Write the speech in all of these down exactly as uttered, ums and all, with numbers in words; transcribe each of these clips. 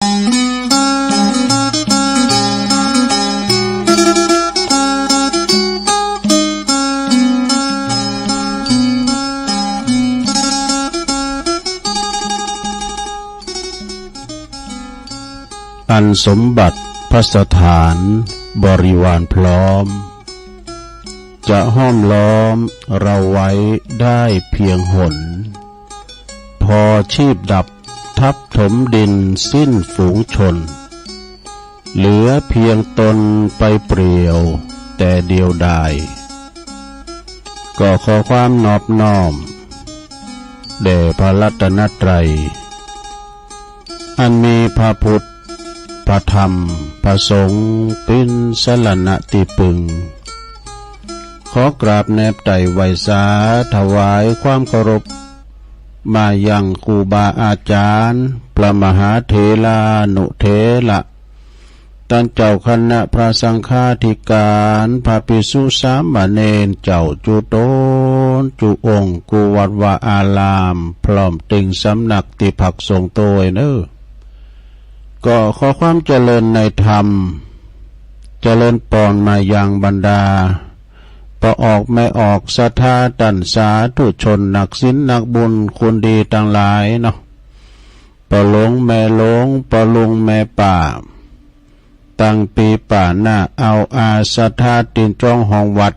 อันสมบัติภัสถานบริวารพร้อม จะห้อมล้อมเราไว้ได้เพียงหน พอชีพดับทับถมดินสิ้นฝูงชน เหลือเพียงตนไปเปลี่ยวแต่เดียวดาย ก็ขอความนอบน้อม แด่พระรัตนตรัย อันมีพระพุทธ พระธรรม พระสงฆ์ เป็นสรณะที่พึ่ง ขอกราบแนบไต่ไหว้สาถวายความเคารพ มายังครูบาอาจารย์ พระมหาเถรานุเถระ ต้านเจ้าคณะพระสังฆาธิการ พระภิกษุสามเณรเจ้าจุตนจุองค์ กู้วัดวาอาราม พร้อมตึงสำนักตี้พักสงฆ์โตยเนอ ก็ขอความเจริญในธรรม เจริญปอนมายังบรรดา ป้อออกแม่ออกศรัทธาต้านสาธุชน นักศีลนักบุญ คนดีตังหลายเนาะ ป้อหลวงแม่หลวง ป้อลุงแม่ป้า ตังปีป้าน้า เอาอาศรัทธาตี้จองห้องวัด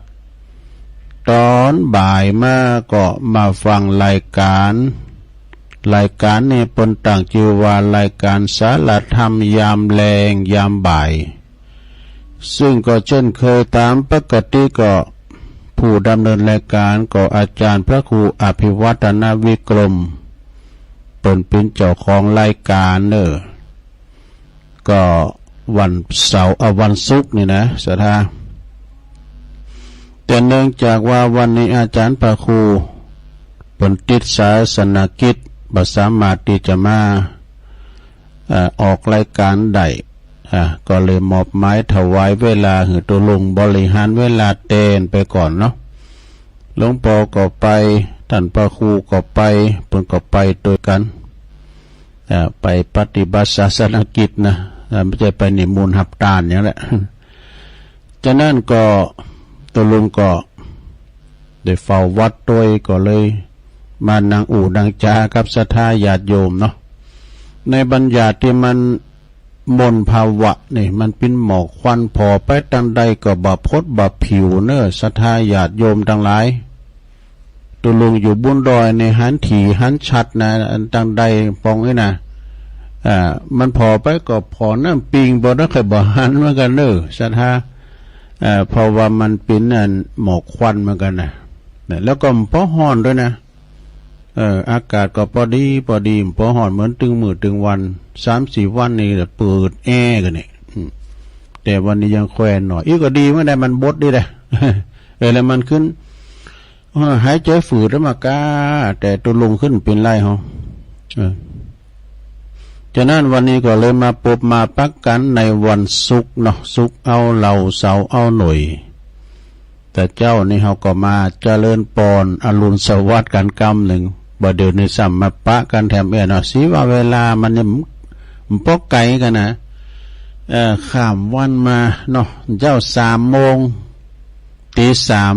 ต๋อนบ่ายมาก็มาฟังรายการ รายการนี้เปิ้นตั้งจื้อว่ารายการสารธรรมยามแลงยามบ่าย ซึ่งก็เช่นเคยต๋ามปกติก็ผู้ดำเนินรายการก็อาจารย์พระครูอภิวัฒนวิกรม เปิ้นเป๋นเจ้าของรายการเนอ ก็วันเสาร์ เอ่อ วันศุกร์นี่นะ ศรัทธา แต่เนื่องจากว่าวันนี้อาจารย์พระครูเปิ้นติดศาสนกิจ บ่สามารถตี้จะมา เอ่อ ออกรายการได้ อ่า ก็เลยมอบหมายถวายเวลาหื้อตุ๊ลุงบริหารเวลาแตนไปก่อนเนาะ หลวงป้อก็ไป ต้านพระครูก็ไป เปิ้นก็ไปตวยกั๋น อ่า ไปปฏิบัติศาสนกิจนะ อ่า ไม่ใช่ไปนิมนต์ฮับตานอย่างนั้นแหละ ฉะนั้นก็ตุ๊ลุงก็ได้เฝ้าวัดตวย ก็เลยมานั่งอู้นั่งจ๋ากับศรัทธาญาติโยมเนาะ ในบรรยากาศตี้มันมลภาวะนี่ มันเป๋นหมอกควันผ่อไปตังใดก็บ่พดบ่ผิวเนอ ศรัทธาญาติโยมตังหลาย ตุ๊ลุงอยู่บนดอยนี่หันถี่หันชัดนะ อันตังใดปองนี่นะ อ่า มันผ่อไปก็ผ่อน้ำปิง บ่ได้ค่อยบ่หันเหมือนกั๋นเนอ ศรัทธา อ่า เพราะว่ามันเป๋นอันหมอกควันเหมือนกั๋นนะ นะ แล้วก็บ่ฮ้อนตวยนะ เออ อากาศก็ปอดีปอดี บ่ฮ้อนเหมือนตึงมื้อตึงวัน สามสี่วันนี่แหละเปิดแอร์กั๋นนี่ อืม แต่วันนี้ยังแควนหน่อย อี้ก็ดีเหมือนกั๋น มันบดดีแหละ เออ แล้วมันขึ้น เออ หายใจ๋ฝืดแล้วมากา แต่ตุ๊ลุงขึ้นเป๋นไรเฮา เออ ฉะนั้นวันนี้ก็เลยมาปบมาปักกั๋นในวันศุกร์เนาะ ศุกร์เอาเหล้า เสาร์เอาหน่อย แต่เจ๊านี่เฮาก็มาเจริญปอนอรุณสวัสดิ์กั๋นกำนึ่ง บ่าเดี่ยวนี้ซ้ำมาปะกั๋นแถมเอี้ยเนาะ สิว่าเวลามันนี่มันปอกไก๋กั๋นนะ เอ่อ ข้ามวันมาเนาะ เจ๊าสามโมง ตีสาม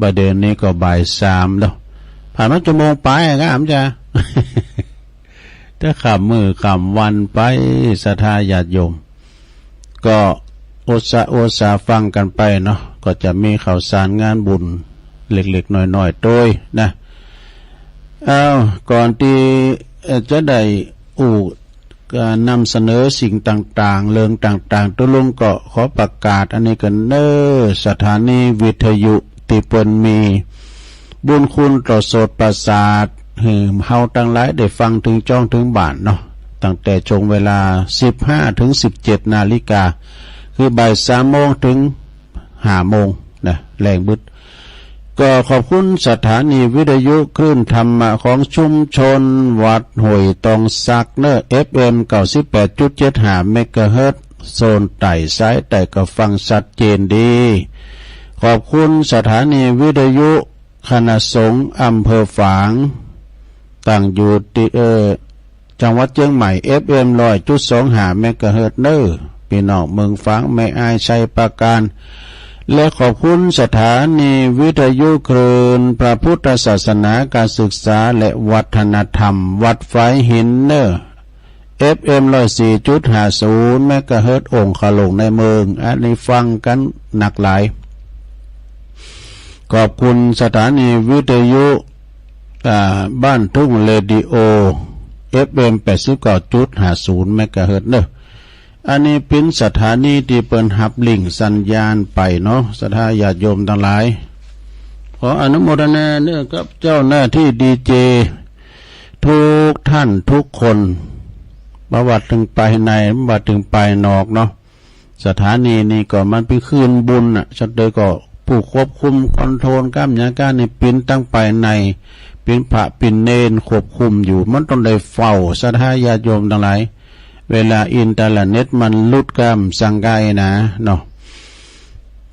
บ่าเดี่ยวนี้ก็บ่ายสามแล้ว ผ่านมาชั่วโมงปายอะ ครับ อาจ๋ารย์ ถ้าข้ามมื้อข้ามวันไป ศรัทธาญาติโยม ก็อุตส่าห์ อุตส่าห์ฟังกั๋นไปเนาะ ก็จะมีข่าวสารงานบุญเล็กๆ น้อยๆ ตวยนะ อ้าว ก่อนตี้ เอ่อ จะได้อู้ ก็นำเสนอสิ่งต่างๆ เรื่องต่างๆ ตุ๊ลุงก็ขอประกาศอันนี้กั๋นเนอ สถานีวิทยุตี้เปิ้นมีบุญคุณต่อโสตประสาท หื้อเฮาตังหลายได้ฟังเถิงจ้องเถิงบ้านเนาะ ตั้งแต่ช่วงเวลาสิบห้าเถิงสิบเจ็ดนาฬิกา คือบ่ายสามโมงเถิงห้าโมงนะ แลงบึด ก็ขอบคุณสถานีวิทยุคลื่นธรรมะของชุมชนวัดห้วยตองสักเนอ เอฟเอ็ม เก้าสิบแปดจุดเจ็ดห้าเมกะเฮิรตซ์ โซนใต้ สายใต้ก็ฟังชัดเจนดี ขอบคุณสถานีวิทยุคณะสงฆ์อำเภอฝาง ตั้งอยู่ตี้ เอ่อ จังหวัดเชียงใหม่ เอฟเอ็ม ร้อยจุดสองห้า เมกะเฮิรตซ์เนอ พี่น้องเมืองฝาง แม่อาย ชัยปราการ และขอบคุณสถานีวิทยุคลื่นพระพุทธศาสนา การศึกษาและวัฒนธรรม วัดฝายหินเนอ เอฟเอ็ม ร้อยสี่จุดห้าศูนย์ เมกะเฮิรตซ์ องคลุงในเมือง อันนี้ฟังกันนักหลาย ขอบคุณสถานีวิทยุ อ่า บ้านทุ่งเรดิโอ เอฟเอ็ม แปดสิบเก้าจุดห้าศูนย์ เมกะเฮิรตซ์เนอ อันนี้เป็นสถานีที่เปิ้นฮับลิงก์สัญญาณไปเนาะ ศรัทธาญาติโยมทั้งหลาย ขออนุโมทนาเนอกับเจ้าหน้าที่ดีเจ ทุกท่านทุกคน บ่ว่าถึงภายใน บ่ว่าถึงภายนอกเนาะ สถานีนี่ก็มันเป็นคลื่นบุญน่ะ ฉะนั้นก็ผู้ควบคุมคอนโทรลกล้ามเนื้อกล้ามนี่เป็นตั้งภายใน เป็นพระเป็นเณรควบคุมอยู่ มันต้องได้เฝ้า ศรัทธาญาติโยมทั้งหลาย เวลาอินเทอร์เน็ตมันหลุดกล้ามสังกายนะเนาะ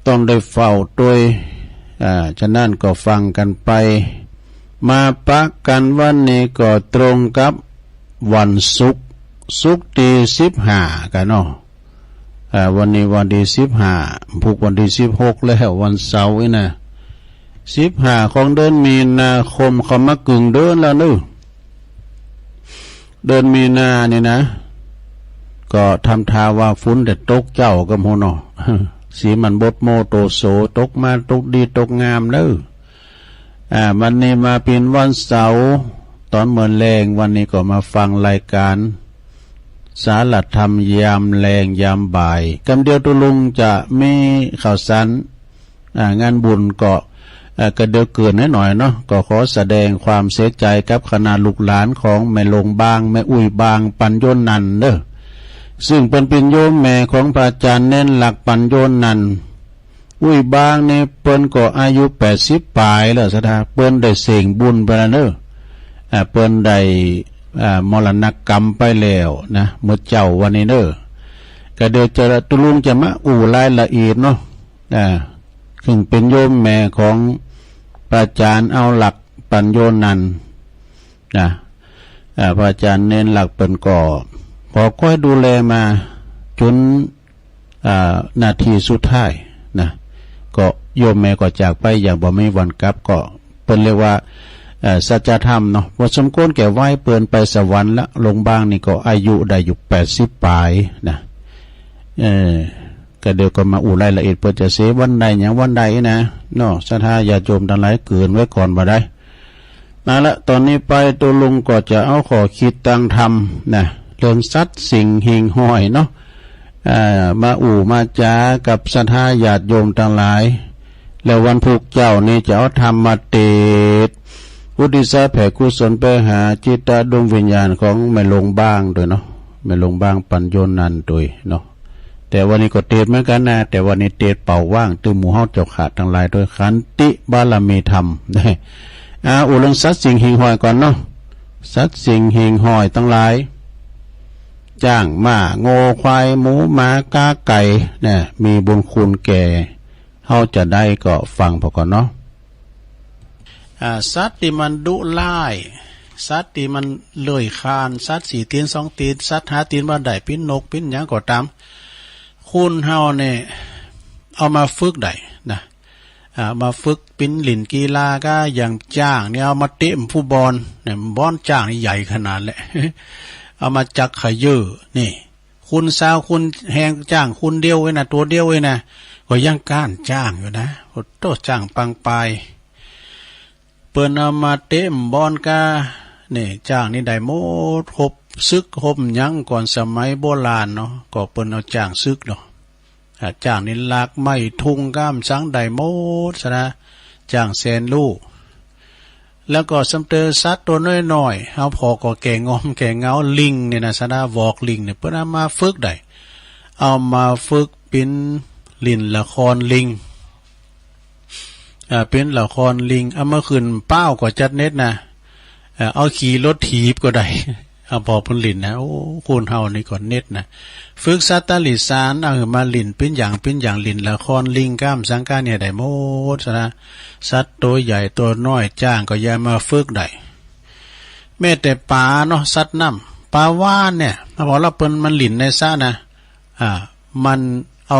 ต้องได้เฝ้าด้วย อ่า ฉะนั้นก็ฟังกันไป มาปะกันวันนี้ก็ตรงกับวันศุกร์ ศุกร์ที่สิบห้ากันเนาะ อ่า วันนี้วันที่สิบห้า พุธวันที่สิบหกแล้ว วันเสาร์นี่นะ สิบห้าของเดือนมีนาคม เข้ามากึ่งเดือนแล้วเนอะ เดือนมีนานี่นะ ก็ทำท่าว่าฝนจะตกเจ้าก็โหเนาะ สีมันบดโมโตโส ตกมาตกดีตกงามเนอะ อ่า วันนี้มาเป็นวันเสาร์ ตอนเมื่อแลง วันนี้ก็มาฟังรายการ สารธรรมยามแลงยามบ่าย กำเดียวตุลุงจะมีข่าวสาร อ่า งานบุญก็ เอ่อ กระเดือกเกินหน่อยๆเนาะ ก็ขอแสดงความเสียใจกับคณะลูกหลานของแม่หลวงบาง แม่อุ้ยบาง ปัญโยนันท์เด้อ ซึ่งเปิ้นเป็นโยมแม่ของพระอาจารย์เณรหลัก ปัญโยนันท์ อุ้ยบางนี่เปิ้นก็อายุแปดสิบปลายแล้ว ศรัทธา เปิ้นได้เสงบุญไปแล้วเนอะ อ่า เปิ้นได้ อ่า มรณกรรมไปแล้วนะ เมื่อเจ๊าวันนี้เนอะ ก็เดี๋ยวจะ ตุลุงจะมาอู้รายละเอียดเนาะ อ่า ซึ่งเป็นโยมแม่ของพระอาจารย์เอาหลัก ปัญโยนันท์นะ อ่า พระอาจารย์เณรหลักเปิ้นก็ ขอคอยดูแลมาจน อ่า นาทีสุดท้ายนะ ก็โยมแม่ก็จากไปอย่างบ่มีวันกลับ ก็เปิ้นเรียกว่า เอ่อ สัจธรรมเนาะ พอสมควรแก่วัย เปิ้นไปสวรรค์ละ หลวงบางนี่ก็อายุได้อยู่แปดสิบปลายนะ เออ ก็เดี๋ยวก็มาอู้รายละเอียด เปิ้นจะเสวันใดหยังวันใดนะเนาะ ศรัทธาญาติโยมทั้งหลาย เกริ่นไว้ก่อนว่าได้ เอาละ ตอนนี้ไปตุลุงก็จะเอาข้อคิดตางธรรมนะ เรื่องสัตว์สิ่งหิ่งห้อยเนาะ อ่า มาอู้มาจากับศรัทธาญาติโยมทั้งหลาย แล้ววันพุธเจ๊านี่จะเอาธรรมมาเตสน์ อุทิศแผ่กุศลไปหาจิตดวงวิญญาณของแม่หลวงบางด้วยเนาะ แม่หลวงบาง ปัญโยนันท์ด้วยเนาะ แต่วันนี้ก็เตสน์เหมือนกันนะ แต่วันนี้เตสน์เป่าว่าง ตึงหมู่เฮาเจ้าข้าทั้งหลายด้วยขันติบารมีธรรม อ่า อู้เรื่องสัตว์สิ่งหิ่งห้อยก่อนเนาะ สัตว์สิ่งหิ่งห้อยทั้งหลาย จ้าง ม้า งัว ควาย หมู หมา กา ไก่ เนี่ย มีบุญคุณแก่เฮาจะได้ ก็ฟังพอก่อนเนาะ อ่า สัตว์ที่มันดุร้าย สัตว์ที่มันเลื้อยคลาน สัตว์สี่ตีนสองตีน สัตว์ห้าตีนบ่ได้ ปิ้นนกปิ้นหยังก็ตาม คนเฮาเนี่ย เอามาฝึกได้นะ อ่า มาฝึกปิ้นหลิ้นกีฬา ก็อย่างจ้างเนี่ย เอามาเตะผู้บอลเนี่ย บอลจ้างนี่ใหญ่ขนาดแหละ เอามาจักขยื่อ นี่ คนซาวคนแฮงจ้างคนเดียวเองนะ ตัวเดียวเองนะ ก็ยังก้านจ้างอยู่นะ โอ้โต จ้างปังปาย เปิ้นเอามาเตะบอลกา นี่ จ้างนี่ได้หมด ฮบศึกฮบหยังก่อนสมัยโบราณเนาะ ก็เปิ้นเอาจ้างศึกเนาะ อ่า จ้างนี่ลากไม้ทุงก้ามสังได้หมดซะนะ จ้างแสนรู้ แล้วก็สำเตอสัตว์ตัวน้อยๆ เฮาพอก็แก่งอมแก่เหงา ลิงเนี่ยนะ ศรัทธา วอกลิงเนี่ย เปิ้นเอามาฝึกได้ เอามาฝึกปิ้นหลิ้นละครลิง อ่า ปิ้นละครลิง เอามาขึ้นเป้าก็จัดเน็ตนะ เอ่อ เอาขี่รถถีบก็ได้ เอาพอเปิ้นหลิ้นนะ โอ้ คนเฮานี่ก็เน็ตนะ ฝึกสัตว์ติรัจฉาน เอาหื้อมาหลิ้นปิ้นอย่างปิ้นอย่าง หลิ้นละครลิงก้ามสังกาเนี่ยได้หมดซะนะ สัตว์ตัวใหญ่ตัวน้อยจ้างก็อย่ามาฝึกได้ แม้แต่ป๋าเนาะ สัตว์น้ ปลาวาฬเนี่ย พอละเปิ้นมันหลิ้นในสระนะ อ่า มันเอา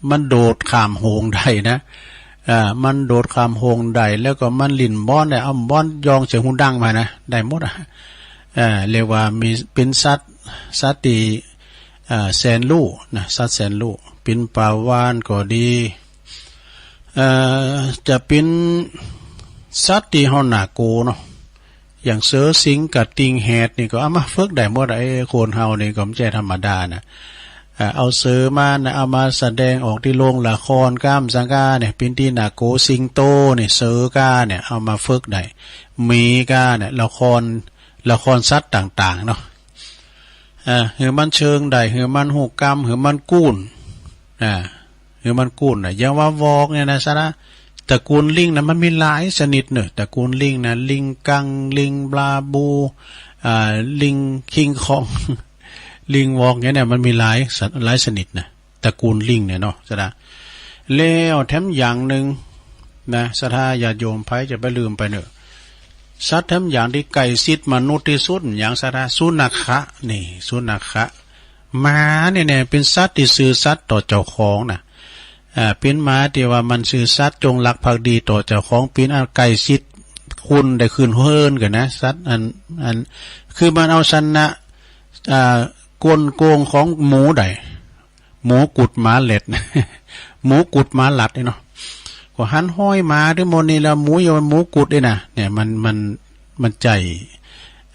มันโดดข้ามโหงได้นะ อ่า มันโดดข้ามโหงได้ แล้วก็มันหลิ้นบ้อนได้ เอาบ้อนยองใส่หูดังมานะ ได้หมดอ่ะ อ่า เรียกว่ามี เป็นสัตว์ สัตว์ที่ อ่า แสนรู้นะ สัตว์แสนรู้ เป็นปลาวาฬก็ดี เอ่อ จะเป็นสัตว์ที่เฮาหน้าโกเนาะ อย่างเสือสิงห์กับติงแหดนี่ก็เอามาฝึกได้หมดอะ ไอ้คนเฮานี่ก็ไม่ใช่ธรรมดานะ เอ่อ เอาเสือมานะ เอามาแสดงออกที่โรงละครก้ามสังกาเนี่ย เป็นที่หน้าโก สิงโตนี่ เสือกาเนี่ย เอามาฝึกได้ หมีกาเนี่ย ละคร ละครสัตว์ต่างๆ เนาะ เอ่อ หือมันเชิงได้ หือมันฮู้กำ หือมันกูน อ่า หือมันกูนนะ อย่างว่าวอกเนี่ยนะ สาระ ตระกูลลิงนะ มันมีหลายชนิดเนอะ ตระกูลลิงนะ ลิงกัง ลิงบาบู อ่า ลิงคิงคอง ลิงวอกเนี่ย เนี่ย มันมีหลายสัตว์ หลายชนิดนะ ตระกูลลิงเนี่ยเนาะ สาระ แล้วแถมอย่างหนึ่งนะ ศรัทธาญาติโยมไผจะไปลืมไปเนอะ สัตว์แถมอย่างที่ใกล้ชิดมนุษย์ที่สุด อย่างศรัทธา สุนัขะ นี่ สุนัขะ หมาเนี่ยเนี่ย เป็นสัตว์ที่ซื่อสัตย์ต่อเจ้าของนะ อ่า เป็นหมาที่ว่ามันซื่อสัตย์จงรักภักดีต่อเจ้าของ เป็นอันใกล้ชิดคุณได้คืนเฮิรนกันนะ สัตว์อัน อัน คือมันเอาชนะ อ่า กลโกงของหมูได้ หมูกุดหมาเหล็ด หมูกุดหมาหลัดนี่เนาะ ก็หันห้อยหมาทั้งหมดนี่แล้ว หมูอย่างหมูกุดนี่นะ เนี่ย มัน มัน มันใจ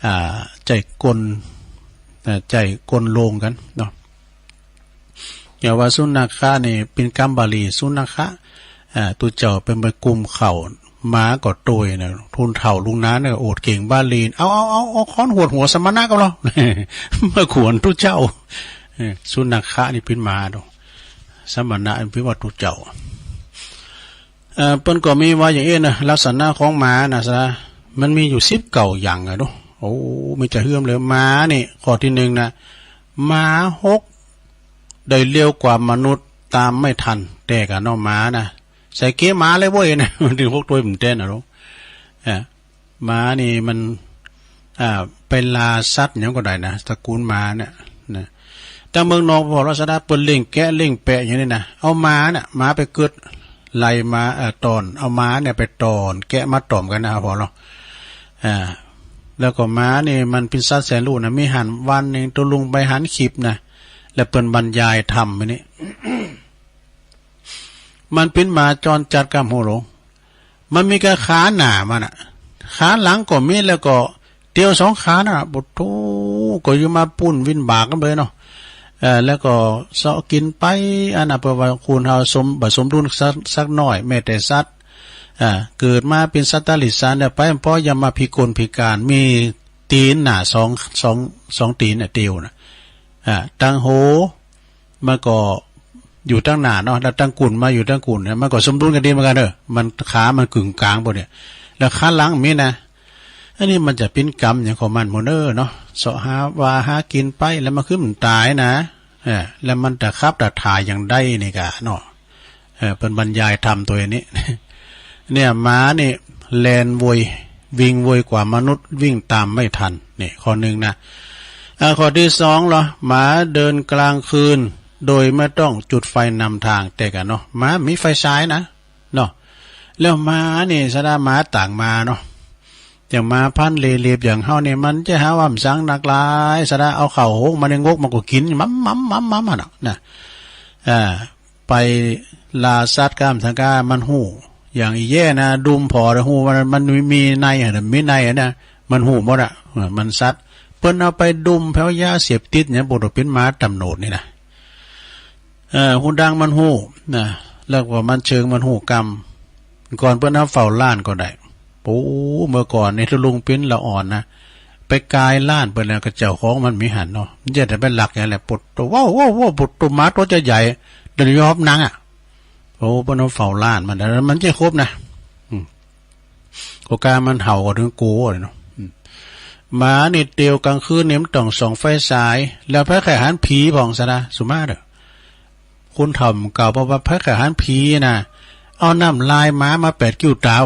อ่า ใจกล อ่า ใจกลโลงกันเนาะ อย่าว่าสุนัขะนี่เป็นกำบาลี สุนัขะ อ่า ตุ๊เจ้าเปิ้นไปกุมเข่า หมาก็โตยนะ ทุนเฒ่าลุงน้าเนี่ยโอดเก่งบาลี เอา เอา เอา เอาค้อนหวดหัวสมณะก็แล้ว มาขวนตุ๊เจ้า เออ สุนัขะนี่เป็นหมาเนาะ สมณะเป็นว่าตุ๊เจ้า เอ่อ เปิ้นก็มีว่าอย่างเอ้นะ ลักษณะของหมานะ สาระ มันมีอยู่สิบเก้าอย่างอะเนาะ โอ้ มีจะเฮื่อมเลย หมานี่ ข้อที่หนึ่งนะ หมาหก ได้เร็วกว่ามนุษย์ตามไม่ทัน แต่กะเนาะ หมานะ ใส่เกียร์หมาเลยเว้ยนะ มันถึงหกตัวมันเต้นอะเนาะ อ่ะ หมานี่มัน อ่า ไปล่าสัตว์หยังก็ได้นะ ตระกูลหมาเนี่ยนะ แต่เมืองนอกพอลักษณะเปิ้นเลี้ยงแกะเลี้ยงแปะอย่างนี้นะ เอาหมาเนี่ย หมาไปกึด ไล่หมา เอ่อ ต้อน เอาหมาเนี่ยไปต้อน แกะมาต้อมกันนะ พอเนาะ อ่า แล้วก็หมานี่มันเป็นสัตว์แสนรู้นะ มีหันวันหนึ่งตุ๊ลุงไปหันคลิปนะ แล้วเปิ้นบรรยายธรรมอันนี้ มันเป็นหมาจรจัดกำหัวโหลง มันมีแค่ขาหน้ามันอะ ขาหลังก็มี แล้วก็เตียวสองขาน่ะ ปุโต ก็อยู่มาปุ้นวินบากกันเลยเนาะ เอ่อ แล้วก็เซาะกินไป อันน่ะ เพราะว่าคนเฮาสม บ่สมดุลสัก สักหน่อย แม้แต่สัตว์ อ่า เกิดมาเป็นสัตว์ตาหลิสารเนี่ย ไปเพราะยังมาพิกลพิการ มีตีนน่ะ สอง สอง สองตีนน่ะ เตียวน่ะ อ่า ตังโห มันก็อยู่ตั้งหน้าเนาะ แล้วตั้งกุ่นมาอยู่ตั้งกุ่นเนี่ย มันก็สมดุลกันดีเหมือนกันเนอะ มันขามันกึ่งกลางพวกเนี่ย แล้วขาหลังมีนะ อันนี้มันจะเป็นกรรมอย่างของมันหมดเนอะเนาะ เสาะหาว่าหากินไป แล้วมันคือมันตายนะ เออ แล้วมันจะขับจะถ่ายอย่างใดนี่กะเนาะ เออ เป็นบรรยายธรรมตัวนี้ เนี่ย หมานี่แล่นโวย วิ่งโวยกว่ามนุษย์ วิ่งตามไม่ทัน นี่ข้อหนึ่งนะ อ่า ข้อที่สองเหรอ หมาเดินกลางคืน โดยไม่ต้องจุดไฟนำทาง แต่กะเนาะ หมามีไฟฉายนะ เนาะ แล้วหมานี่ สาระ หมาต่างหมาเนาะ อย่างหมาพันธุ์เลเลียบอย่างเฮานี่ มันจะหาว่ามันสังนักหลาย สาระ เอาเข้าหกมาในงกมันก็กิน มัมมัมมัมมัมมันน่ะนะ อ่า ไปล่าสัตว์กามสังกา มันฮู้ อย่างอีแย่นะ ดุมพอแล้วฮู้ว่ามันมีในอะนะ มีในอะนะ มันฮู้หมดอะ เออ มันสัตว์ เปิ้นเอาไปดุมแผวยาเสพติดเนี่ย บ่ได้เป็นหมาตำรวจนี่นะ เอ่อ หูดังมันฮู้นะ แล้วก็มันเชิงมันฮู้กำ ก่อนเปิ้นเอาเฝ้าร้านก็ได้ โอ้ เมื่อก่อนนี่ตุ๊ลุงปิ้นละอ่อนนะ ไปกายร้านเปิ้นแล้วก็เจ้าของมันมีหันเนาะ มันจะได้ไปลักอย่างไร ปุโต ว้าว ว้าว ว้าว ปุโต หมาตัวจะใหญ่ เดินยอบหนังอะ โอ้ เปิ้นเอาเฝ้าร้านมัน แล้วมันจะครบนะ อืม ก็กามันเห่าก็ถึงกลัวเลยเนาะ อืม หมานี่เตียวกลางคืนนี่มันต้องส่องไฟฉาย แล้วไผใค่หันผีพ่อง สาระ สุมาเด้อ คนเฒ่าเก่าบอกว่าไผใค่หันผีนะ เอาน้ำลายหมามาแปดคิ้วตา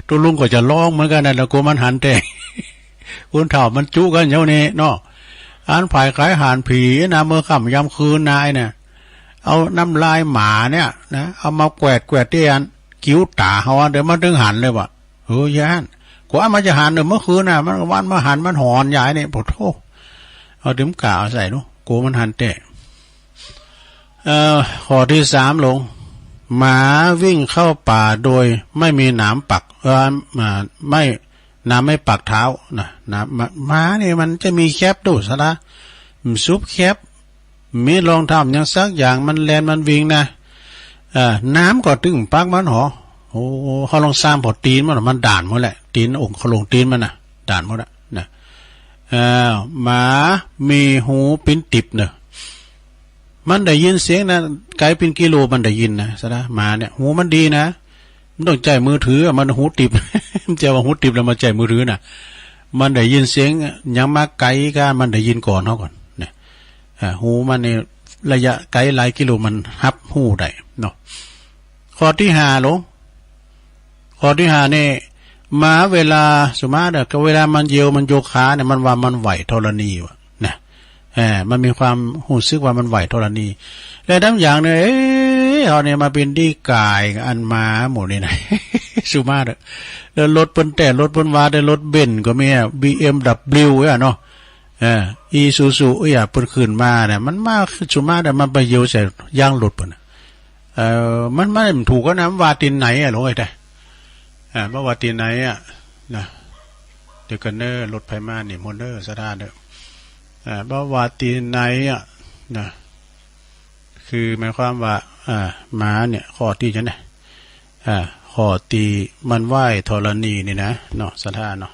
ตุ๊ลุงก็จะร้องเหมือนกันนะ แล้วกลัวมันหันแท้ คนเฒ่ามันจุกันอยู่นี่เนาะ อันฝ่ายขายอาหารผีนะ เมื่อค่ำยามคืนนะไอ้เนี่ย เอาน้ำลายหมาเนี่ยนะ เอามาแกวดแกวดที่อันคิ้วตาเขาอะ เดี๋ยวมันถึงหันเลยว่ะ เออ ย่าน กว่ามันจะหันเนี่ย เมื่อคืนน่ะ มันวันมาหัน มันหอนยายนี่ โอ้โธ่ เอาดึมกาเอาใส่ดู กลัวมันหันแท้ เอ่อ ข้อที่สาม หลวง หมาวิ่งเข้าป่าโดยไม่มีหนามปัก เอ่อ อ่า ไม่ หนามไม่ปักเท้านะ หนาม หมา หมานี่มันจะมีแคปดูสาระ มันซุบแคป มีรองเท้าหยังสักอย่าง มันแล่นมันวิ่งนะ เอ่อ หนามก็ตึงปักมันหอ โอ้ เขาลองซ้ำพอตีนมัน มันด่านหมดแหละ ตีนองค์เขาลงตีนมันนะ ด่านหมดอะนะ เอ่อ หมามีหูปิ้นติบเนอะ มันได้ยินเสียงนะ ไกลเป็นกิโลมันได้ยินนะสาระ หมาเนี่ย หูมันดีนะ มันต้องใช้มือถืออะ มันหูติบ มันจะว่าหูติบแล้วมาใช้มือถือน่ะ มันได้ยินเสียงหยังมาไกลก็มันได้ยินก่อนเขาก่อนเนี่ย อ่า หูมันนี่ระยะไกลหลายกิโลมันฮับฮู้ได้เนาะ ข้อที่ห้า หลวง ข้อที่ห้า นี่ หมาเวลา สมมติเด้อ ก็เวลามันเหยี่ยวมันยกขาเนี่ย มันว่ามันไหวธรณีว่ะนะ เออ มันมีความรู้สึกว่ามันไหวธรณี และทั้งอย่างเนี่ย เอ้ย เอาเนี่ยมาเป็นที่กายอันหมาหมู่นี่นะ สมมติเด้อ แล้วรถเปิ้นแต่ รถเปิ้นว่าแต่ รถเบนซ์ก็มีอะ บีเอ็มดับเบิลยู อะเนาะ เออ อีซูซู เอ้ย เปิ้นขึ้นมาเนี่ย มันมา สมมติเด้อ มันไปเหยี่ยวใส่ยางรถเปิ้นน่ะ เออ มัน มันถูกแล้วนะ มันว่าตีนไหนอะ หลวงเอ้ย แต่ อ่า บ่ว่าตีนไหนอะ นะ เดี๋ยวกันเด้อ รถไผมานี่หมดเด้อ สาระเด้อ อ่า บ่ว่าตีนไหนอะ นะ คือหมายความว่า อ่า หมาเนี่ย ข้อที่จะเนี่ย อ่า ข้อที่มันไหว้ธรณีนี่นะ เนาะ สาระเนาะ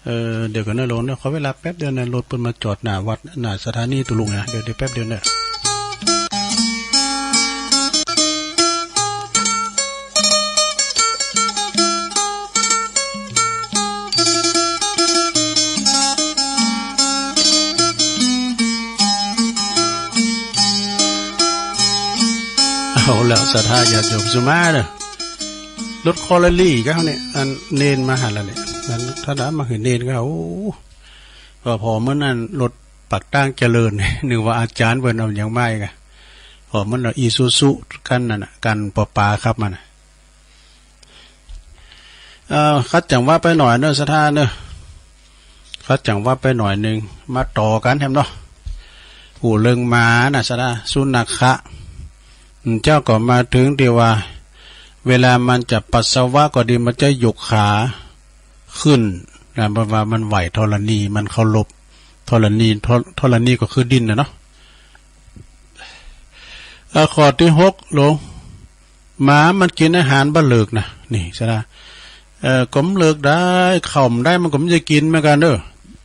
เออ เดี๋ยวกันเด้อ หลวงเด้อ ขอเวลาแป๊บเดียวนะ รถเปิ้นมาจอดหน้าวัด หน้าสถานีตุลุงนะ เดี๋ยว เดี๋ยวแป๊บเดียวเด้อ เอาแล้ว ศรัทธาญาติโยมสุมาเด้อ รถคอลลารีก็เนี่ย อันเณรมาหาแล้วเนี่ย อันถ้าได้มาคือเณรก็ โอ้ ก็พอเมื่อนั้นรถปากตางเจริญ นึกว่าอาจารย์เปิ้นเอาหยังมาอีกอะ พอมันเอาอีซูซูคันนั้นน่ะ คันปอปาขับมาน่ะ เอ่อ ขัดจังหวะไปหน่อยเนอะ ศรัทธาเนอะ ขัดจังหวะไปหน่อยหนึ่ง มาต่อกันแฮมเนาะ อู้เรื่องหมาน่ะ ศรัทธา สุนัขะ อืม เจ้าก็มาถึงที่ว่า เวลามันจะปัสสาวะก็ดี มันจะยกขาขึ้นนะ เพราะว่ามันไหว้ธรณี มันเคารพธรณี ธร- ธรณีก็คือดินน่ะเนาะ เอ่อ ข้อที่หก หลวง หมามันกินอาหารบ่เลิกนะ นี่ ศรัทธา เอ่อ ก็บ่เลิกได้ ข้าวบ่ได้ มันก็บ่ได้กินเหมือนกันเด้อ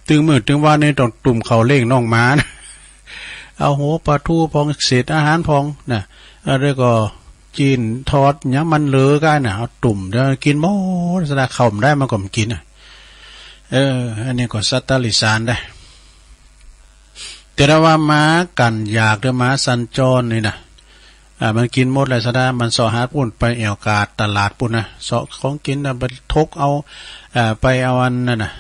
ตึงมื้อตึงวันนี่ต้องตุ้มข้าวเลี้ยงน้องหมานะ เอาหัวปลาทูพ่อง เศษอาหารพ่องนะ เอ่อ แล้วก็จีนทอดหยังมันเหลือก็น่ะ เอาตุ้ม เดี๋ยวกินหมด ศรัทธา ข้าวบ่ได้ มันก็บ่กินน่ะ เออ อันนี้ก็สัตว์ติรัจฉานได้ แต่ถ้าว่าหมากั้นอยากหรือหมาสัญจรนี่นะ อ่า มันกินหมดเลย ศรัทธา มันเซาะหาปุ้น ไปแอ่วกาดตลาดปุ้นนะ เซาะของกินนะ ไปถกเอา อ่า ไปเอาอันนั้นนะ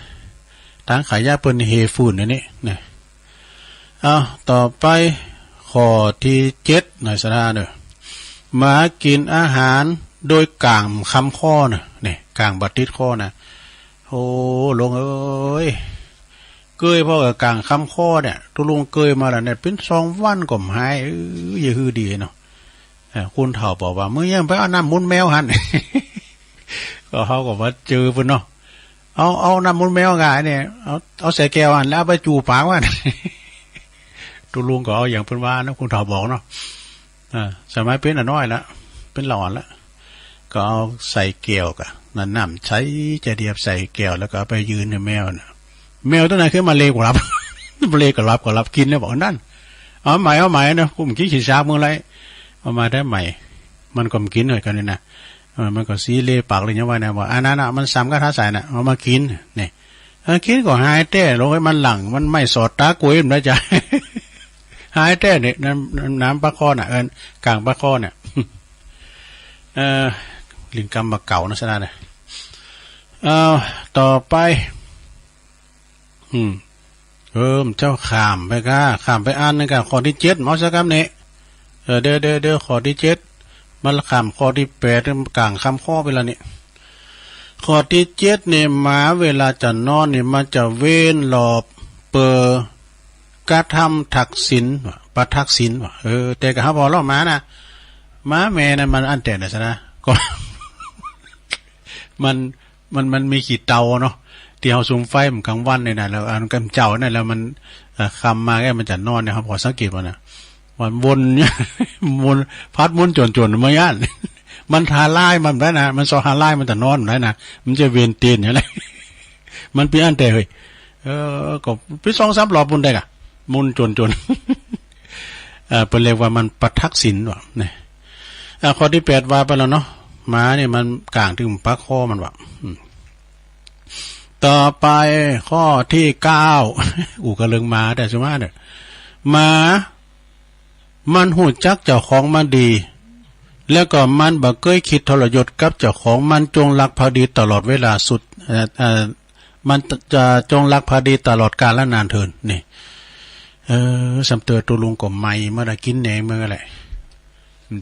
ถังขยะเปิ้นเฮฟืนอันนี้นะ เอา ต่อไป ข้อที่เจ็ดหน่อย ศรัทธาเด้อ หมากินอาหารโดยก้างคำคอนะ นี่ ก้างบ่ติดคอนะ โอ้ หลวงเอ้ย เกยพ่อกับก้างคำคอเนี่ย ตุลุงเกยมาแล้วเนี่ย เป็นสองวันก็บ่หาย เอ้ย อย่าหื้อดีเนาะ เอ่อ คนเฒ่าบอกว่า มึงยังไปเอาน้ำมูตรแมวหั่น ก็เขาก็ว่าเจอเปิ้นเนาะ เอา เอาน้ำมูตรแมวกายเนี่ย เอา เอาใส่แก้วหั่น แล้วเอาไปจู่ปากมัน ตุลุงก็เอาอย่างเปิ้นว่านะ คนเฒ่าบอกเนาะ อ่า สมัยเป็นน้อยละ เป็นหลอนละ ก็เอาใส่แก้วกะ นั่นน้ำใสจะเดียบใส่แก้ว แล้วก็เอาไปยื่นให้แมวน่ะ แมวตัวนั้นคือมาเลกหลับ มาเลกหลับ ก็หลับกินแล้วบอกนั่น เอาใหม่ เอาใหม่นะ กูบ่กินขี้ซากมึงเลย เอามาได้ใหม่ มันก็บ่กินเหมือนกันนี่นะ เออ มันก็สีเลปากเลยยังว่านะ บอกอันนั้นน่ะ มันซ้ำกับท่าใส่น่ะ เอามากิน นี่ เออ กินก็หายแท้ หลวงเอ้ย มันหลั่ง มันไม่สอดตากล้วยมันได้จ้ะ หายแท้เนี่ย น้ำ น้ำ น้ำปลาคอน่ะ เออ ก้างปลาคอเนี่ย เอ่อ ลิงกำบ่าเก่านะ ศรัทธาเนี่ย เอ่อ ต่อไป อืม เออ เจ้าข้ามไปก้า ข้ามไปอันหนึ่งก้า ข้อที่เจ็ด มาสักคำนี้ เออ เดี๋ยว เดี๋ยว เดี๋ยว ข้อที่เจ็ด มันข้ามข้อที่แปด มันกลางคำข้อไปแล้วนี่ ข้อที่เจ็ดนี่ หมาเวลาจะนอนนี่ มันจะเว้นรอบเปอร์กระทำทักษิณว่ะ ประทักษิณว่ะ เออ แต่ก็หาพอแล้วหมานะ หมาแม่นั่นมันอันแต่นะซะนะ ก็ มัน มัน มันมีขี้เถ้าเนาะ ที่เฮาสุมไฟมันกลางวันนี่นะ แล้วอันกลางเจ้านั่นแล้วมัน เอ่อ ค่ำมาแกมันจะนอนเนี่ยครับ พอสังเกตว่านะ มันวน วน พัดวนจนๆ มาย่าน มันทาลายมันได้นะ มันซอหาลายมันจะนอนได้นะ มันจะเวียนตีนอย่างไร มันเป็นอันแต่เฮ้ย เออ ก็เป็นสองสามรอบมันได้กะ วนจนๆ เอ่อ เปิ้นเรียกว่ามันประทักษิณว่ะ เนี่ย อ่ะ ข้อที่แปดว่าไปแล้วเนาะ หมาเนี่ยมันกลางถึงปากคอมันว่ะ อืม ต่อไปข้อที่เก้า อู่กะเลิงหมาแต่สุมาเนี่ย หมา มันฮู้จักเจ้าของมันดี แล้วก็มันบ่เคยคิดทรยศกับเจ้าของ มันจงรักภักดีตลอดเวลาสุด เอ่อ เอ่อ มันจะจงรักภักดีตลอดกาลและนานเทอญ นี่ เออ สำเติมตัวลุงก็ใหม่ มาได้กินแหนงเหมือนกันแหละ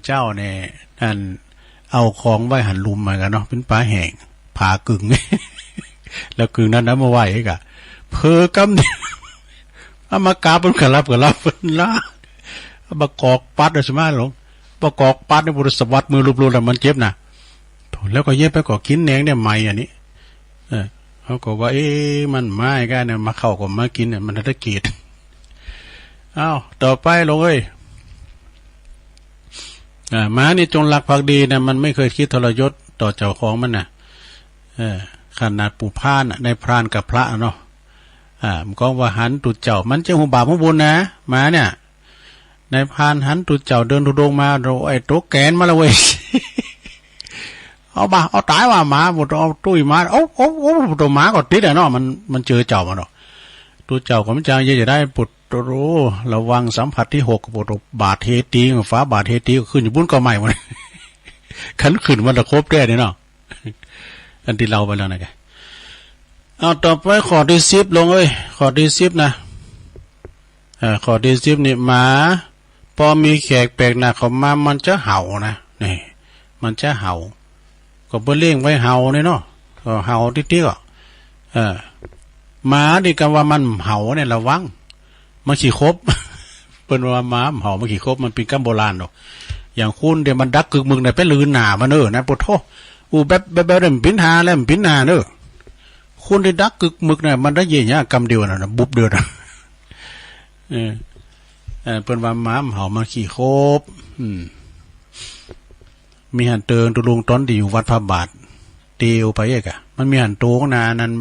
เจ้าเนี่ย อัน เอาของไว้หันลุมเหมือนกันเนาะ เป็นปลาแห้ง ผากึ่ง แล้วกึ่งนั้นนะมาไหวกะ เผลอกำเดียว เอามากราบเปิ้นกะรับกะรับเปิ้นละ เอามากอกปัดเอาสิมาหลง มากอกปัดนี่ บริสวัสดมือลุบๆ แล้วมันเจ็บนะ โถ่ แล้วก็เย็บไปก็กินแหนงเนี่ยใหม่อันนี้ เออ เขาก็ว่า เอ๊ะ มันไม้ก้าเนี่ย มาเข้าก็มากินเนี่ย มันตะเกียด อ้าว ต่อไปลงเอ้ย อ่า หมานี่จงรักภักดีนะ มันไม่เคยคิดทรยศต่อเจ้าของมันนะ เออ ขนาดปู่พานน่ะ นายพรานกับพระเนาะ อ่า มันก็ว่าหันตุเจ้า มันจะหูบาปหูบุญนะ หมาเนี่ย นายพรานหันตุเจ้าเดินธุดงค์มา โอ้ย ไอ้ตัวแกนมาแล้วเว้ย เอาบ่า เอาตายว่าหมา บ่ต้องเอาตุ้ยหมา เอา เอา เอา ตัวหมาก็ติดอะเนาะ มัน มันเจอเจ้ามาเนาะ ตัวเจ้าก็มันจะเยอะจะได้ ปุตโต ระวังสัมผัสที่หก ปุตโต บาดเฮตี ฝาบาดเฮตีก็ขึ้นอยู่บุ้นก็ใหม่หมด ขันขึ้นมันตะครบแท้นี่เนาะ อันที่เล่าไปแล้วนะแก เอาต่อไปข้อที่สิบลงเอ้ย ข้อที่สิบนะ เอ่อ ข้อที่สิบนี่ หมา พอมีแขกแปลกหน้าเข้ามา มันจะเห่านะ นี่ มันจะเห่า ก็เปิ้นเลี้ยงไว้เห่าเนี่ยเนาะ ก็เห่าติ๊กๆ อ่ะ เออ หมานี่กำว่ามันเห่าเนี่ยระวัง มันขี้คบ เปิ้นว่าหมาเห่ามันขี้คบ มันเป็นกำโบราณดอก อย่างคนเดียวมันดักกึกมึกเนี่ย ไปลืนหน้ามันเออนะ ปะโถ อู้ แบบ แบบ แบบเนี่ยมันปินหาแล้วมันปินหน้าเนอะ คนที่ดักกึกมึกเนี่ย มันได้เยี่ยงเนี้ยกำเดียวนะ บุบเดียวนะ เออ เออ เปิ้นว่าหมาเห่ามันขี้คบ อืม มีหันเติงตุลุงตอนที่อยู่วัดพระบาท เตียวไปเอกอะ มันมีหันโตงนานั้น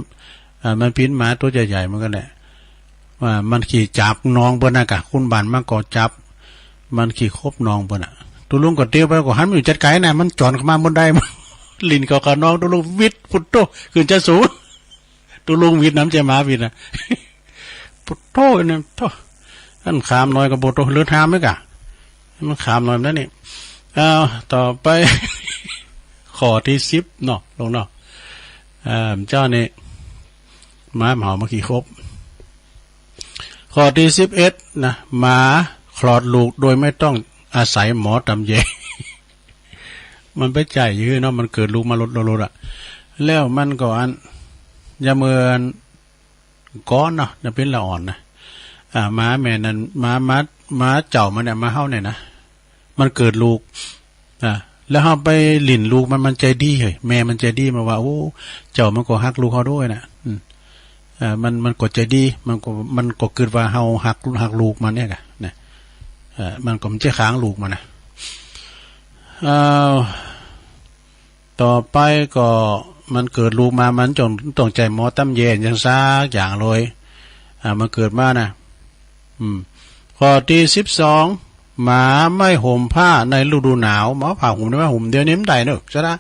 อ่า มันปิ้นหมาตัวใหญ่ๆ เหมือนกันแหละ ว่ามันขี้จับน้องเปิ้นนะกะ คุณบ้านมันก็จับ มันขี้คบน้องเปิ้นอะ ตุลุงก็เตียวไปก็หันมาอยู่จัดไก่นะ มันจอนเข้ามาบนได ลินเขาขาน้องตุลุงวิด ปุตโต ขึ้นจะสูง ตุลุงวิดน้ำใจหมาวิดนะ ปุตโตเนี่ย โธ่ อันขามน้อยก็ปุตโต เลือดหามไหมกะ มันขามน้อยนั่นนี่ เอา ต่อไป ข้อที่สิบเนาะ ลงเนาะ เอ่อ เจ้านี่ หมาเห่ามาขี้คบ ข้อที่สิบเอ็ดนะ หมาคลอดลูกโดยไม่ต้องอาศัยหมอตำแย มันไปจ่ายยื้อเนาะ มันเกิดลูกมาลดๆ อะ แล้วมันก็อัน อย่าเมิน ก้อนเนาะ น่ะเป็นละอ่อนนะ อ่า หมาแม่นั่น หมา หมา หมาเจ้ามันเนี่ย หมาเฮาเนี่ยนะ มันเกิดลูก อ่า แล้วเฮาไปหลิ้นลูกมัน มันใจดีเฮ้ย แม่มันใจดีมาว่า โอ้ เจ้ามันก็ฮักลูกเฮาด้วยนะ อืม อ่า มัน มันก็ใจดี มันก็ มันก็คิดว่าเฮาฮัก ฮักลูกมันเนี่ยกะนะ อ่า มันก็มันจะค้างลูกมันนะ อ่า ต่อไปก็มันเกิดลูกมา มันจงต้องใจหมอตำแยอย่างซากอย่างเลย อ่า มันเกิดมานะ อืม ข้อที่สิบสอง หมาไม่ห่มผ้าในฤดูหนาว หมาผ้าห่มได้ไหม ห่มเดียวนี้มันได้เนอะ ใช่ละ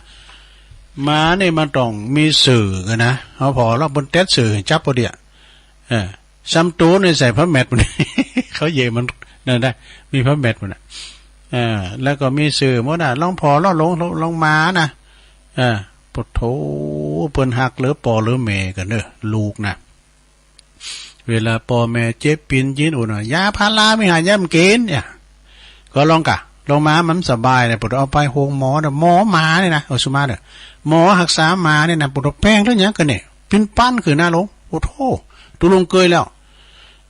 หมาเนี่ยมันต้องมีเสื่อกันนะ เอาพอแล้วบนเต็ดเสื่อจับพอดีอะ เออ ซ้ำตัวในใส่ผ้าแมทมัน เขาเยมันนั่นได้ มีผ้าแมทมันอ่ะ เออ แล้วก็มีเสื่อหมดน่ะ ลองพอลองลง ลองมานะ เออ ปะโถ เปิ้นฮักเหลือปอเหลือแม่กันเด้อ ลูกนะ เวลาพ่อแม่เจ็บปินยินอุ่น ยาพารามีหายามกินเนี่ย ก็ลองกะ ลองมามันสบายเนี่ย ปวดเอาไปโฮงหมอเนี่ย หมอหมาเนี่ยนะ เอาสุมาเนี่ย หมอหักษาหมาเนี่ยนะ ปวดเอาแป้งด้วยเนี่ยกันเนี่ย ปิ้นปั้นคือหน้าลง โอ้โห ตุลุงเกยแล้ว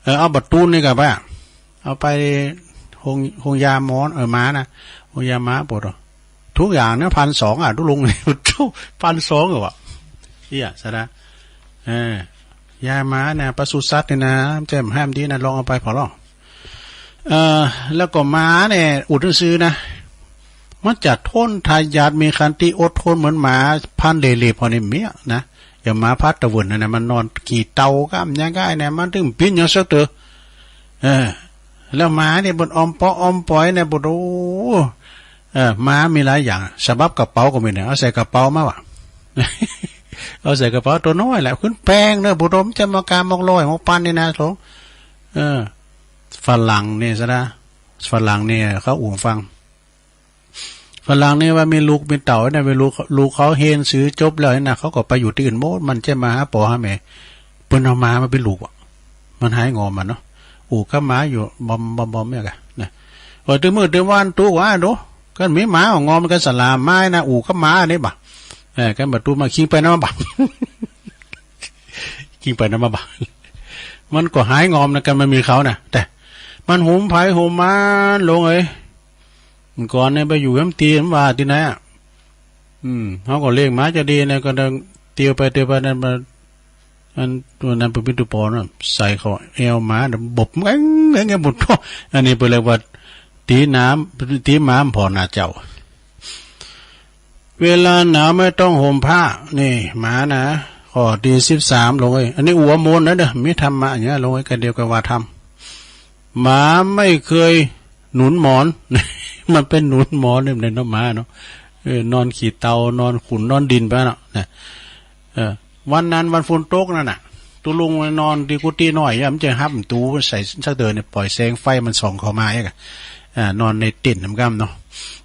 เออ เอาบัตรตูนนี่กะไป เอาไปโฮง โฮงยาหมอ เออ หมานะ โฮงยาหมาปวดเอา ทุกอย่างเนี่ย พันสองอ่ะ ตุลุง พันสองเหรอวะ เอี้ย สาระ เออ ยาหมาเนี่ย ปศุสัตว์เนี่ยนะ แจ่มแฮมดีนะ ลองเอาไปพอลอง เออ แล้วก็หมาเนี่ย อุดหนังสือนะ มันจะทนทายาทมีขันติอดทนเหมือนหมาพันธุ์เหล่ๆ พอนี่เมียนะ อย่างหมาพัดตะเวินนั่นนะ มันนอนขี่เตาก้ามยังไงเนี่ย มันถึงปิ้นอย่างสักเตอ เออ แล้วหมาเนี่ย บนออมเปาะออมปอยเนี่ย บน โอ้ เออ หมามีหลายอย่าง ฉบับกระเป๋าก็มีเนี่ย เอาใส่กระเป๋ามาว่ะ เอาใส่กระเป๋าตัวน้อยแหละ ขึ้นแพงเนอะ ผู้ชม จะมากามอกลอย มอกปันนี่นะ โถ เออ ฝรั่งเนี่ยซะนะ ฝรั่งเนี่ย เขาอู่ฟัง ฝรั่งเนี่ยว่ามีลูกมีเต้าเนี่ย มีลูก ลูกเขาเฮียนสือจบแล้วนะ เขาก็ไปอยู่ที่อื่นหมด มันจะมาหาพ่อหาแม่ เปิ้นเอาหมามาเป็นลูกอะ มันหายงอมมันเนาะ อู่กับหมาอยู่ บอม บอม บอมเนี่ยกะนะ ว่าตึงมือตึงวันตุกว่าดู กันมีหมาเอางอมกันสลามไม้นะ อู่กับหมาเนี่ยบ่ะ เออ กันบ่ะ ตูมาคิงไปนะมาบ่ะ คิงไปนะมาบ่ะ มันก็หายงอมนะ กันมันมีเขานะ แต่ มันหุมไผหุมมันลงเอ้ย ก่อนเนี่ยไปอยู่แคมป์ตีนว่าที่ไหนอ่ะ อืม เขาก็เลี้ยงหมาจะดีเนี่ย ก็เดินเตียวไปเตียวไปนั่นมา อันตัวนั้นเป็นพิษตัวปอนะ ใส่เขาแอวหมาน่ะ บกแง่งแง่งแง่งบนท่อ อันนี้เปิ้นเรียกว่า ตีน้ำ ตีหมาผ่อนหน้าเจ้า เวลาหนาวไม่ต้องห่มผ้า นี่ หมานะ ข้อที่สิบสาม ลงเอ้ย อันนี้หัวโมนนะเด้อ มีธรรมะอย่างเงี้ย ลงเอ้ย กันเดียวกับว่าธรรม หมาไม่เคยหนุนหมอน มันเป็นหนุนหมอนเนี่ย ในน้องหมาเนาะ เออ นอนขี้เตานอนขุนนอนดินไปเนาะนะ เออ วันนั้นวันฝนตกนั่นน่ะ ตุลุงนอนที่กุฏิน้อยอะ มันจะหับตูใส่สักเดือนเนี่ย ปล่อยแสงไฟมันส่องเข้ามาเองอะ อ่า นอนในเต็นท์น้ำกำเนาะ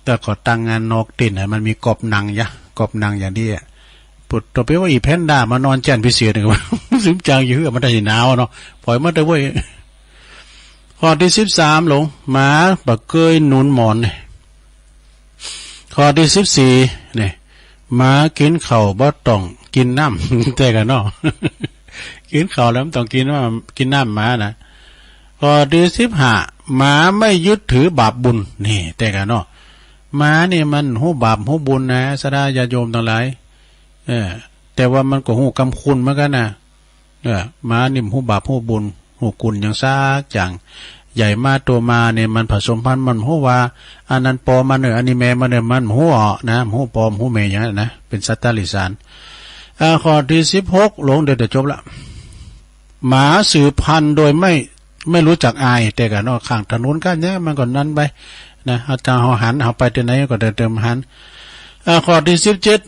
แต่ขอตั้งงานนอกเต็นท์ให้มันมีกอบนังยะ กอบนังอย่างดีอะ ปวดตัวไปว่าอีแพนด้ามานอนแจ่นพิเศษเนี่ย ซึมจางอยู่เหือมันได้หนาวเนาะ ปล่อยมันเถอะเว้ย ข้อที่สิบสาม ลง หมาบ่เกยหนุนหมอนเนี่ย ข้อที่สิบสี่ เนี่ย หมากินข้าวบ่ต้องกินน้ำ แต่กันเนาะ กินข้าวแล้วบ่ต้องกินว่า กินน้ำหมานะ ข้อที่สิบห้า หมาไม่ยึดถือบาปบุญ นี่ แต่กันเนาะ หมานี่มันฮู้บาปฮู้บุญนะ สาระญาติโยมทั้งหลาย เออ แต่ว่ามันก็ฮู้กำคุณเหมือนกันนะ เออ หมานี่ฮู้บาปฮู้บุญ ฮู้คุณอย่างสักอย่าง ใหญ่มาโตมาเนี่ย มันผสมพันธุ์ มันฮู้ว่า อันนั้นปอมันเนอะ อันนี้แม่มันเนอะ มันฮู้ออกนะ ฮู้ปอฮู้แม่อย่างนั้นนะ เป็นสัตว์เดรัจฉาน อ่า ข้อที่สิบหก ลง เดี๋ยวจะจบละ หมาสืบพันธุ์โดยไม่ ไม่รู้จักอาย แต่กันเนาะ ข้างถนนกันเนี่ย มันก็นั้นไปนะ อาจารย์เขาหัน เขาไปที่ไหนก็เดินเติมหัน อ่า ข้อที่สิบเจ็ด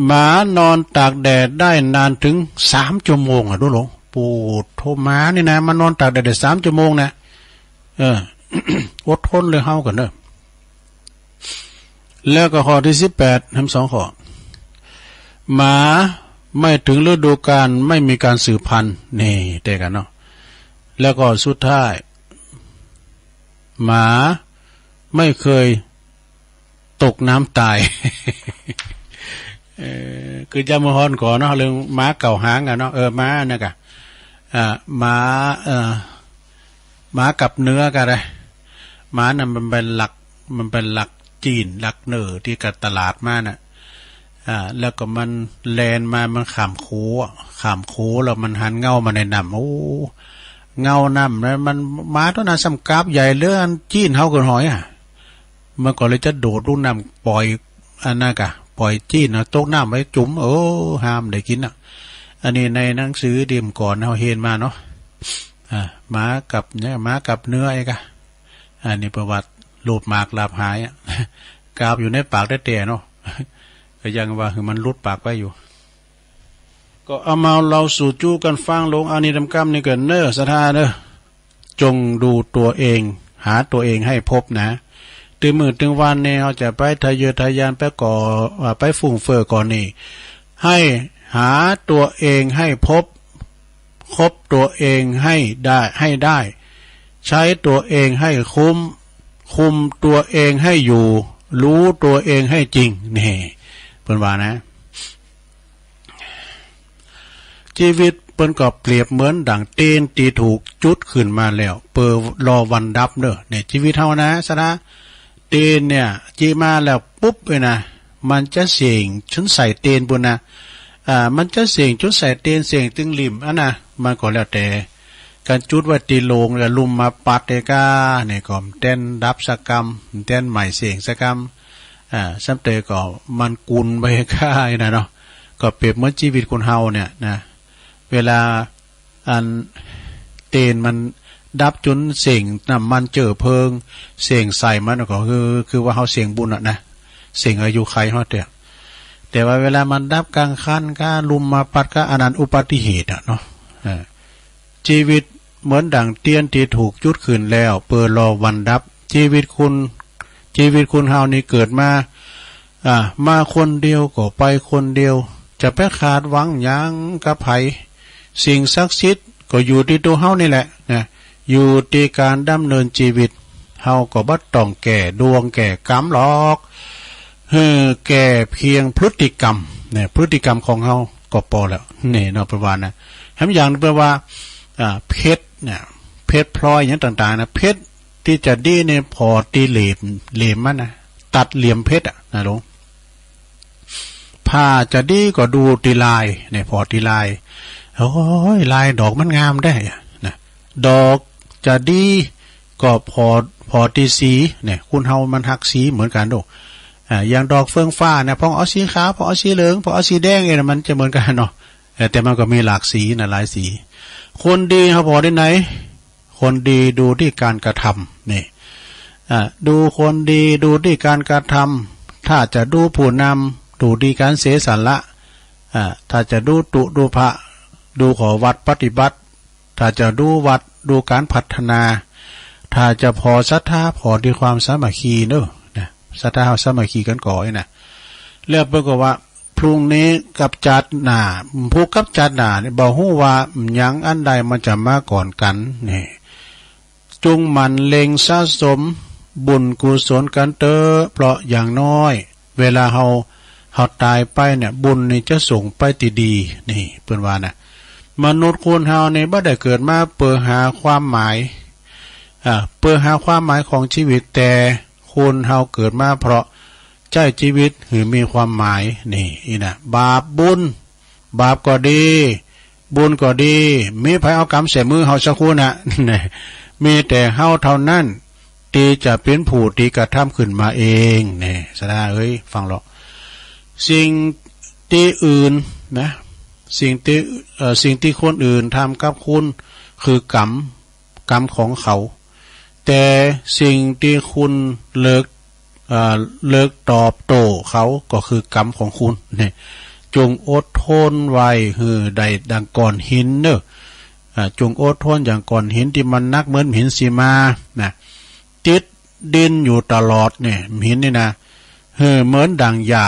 หมานอนตากแดดได้นานถึงสามชั่วโมงอะ ดูหลง ปวดโทหมานี่นะ มันนอนตากแดดได้สามชั่วโมงนะ เออ อดทนเลยเฮากันเนอะ แล้วก็ข้อที่สิบแปด ทั้งสองข้อ หมาไม่ถึงฤดูกาลไม่มีการสืบพันธุ์ นี่ แต่กันเนาะ แล้วก็สุดท้าย หมาไม่เคยตกน้ำตาย เออ คือจะมาฮอนก่อนเนาะ เรื่องหมาเก่าหางอะเนาะ เออ หมานะกะ อ่า หมา เออ หมากับเนื้อก็ได้ หมาน่ะมันเป็นหลัก มันเป็นหลักจีน หลักเนอที่กับตลาดมาน่ะ อ่า แล้วก็มันแลนมา มันข้ามโขอะ ข้ามโขแล้วมันหันเงามาในน้ำ โอ้ เงาน้ำนะ มันหมาตัวนั้นซ้ำกราฟใหญ่เหลืออันจีนเฮาเกินหอยอะ มันก็เลยจะโดดลงน้ำ ปล่อย อันนั้นกะ ปล่อยจีนนะ ตกน้ำไปจุ่ม เออ ห้ามได้กินอ่ะ อันนี้ในหนังสือเล่มก่อนเฮาเห็นมาเนาะ อ่า หมากับเนี่ย หมากับเนื้อไอ้กะ อันนี้ประวัติ รูปหมากลาบหายอะ กราฟอยู่ในปากแต๊ๆเนาะ ก็ยังว่าคือมันหลุดปากไปอยู่ ก็เอามาเล่าสู่จู้กันฟัง ลงอันนี้ดำกำนี่ก็เน้อ ศรัทธาเน้อ จงดูตัวเอง หาตัวเองให้พบนะ ตึงมื้อตึงวันนี่เฮาจะไปทะเยอทะยานไปก่อ อ่า ไปฟุ่มเฟือยก่อนี่ ให้หาตัวเองให้พบ คบตัวเองให้ได้ ให้ได้ ใช้ตัวเองให้คุ้ม คุมตัวเองให้อยู่ รู้ตัวเองให้จริง นี่ เปิ้นว่านะ ชีวิตเปิ้นก็เปรียบเหมือนดั่งเตียนที่ถูกจุดขึ้นมาแล้ว เปื้อรอวันดับเนอะ เนี่ย ชีวิตเฮานะ สนะ เตียนเนี่ย จีมาแล้วปุ๊บเลยนะ มันจะเสี่ยงชนใส่เตียนปุ้นนะ อ่า มันจะเสี่ยงชนใส่เตียน เสี่ยงตึงหลิมอันนะ มันก็แล้วแต่ การจุดไว้ตีโลงแล้วลุมมาปัดเตก้า เนี่ยก็แต้นดับสักกำ แต้นใหม่เสี่ยงสักกำ อ่า ซ้ำเตก็มันกุนไปก้านะเนาะ ก็เปรียบเหมือนชีวิตคนเฮาเนี่ยนะ เวลา อันเตียนมันดับจนเสี่ยงน้ำมันเจือเพลิง เสี่ยงใส่มันก็คือ คือว่าเฮาเสี่ยงบุญอะนะ เสี่ยงอายุขัยเฮาเตี้ย แต่ว่าเวลามันดับกลางคันก็ลุมมาปัดก็อันนั้นอุบัติเหตุอะเนาะ เออ ชีวิตเหมือนดั่งเตียนที่ถูกจุดขึ้นแล้ว เปื้อรอวันดับ ชีวิตคุณ ชีวิตคุณเฮานี่เกิดมา อ่า มาคนเดียวก็ไปคนเดียว จะไปคาดหวังหยังกับไผ สิ่งศักดิ์สิทธิ์ก็อยู่ที่ตัวเฮานี่แหละนะ อยู่ที่การดำเนินชีวิต เฮาก็บ่ต้องแก้ดวงแก้กรรมหรอก เฮาแก้เพียงพฤติกรรมเนี่ย พฤติกรรมของเฮาก็ปอแล้ว นี่เนาะ เปิ้นว่านะ แถมอย่างเปิ้นว่า อ่า เพชรเนี่ย เพชรพลอยอย่างต่างๆนะ เพชรที่จะดีเนี่ย ผ่อตีเหลี่ยม เหลี่ยมมันนะ ตัดเหลี่ยมเพชรอะนะหลวง ผ้าจะดีก็ดูตีลายเนี่ย ผ่อตีลาย โอ้ย ลายดอกมันงามได้อะนะ ดอกจะดีก็ผ่อ ผ่อตีสีเนี่ย คนเฮามันฮักสีเหมือนกันโด อ่า อย่างดอกเฟื่องฟ้าเนี่ย พ่องเอาสีขาว พ่องเอาสีเหลือง พ่องเอาสีแดงเนี่ย มันจะเหมือนกันเนาะ เออ แต่มันก็มีหลากสีนะ หลายสี คนดีเฮาผ่อที่ไหน คนดีดูที่การกระทำนี่ อ่า ดูคนดีดูที่การกระทำ ถ้าจะดูผู้นำดูที่การเสียสละ อ่า ถ้าจะดูตุดูพระ ดูข้อวัดปฏิบัติ ถ้าจะดูวัดดูการพัฒนา ถ้าจะผ่อศรัทธาผ่อที่ความสามัคคีเนอะนะ ศรัทธาสามัคคีกันก่อนนะ แล้วเปิ้นก็ว่า พรุ่งนี้กับชาติหน้า ผู้กับชาติหน้าเนี่ย บ่ฮู้ว่าหยังอันใดมันจะมาก่อนกันนี่ จงหมั่นเล็งสะสมบุญกุศลกันเต๊อะ เพราะอย่างน้อย เวลาเฮา เฮาตายไปเนี่ย บุญนี่จะส่งไปที่ดี นี่เปิ้นว่านะ มนุษย์คนเฮานี่บ่ได้เกิดมาเปื้อหาความหมาย อ่า เปื้อหาความหมายของชีวิต แต่คนเฮาเกิดมาเพราะใช้ชีวิตหื้อมีความหมาย นี่ อีนะ บาปบุญ บาปก็ดี บุญก็ดี มีไผเอากำใส่มือเฮาสักคนน่ะ มีแต่เฮาเท่านั้น ที่จะเป็นผู้ที่กระทำขึ้นมาเอง นี่ สนะเอ้ย ฟังเลาะ สิ่งที่อื่นนะ สิ่งที่ เอ่อ สิ่งที่คนอื่นทำกับคุณคือกรรม กรรมของเขา แต่สิ่งที่คุณเลิก เอ่อ เลิกตอบโต้เขาก็คือกรรมของคุณ นี่ จงอดทนไว้หื้อได้ดังก้อนหินเนอะ อ่า จงอดทนอย่างก้อนหินที่มันหนักเหมือนหินสีมานะ ติดดินอยู่ตลอดเนี่ย หินนี่นะ หื้อเหมือนดั่งหญ้า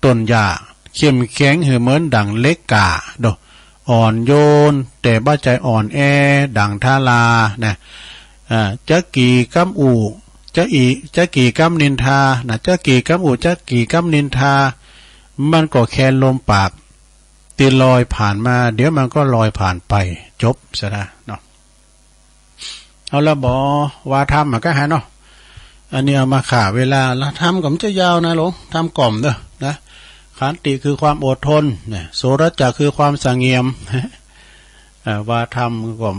ต้นหญ้า เข้มแข็งหื้อเหมือนดั่งเหล็กกล้า โด อ่อนโยน แต่บ่ใจ้อ่อนแอ ดั่งทารานะ อ่า จะกี่กำอู้ จะอี จะกี่กำนินทานะ จะกี่กำอู้ จะกี่กำนินทา มันก็แค่ลมปาก ที่ลอยผ่านมา เดี๋ยวมันก็ลอยผ่านไป จบซะนะเนาะ เอาละบ่ ว่าธรรมอะก็หาเนาะ อันนี้เอามาฆ่าเวลาละ ธรรมก็มันจะยาวนะหลวง ธรรมกล่อมเด้อนะ ขันติคือความอดทนนะ โสรจะคือความสงบ เอ่อ ว่าธรรมก็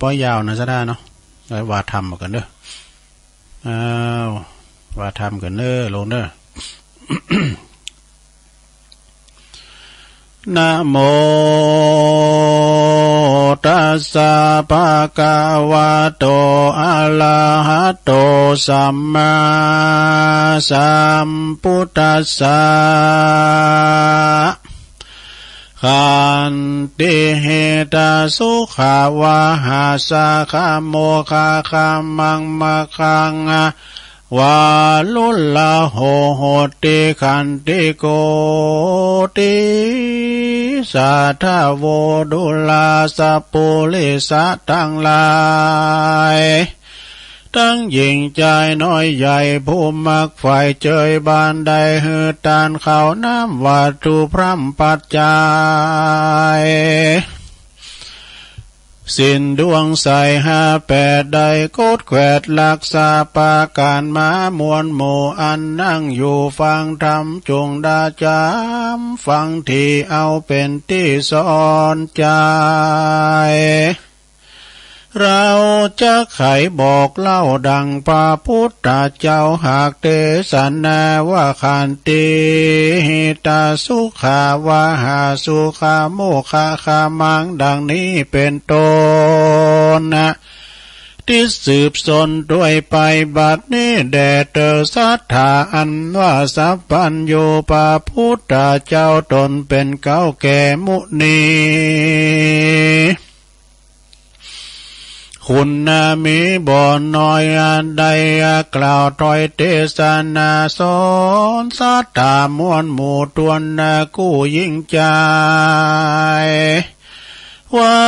บ่ยาวนะซะนะเนาะ ไว้ว่าธรรมกันเด้อ อ้าว ว่าธรรมกันเด้อหลวงเด้อ นะโม ตัสสะ ภะคะวะโต อะระหะโต สัมมาสัมพุทธัสสะ ขันติ หิตา สุขะ วาหา สะขะ โมคะ ขะมัง มะขัง วารุลละโห โหติ ขันติ โกติ สัทธาโวดุลาสัพปุริสะตังหลาย ทั้งหญิงชายน้อยใหญ่ผู้มักใฝ่เจยบานได้หื้อตานข้าวน้ำวัตถุพร่ำปัจจัย สินดวงใสห้าแปดได้กดแขวดรักษาประการมามวลหมู่อันนั่งอยู่ฟังธรรมจงได้จำฟังที่เอาเป็นที่สอนใจ เราจะไขบอกเล่าดังพระพุทธเจ้าหากเทศนาว่าขันติหิตาสุขาวาหาสุขาโมคคามังดังนี้เป็นต้นนะ ที่สืบสนด้วยไปบัดนี้แด่เธอสัทธาอันว่าสัพพัญญูพระพุทธเจ้าตนเป็นเก้าแก่มุนี คุณนามีบ่อน้อยอันใดกล่าวถ้อยเทศนาสอนสัทธามวลหมู่ทวนนากู้ยิ่งใจ ว่า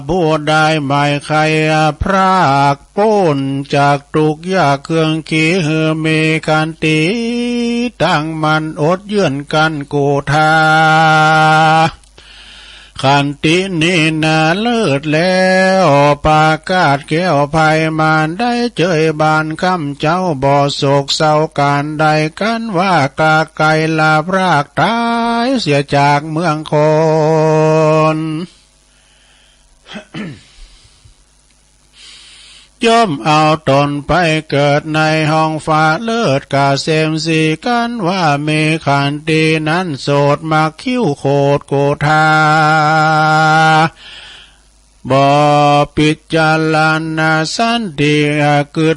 ผู้ใดไม่ใครพรากปล้นจากทุกข์ยากเครื่องขีหือมีขันติตั้งมันอดเยื่อนกันกูทา ขันตินี้นาเลิศแล้วประกาศแก้วภัยมารได้เจยบานคำเจ้าบ่โศกเศร้าการใดกันว่ากาไกลลาพรากตายเสียจากเมืองคน ย่อมเอาตนไปเกิดในห้องฟ้าเลิศกาเสมสีกันว่ามีขันตินั้นโสดมักคิ้วโขดโกธา บ่พิจารณาสันติกึศ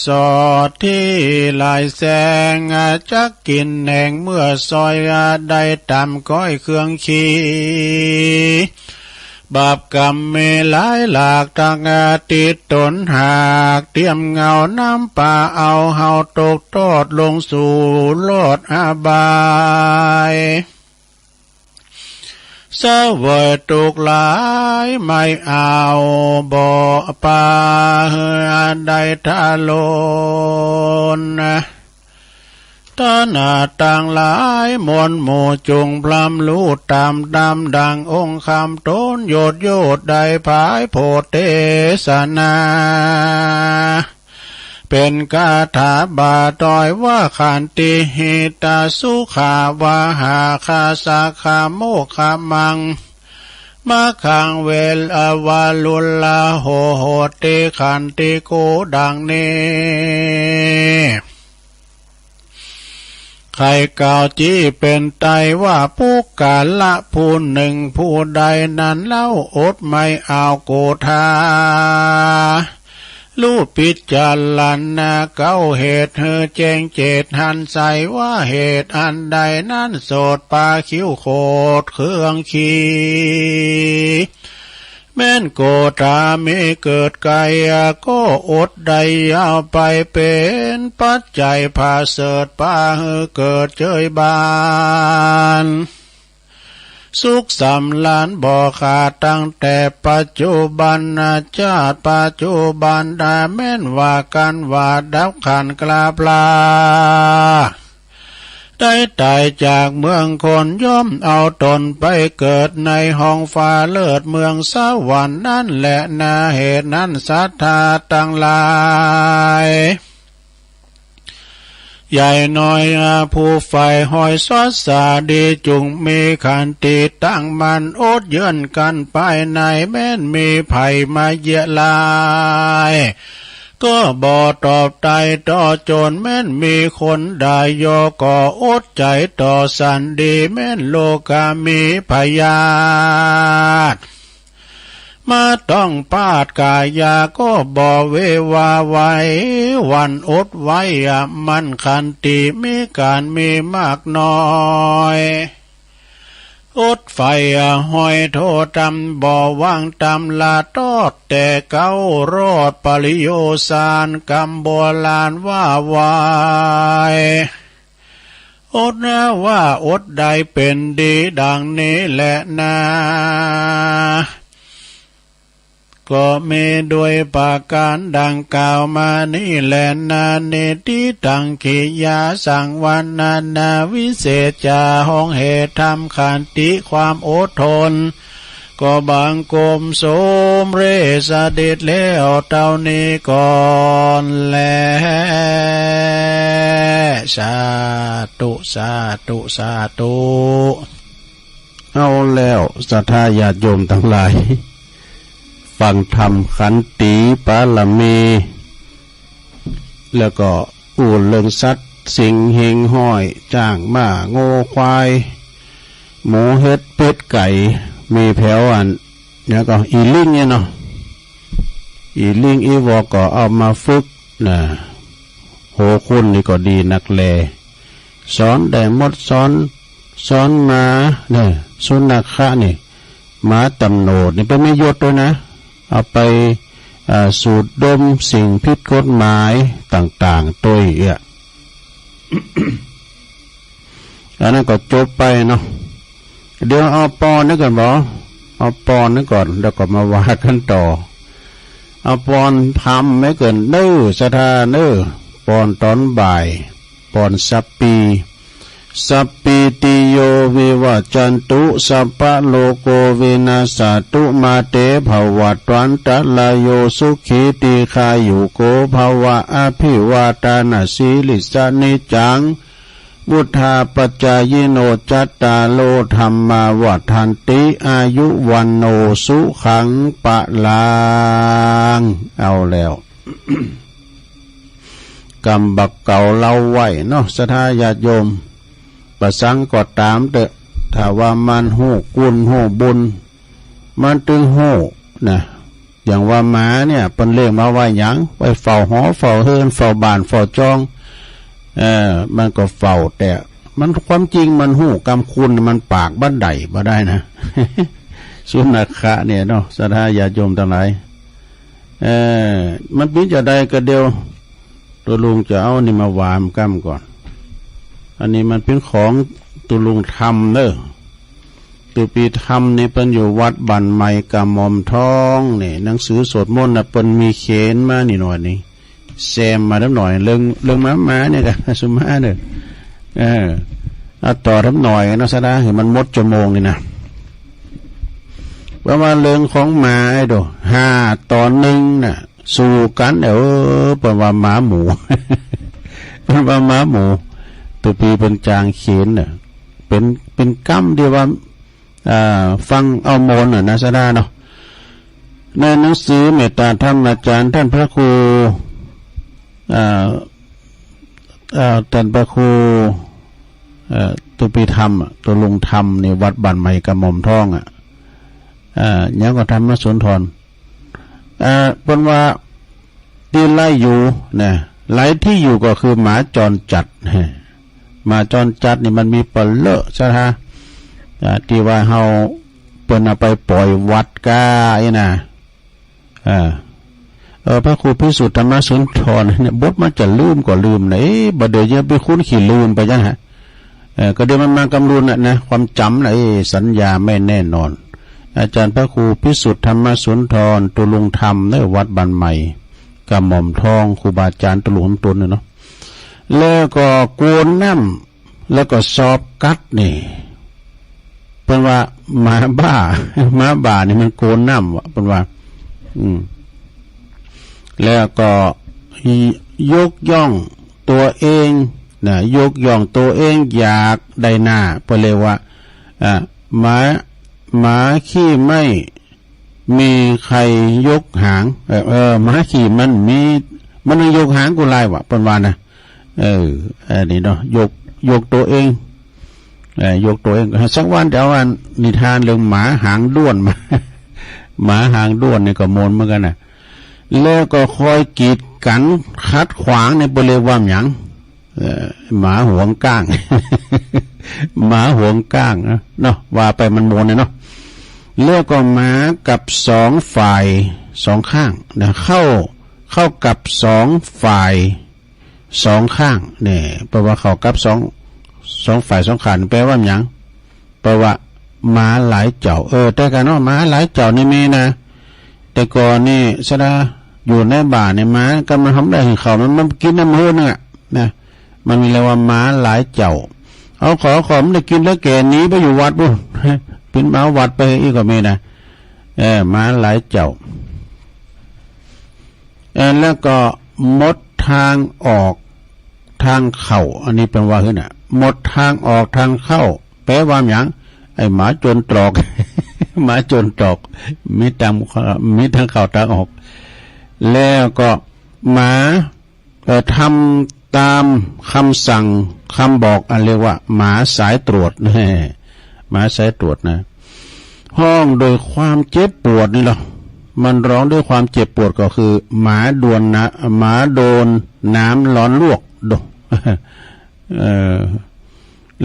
สอดที่หลายแสงจักกินแห่งเมื่อซอยได้ตำก้อยเครื่องขี บาปกรรมมีหลายหลากทั้งติดตนหากเตรียมเงาน้ำปาเอาเฮาตกทอดลงสู่โลดอบาย เสวยทุกข์หลายไม่เอาบ่ปาหื้อได้ทาลน ท่านทั้งหลายมวลหมู่จงพร่ำรู้ตามดำดังองค์คำตนโยดโยดได้ผายโพธิเทศนา เป็นคาถาบาทอยว่าขันติหิตาสุขาวาหาคาสักขโมคมัง มะขังเวลวาลุลลาโหโหติขันติโกดังนี้ ใครกล่าวจี้เป็นไตว่าปุคคละผู้หนึ่งผู้ใดนั้นเล่าอดไม่เอาโกธา รู้พิจารณาเก้าเหตุหื้อแจ้งเจตหันใสว่าเหตุอันใดนั้นโสดปาคิ้วโขดเครื่องขี แม้นโกธามีเกิดไกลก็อดได้ยาวไปเป็นปัจจัยผาเสริฐปาหื้อเกิดเจยบาน สุขสำราญบ่ขาดตั้งแต่ปัจจุบันชาติปัจจุบันดาแม้นว่ากันว่าดับขันธ์กลาพลา ได้ตายจากเมืองคนย่อมเอาตนไปเกิดในห้องฟ้าเลิศเมืองสวรรค์นั่นแหละนาเหตุนั้นสัทธาทั้งหลาย ใหญ่น้อยผู้ใฝ่หอยสวัสดีจุงมีขันติตั้งมั่นอดเยื่อนกันภายในแม้นมีภัยมาเยียะลาย ก็บ่ตอบไตต่อโจรแม้นมีคนใดยอก็อดใจต่อสันดีแม้นโลกามีพยาธิ มาต้องปาดกายาก็บ่เววาไหวหวั่นอดไหวอะมันขันติมีการมีมากน้อย อดไฟอะห้อยโทษตำบ่วางตำละทอดแต่เก้ารอดปริโยสารกำโบราณว่าไว้ อดนะว่าอดได้เป็นดีดังนี้แลนา ก็มีด้วยประการดังกล่าวมานี้แลนา นิติตังขิยาสังวรรณนา วิเศษจาห้องเหตุธรรมขันติความอดทน ก็บังคมสมเร็จเสด็จแล้วเท่านี้ก่อนแล สาธุ สาธุ สาธุ เอาแล้วศรัทธาญาติโยมทั้งหลาย ฟังธรรมขันติปารมี แล้วก็อู้เรื่องสัตว์สิ่งหิ่งห้อย จ้าง ม้า งัว ควาย หมู เห็ด เป็ด ไก่ มีแผวอัน แล้วก็อีลิงเนี่ยเนาะ อีลิงอีวอกก็เอามาฝึกนะ โห คุณนี่ก็ดีนักแล สอนได้หมด สอน สอนหมาเนี่ย สุนัขะนี่ หมาตำโหนดนี่ เป็นมียศด้วยนะ เอาไป อ่า สูดดมสิ่งผิดกฎหมายต่างๆ ตัวอีกอะ อันนั้นก็จบไปเนาะ เดี๋ยวเอาปอนนี่ก่อนบ่ เอาปอนนี่ก่อน แล้วก็มาว่ากันต่อ เอาปอนธรรมไว้ก่อนเน้อ ศรัทธาเน้อ ปอนตอนบ่าย ปอนสัปปี สัปปีติโยวิวัจจันตุ สัพพะโลโกวินัสสะตุ มาเตภวัตวันตะรายโย สุขีตีฆายุโกภวะ อภิวาทานาสีลิสสะ นิจจัง วุฑฒาปจจายิโน จัตตาโรธัมมา วัฑฒันติ อายุ วัณโณ สุขัง พลัง เอาแล้ว กำบักเก่าเล่าไว้เนาะ ศรัทธาญาติโยม ประสังก็ตามเถอะ ถ้าว่ามันฮู้คุณฮู้บุญ มันตึงฮู้นะ อย่างว่าหมาเนี่ย เปิ้นเลี้ยงมาไว้หยัง ไว้เฝ้าหอเฝ้าเฮือน เฝ้าบ้านเฝ้าจอง เออ มันก็เฝ้า แต่มัน ความจริงมันฮู้กำคุณ มันปากบัดใดบ่ได้นะ สุนัขะเนี่ยเนาะ ศรัทธาญาติโยมทั้งหลาย เออ มันเป็นจะใดก็เดียว ตัวลุงจะเอานี่มาว่าหมู่กำก่อน อันนี้มันเป็นของตัวลุงทำเด้อ ตัวปีทำนี่เปิ้นอยู่วัดบ้านใหม่กระหม่อมทองนี่ หนังสือสวดมนต์น่ะ เปิ้นมีเขียนมานี่หน่อยนี่ แซมมาเล็กหน่อย เรื่อง เรื่องหมาๆ เนี่ยกะ สุมาเด้อ เออ เอาต่อเล็กหน่อยเนาะ ศรัทธา ให้มันหมดชั่วโมงนี่นะ เพราะว่าเรื่องของหมาไอ้โด ห้าต่อหนึ่งน่ะ สู้กัน เออ เปิ้นว่าหมาหมู่ เปิ้นว่าหมาหมู่ ตัวปีเปิ้นจางเขียนน่ะ เป็น เป็นกำที่ว่า อ่า ฟังเอามนต์น่ะนะ ศรัทธาเนาะ ในหนังสือเมตตาธรรมอาจารย์ท่านพระครู อ่า อ่า ท่านพระครู เอ่อ ตัวปีธรรมอะ ตัวลุงธรรมนี่ วัดบ้านใหม่กระหม่อมทองอะ อ่า ยังก็ธรรมสุนทร อ่า เปิ้นว่าที่ไล่อยู่นะ ไล่ที่อยู่ก็คือหมาจรจัด หมาจรจัดนี่มันมีเป๋อเลอะ ศรัทธา อ่า ที่ว่าเฮา เปิ้นเอาไปปล่อยวัดก้าไอ้นะ อ่า เออ พระครูพิสุทธิ์ธรรมสุนทรเนี่ย บทมันจะลืมก็ลืมนะ เอ๊ะ บ่เดี๋ยวจะเป็นคนขี้ลืมไปจังฮะ เออ ก็เดี๋ยวมันมากำลุนน่ะนะ ความจำน่ะ เอ๊ะ สัญญาไม่แน่นอน อาจารย์พระครูพิสุทธิ์ธรรมสุนทร ตุลุงธรรม เนอะ วัดบ้านใหม่ กระหม่อมทอง ครูบาอาจารย์ตุลุงตนเนี่ยเนาะ แล้วก็กวนน้ำ แล้วก็สอบกัดนี่ เปิ้นว่าหมาบ้า หมาบ้านี่มันโกนน้ำว่ะ เปิ้นว่า อืม แล้วก็ยกย่องตัวเองนะ ยกย่องตัวเองอยากได้หน้า เปิ้นเรียกว่า อ่า หมา หมาขี้ไม่ มีใครยกหาง เออ เออ หมาขี้มันมี มันต้องยกหางกูลายว่ะ เปิ้นว่านะ เออ อันนี้เนาะ ยก ยกตัวเอง เออ ยกตัวเอง สักวันจะเอาอันนิทานเรื่องหมาหางด้วนมา หมาหางด้วนนี่ก็มนต์เหมือนกันนะ แล้วก็คอยกีดกันขัดขวางเนี่ย เปิ้นเรียกว่าหยัง เอ่อ หมาหวงก้าง หมาหวงก้างนะเนาะ ว่าไปมันมนต์เนี่ยเนาะ แล้วก็หมากับสองฝ่ายสองข้างนะ เข้า เข้ากับสองฝ่ายสองข้างเนี่ย แปลว่าเข้ากับสอง สองฝ่ายสองข้างนี่แปลว่าหยัง แปลว่าหมาหลายเจ้า เออ แต่กันเนาะ หมาหลายเจ้านี่มีนะ แต่ก่อนนี่สะดาอยู่ในบ้านนี่หมาก็มันทำได้เห็นเขามันมันกินน้ำหื้อนึงอะนะ มันมีเรียกว่าหมาหลายเจ้า เอาขอขอมันได้กินแล้วแก่หนีไปอยู่วัดบุ้น เป็นหมาวัดไปอีกก็มีนะ เออ หมาหลายเจ้า เออ แล้วก็หมดทางออกทางเข้า อันนี้เป็นว่าหื้อน่ะ หมดทางออกทางเข้า แปลว่าหยัง ไอ้หมาจนตรอก หมาจนตรอก มีทาง มีทางเข้าทางออก แล้วก็หมา เอ่อ ทำตามคำสั่งคำบอก อันเรียกว่าหมาสายตรวจ หมาสายตรวจนะ ฮ้องโดยความเจ็บปวดนี่เหรอ มันร้องด้วยความเจ็บปวดก็คือ หมาดวนนะ หมาโดนน้ำร้อนลวก ดู เออ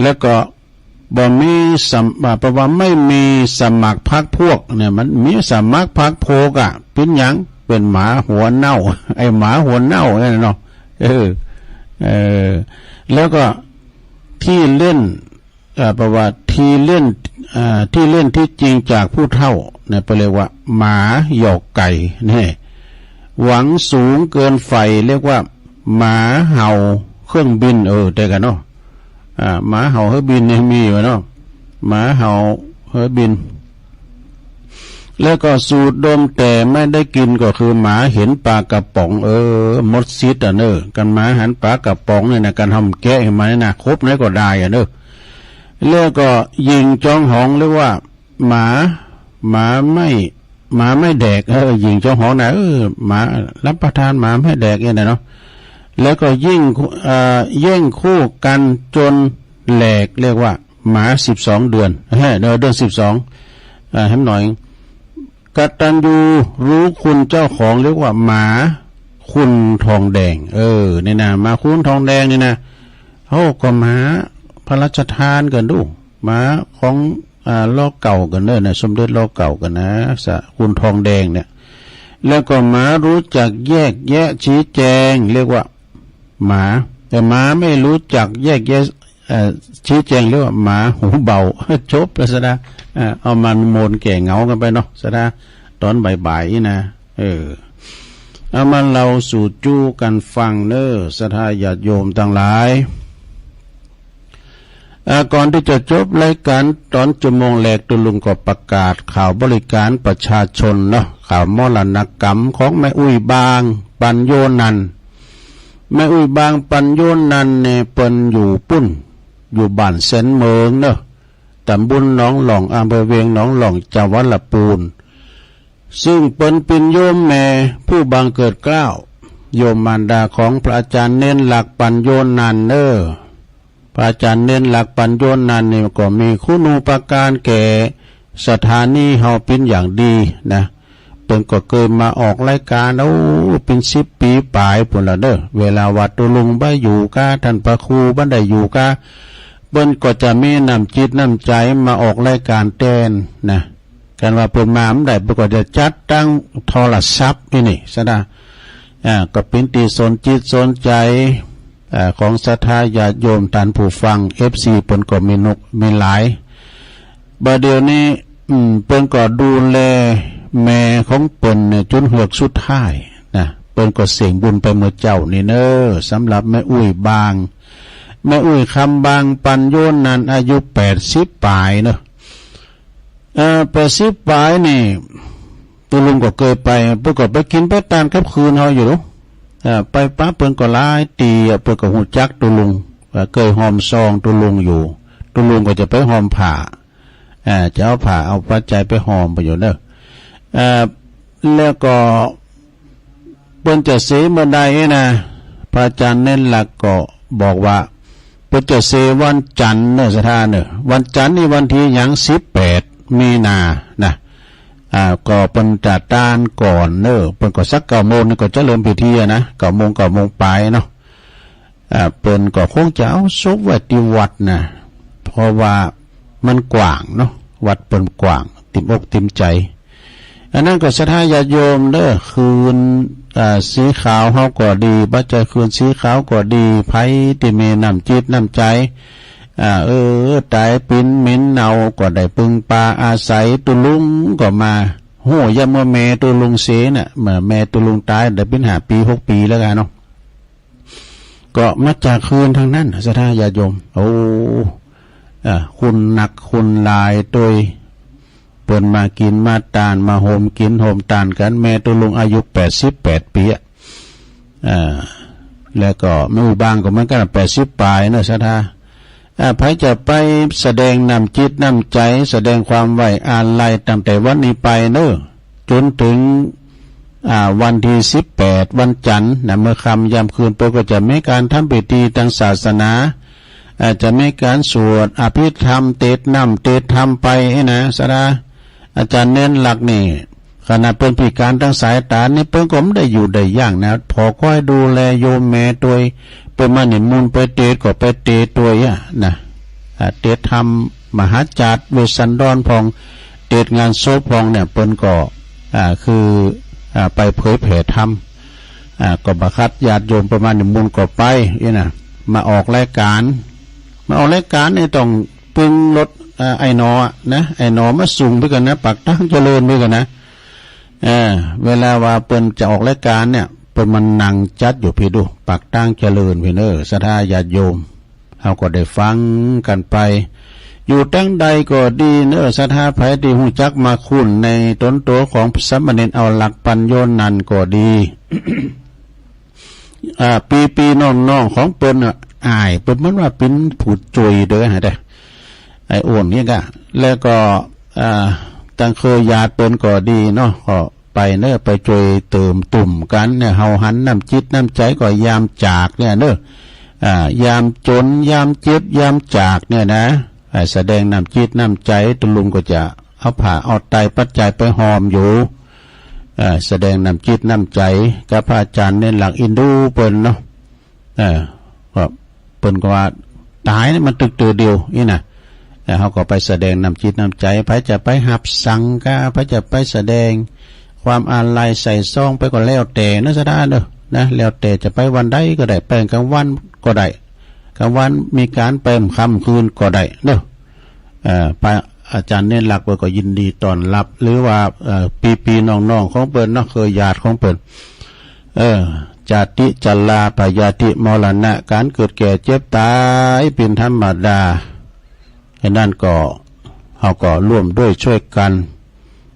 แล้วก็บ่มีสม- อ่า แปลว่าไม่มีสมัครพรรคพวกเนี่ย มันมีสมัครพรรคพวกอะ เป็นหยัง เป็นหมาหัวเน่า ไอ้หมาหัวเน่าเนี่ยเนาะ เออ เออ แล้วก็ที่เล่น เอ่อ แปลว่าที่เล่น อ่า ที่เล่นที่จริงจากผู้เฒ่าเนี่ย ไปเรียกว่าหมาหยอกไก่เนี่ย หวังสูงเกินใฝ่ เรียกว่าหมาเห่าเครื่องบิน เออ แต่กันเนาะ อ่า หมาเห่าเครื่องบินเนี่ยมีอยู่เนาะ หมาเห่าเครื่องบิน แล้วก็สูดดมแต่ไม่ได้กินก็คือหมาเห็นปลากระป๋อง เออ หมดสิทธิ์อะเนอะ กันหมาหันปลากระป๋องเนี่ยนะ กันทำแกะให้มันนะ ครบไหนก็ได้อะเนอะ แล้วก็หยิ่งจองหอง เรียกว่าหมา หมาไม่ หมาไม่แดก เออ หยิ่งจองหองนะ เออ หมารับประทาน หมาไม่แดกเนี่ยนะเนาะ แล้วก็ยิ่ง เอ่อ แย่งคู่กันจนแหลก เรียกว่าหมาสิบสองเดือน เฮ้ย เดือน เดือนสิบสอง อ่า แหมหน่อย กตัญญูรู้คุณเจ้าของ เรียกว่าหมาคุณทองแดง เออ นี่นะ หมาคุณทองแดงนี่นะ โอ้ ก็หมาพระราชทานกันดู หมาของ อ่า รอเก้ากันเนอะนะ สมเด็จรอเก้ากันนะ สะ คุณทองแดงเนี่ย แล้วก็หมารู้จักแยกแยะชี้แจง เรียกว่าหมา แต่หมาไม่รู้จักแยกแยะ เอ่อ ชี้แจง เรียกว่าหมาหูเบา จบแล้วสะดา อ่า เอามันโมนแก่เหงากันไปเนาะ สะดา ตอนบ่ายๆ นี่นะ เออ เอามาเล่าสู่จู้กันฟังเนอะ ศรัทธาญาติโยมทั้งหลาย อ่า ก่อนที่จะจบรายการตอนชั่วโมงแรก ตุ๊ลุงก็ประกาศข่าวบริการประชาชนเนาะ ข่าวมรณกรรมของแม่อุ้ยบาง ปัญโยนันท์ แม่อุ้ยบาง ปัญโยนันท์เนี่ย เปิ้นอยู่ปุ้น อยู่บ้านเซนเมิงเนอะ ตำบลหนองหล่อง อำเภอเวียงหนองหล่อง จังหวัดละปูน ซึ่งเปิ้นเป็นโยมแม่ผู้บังเกิดเกล้า โยมมารดาของพระอาจารย์เน้นหลัก ปัญโยนันท์เนอะ พระอาจารย์เน้นหลัก ปัญโยนันท์นี่ก็มีคุณูปการแก่สถานีเฮาเป็นอย่างดีนะ เปิ้นก็เคยมาออกรายการ โอ้ เป็นสิบปี๋ป๋ายปู้นละเนอะ เวลาว่าตุ๊ลุงบ่อยู่กา ท่านพระครูบ่ได้อยู่กา เปิ้นก็จะมีน้ำจิตน้ำใจมาออกรายการแตนนะ กันว่าเปิ้นมาบ่ได้ เปิ้นก็จะจัดตั้งโทรศัพท์นี่นี่ สะดา อ่า ก็เป็นตี้สนจิตสนใจ อ่า ของศรัทธาญาติโยมท่านผู้ฟัง เอฟซี เปิ้นก็มีนกมีหลาย บ่าเดี๋ยวนี้ อืม เปิ้นก็ดูแลแม่ของเปิ้นเนี่ยจนเฮือกสุดท้ายนะ เปิ้นก็เสี้ยงบุญไปเมื่อเจ๊านี่เนอะ สำหรับแม่อุ้ยบาง แม่อุ้ยคำบาง ปัญโยนันท์ อายุแปดสิบป๋ายเนอะ เอ่อ แปดสิบป๋ายนี่ ตุ๊ลุงก็เคยไป เปิ้นก็ไปกินไปตานกับคืนเฮาอยู่ เอ่อ ไปปะเปิ้นก็หลายตี้อะ เปิ้นก็ฮู้จักตุ๊ลุง เอ่อ เคยหอมซองตุ๊ลุงอยู่ ตุ๊ลุงก็จะไปหอมผ้า เอ่อ จะเอาผ้าเอาปัจจัยไปหอมไปอยู่เนอะ เอ่อ แล้วก็ เปิ้นจะเสเมื่อใดนะ พระอาจารย์เน้นหลักก็บอกว่า เปิ้นจะเสวันจันทร์เนอะ ศรัทธาเนอะ วันจันทร์นี่วันตี้หยัง สิบแปด มีนานะ อ่า ก็เปิ้นจะตานก่อนเนอะ เปิ้นก็สักเก้าโมงนี่ก็จะเริ่มพิธีอะนะ เก้าโมง เก้าโมงป๋ายเนาะ อ่า เปิ้นก็คงจะเอาศพไว้ตี้วัดนะ เพราะว่ามันกว้างเนาะ วัดเปิ้นกว้าง เต็มอกเต็มใจ อันนั้นก็ศรัทธาญาติโยมเด้อ คืน อ่า สีขาวเฮาก็ดี ปัจจัยคืนสีขาวก็ดี ไผตี้มีน้ำจิตน้ำใจ อ่า เออ ต๋ายปิ๊นเหม็นเน่าก็ได้ปึงปาอาศัย ตุ๊ลุงก็มาฮู้ยามว่าแม่ตุ๊ลุงเสียน่ะ เมื่อแม่ตุ๊ลุงต๋ายได้ปิ๊นห้าปี๋หกปี๋แล้วกั๋นเนาะ ก็มาจากคืนทั้งนั้น ศรัทธาญาติโยม โอ้ อ่า คุณหนักคุณหลายโตย เปิ้นมากิ๋นมาตาน มาโฮมกิ๋นโฮมตานกั๋น แม่ตุ๊ลุงอายุแปดสิบแปดปี๋อะ อ่า แล้วก็แม่อุบางก็เหมือนกั๋น แปดสิบป๋ายเนาะ ศรัทธา อ่า ใผจะไปแสดงน้ำจิตน้ำใจ๋ แสดงความไว้อาลัยตั้งแต่วันนี้ไปเนาะ จ๋นเถิง อ่า วันตี้สิบแปด วันจั๋นทร์นะ เมื่อค่ำยามคืนเปิ้นก็จะมีก๋านทำพิธีตางศาสนา อ่า จะมีก๋านสวดอภิธรรม เตสน์น้ำเตสน์ธรรมไปนี่นะ ศรัทธา อาจ๋ารย์เน้นหลักนี่ ขนาดเปิ้นพิก๋านตางสายต๋านี่ เปิ้นก็บ่ได้อยู่ได้อย่างนะ ผ่อคอยดูแลโยมแม่โตย เปิ้นมานิมนต์ไปเตสน์ก็ไปเตสน์โตยอะนะ อ่า เตสน์ธรรมมหาจาตุเวสสันดรพ่อง เตสน์งานศพพ่องเนี่ย เปิ้นก็ อ่า คือ อ่า ไปเผยแผ่ธรรม อ่า ก็บ่ขัดญาติโยม เปิ้นมานิมนต์ก็ไปนี่นะ มาออกรายก๋าน มาออกรายก๋านนี่ต้องปึงรถ อ่า ไอ้หนอนะ ไอ้หนอมาส่งไปก่อนนะ ปากตางเจริญไปก่อนนะ เออ เวลาว่าเปิ้นจะออกรายก๋านเนี่ย เปิ้นมานั่งจัดอยู่พี้ดู ปากตางเจริญพี้เน้อ ศรัทธาญาติโยม เฮาก็ได้ฟังกั๋นไป อยู่ตางใดก็ดีเน้อ ศรัทธา ใผตี้ฮู้จักมาคุ้นในต๋นโตของสามเณรเอาหลักปัญโยนั้นก็ดี อ่า ปี้ๆ น้องๆ ของเปิ้นน่ะ อ้ายเปิ้น เหมือนว่าเป๋นผู้จ้วยเด้อ ฮะเด้อ ไอ้โอนนี่กะ แล้วก็ อ่า ตางเครือญาติเปิ้นก็ดีเนาะ ก็ไปเน้อ ไปจ้วยเติมตุ้มกั๋นเนี่ย เฮาหันน้ำจิตน้ำใจ๋ก็ยามจากเนี่ยเน้อ อ่า ยามจ๋น ยามเจ็บ ยามจากเนี่ยนะ อ่า แสดงน้ำจิตน้ำใจ๋ ตุ๊ลุงก็จะเอาผ้าเอาไตรปัจจัยไปห่อมอยู่ เอ่อ แสดงน้ำจิตน้ำใจ๋กับพระอาจ๋ารย์เน้นหลัก เอ็นดูเปิ้นเนาะ เออ ก็เปิ้นก็ว่าต๋ายนี่มันตึกเตื้อเดียวนี่นะ เออ เฮาก็ไปแสดงน้ำจิตน้ำใจ๋ ใผจะไปหับสังฆะ ใผจะไปแสดงความอาลัยใส่ซองไปก็แล้วแต่เนาะ ศรัทธาเนาะ นะ แล้วแต่จะไปวันใดก็ได้ ไปก๋างวันก็ได้ ก๋างวันมีก๋าน ไปค่ำคืนก็ได้เนาะ เอ่อ พระอาจ๋ารย์เน้นหลักเปิ้นก็ยินดีต้อนรับ หรือว่า เอ่อ ปี้ๆ น้องๆ ของเปิ้นเนาะ เครือญาติของเปิ้น เออ จาติ ชรา พยาธิ มรณะ ก๋านเกิดแก่เจ็บต๋ายเป๋นธรรมดา ฉะนั้นก็ เฮาก็ร่วมด้วยช่วยกัน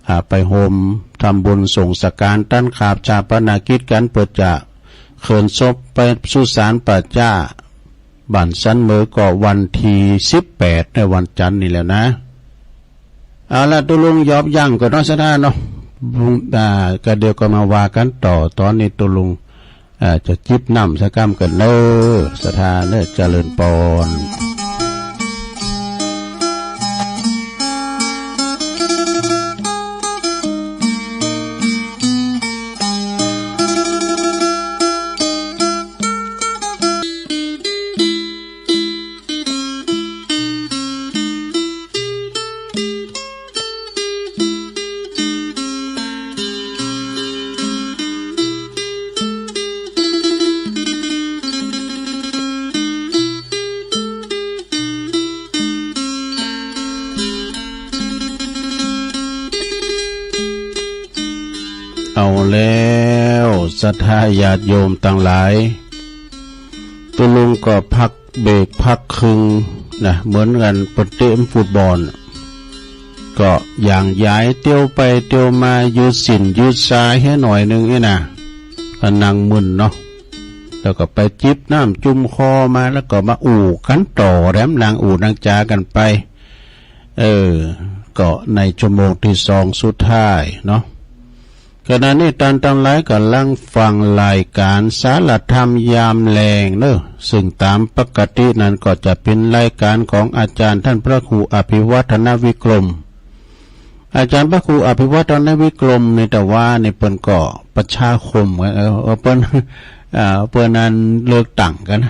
อ่า ไปโฮมทำบุญส่งสังฆาร ตัดขาบฌาปนกิจกั๋น เปื้อจะเคิ่นศพไปสุสานป่าจ๊า บ้านสันเหมอ ก็วันตี้สิบแปด ในวันจันทร์นี่แล้วนะ เอาละ ตุ๊ลุงหยอบยั้งก่อนเนาะ ศรัทธาเนาะ อ่า ก็เดี๋ยวก็มาว่ากั๋นต่อ ต๋อนนี้ตุ๊ลุง อ่า จะจิบน้ำสักกำก่อนเน้อ ศรัทธาเน้อ เจริญปอน เอาแล้ว ศรัทธาญาติโยมตังหลาย ตุ๊ลุงก็พักเบรกพักครึ่งนะ เหมือนกั๋นเปิ้นเตะฟุตบอล ก็หย่างหยายเตียวไปเตียวมา ยืดสิ้นยืดซาหื้อหน่อยนึ่งนี่นะ ก็นั่งมึนเนาะ แล้วก็ไปจิบน้ำจุ่มคอมา แล้วก็มาอู้กั๋นต่อ แถมนั่งอู้นั่งจ๋ากั๋นไป เออ ก็ในชั่วโมงตี้สองสุดท้ายเนาะ ขณะนี้ต้านตังหลายก่ำลังฟังรายก๋านสารธรรมยามแลงเน้อ ซึ่งต๋ามปกตินั้นก็จะเป๋นรายก๋านของอาจ๋ารย์ต้านพระครูอภิวัฒนวิกรม อาจ๋ารย์พระครูอภิวัฒนวิกรมนี่ แต่ว่านี่เปิ้นก็ประชาคม เออ เปิ้น อ่า เปิ้นนั้นเลือกตั้งกั๋น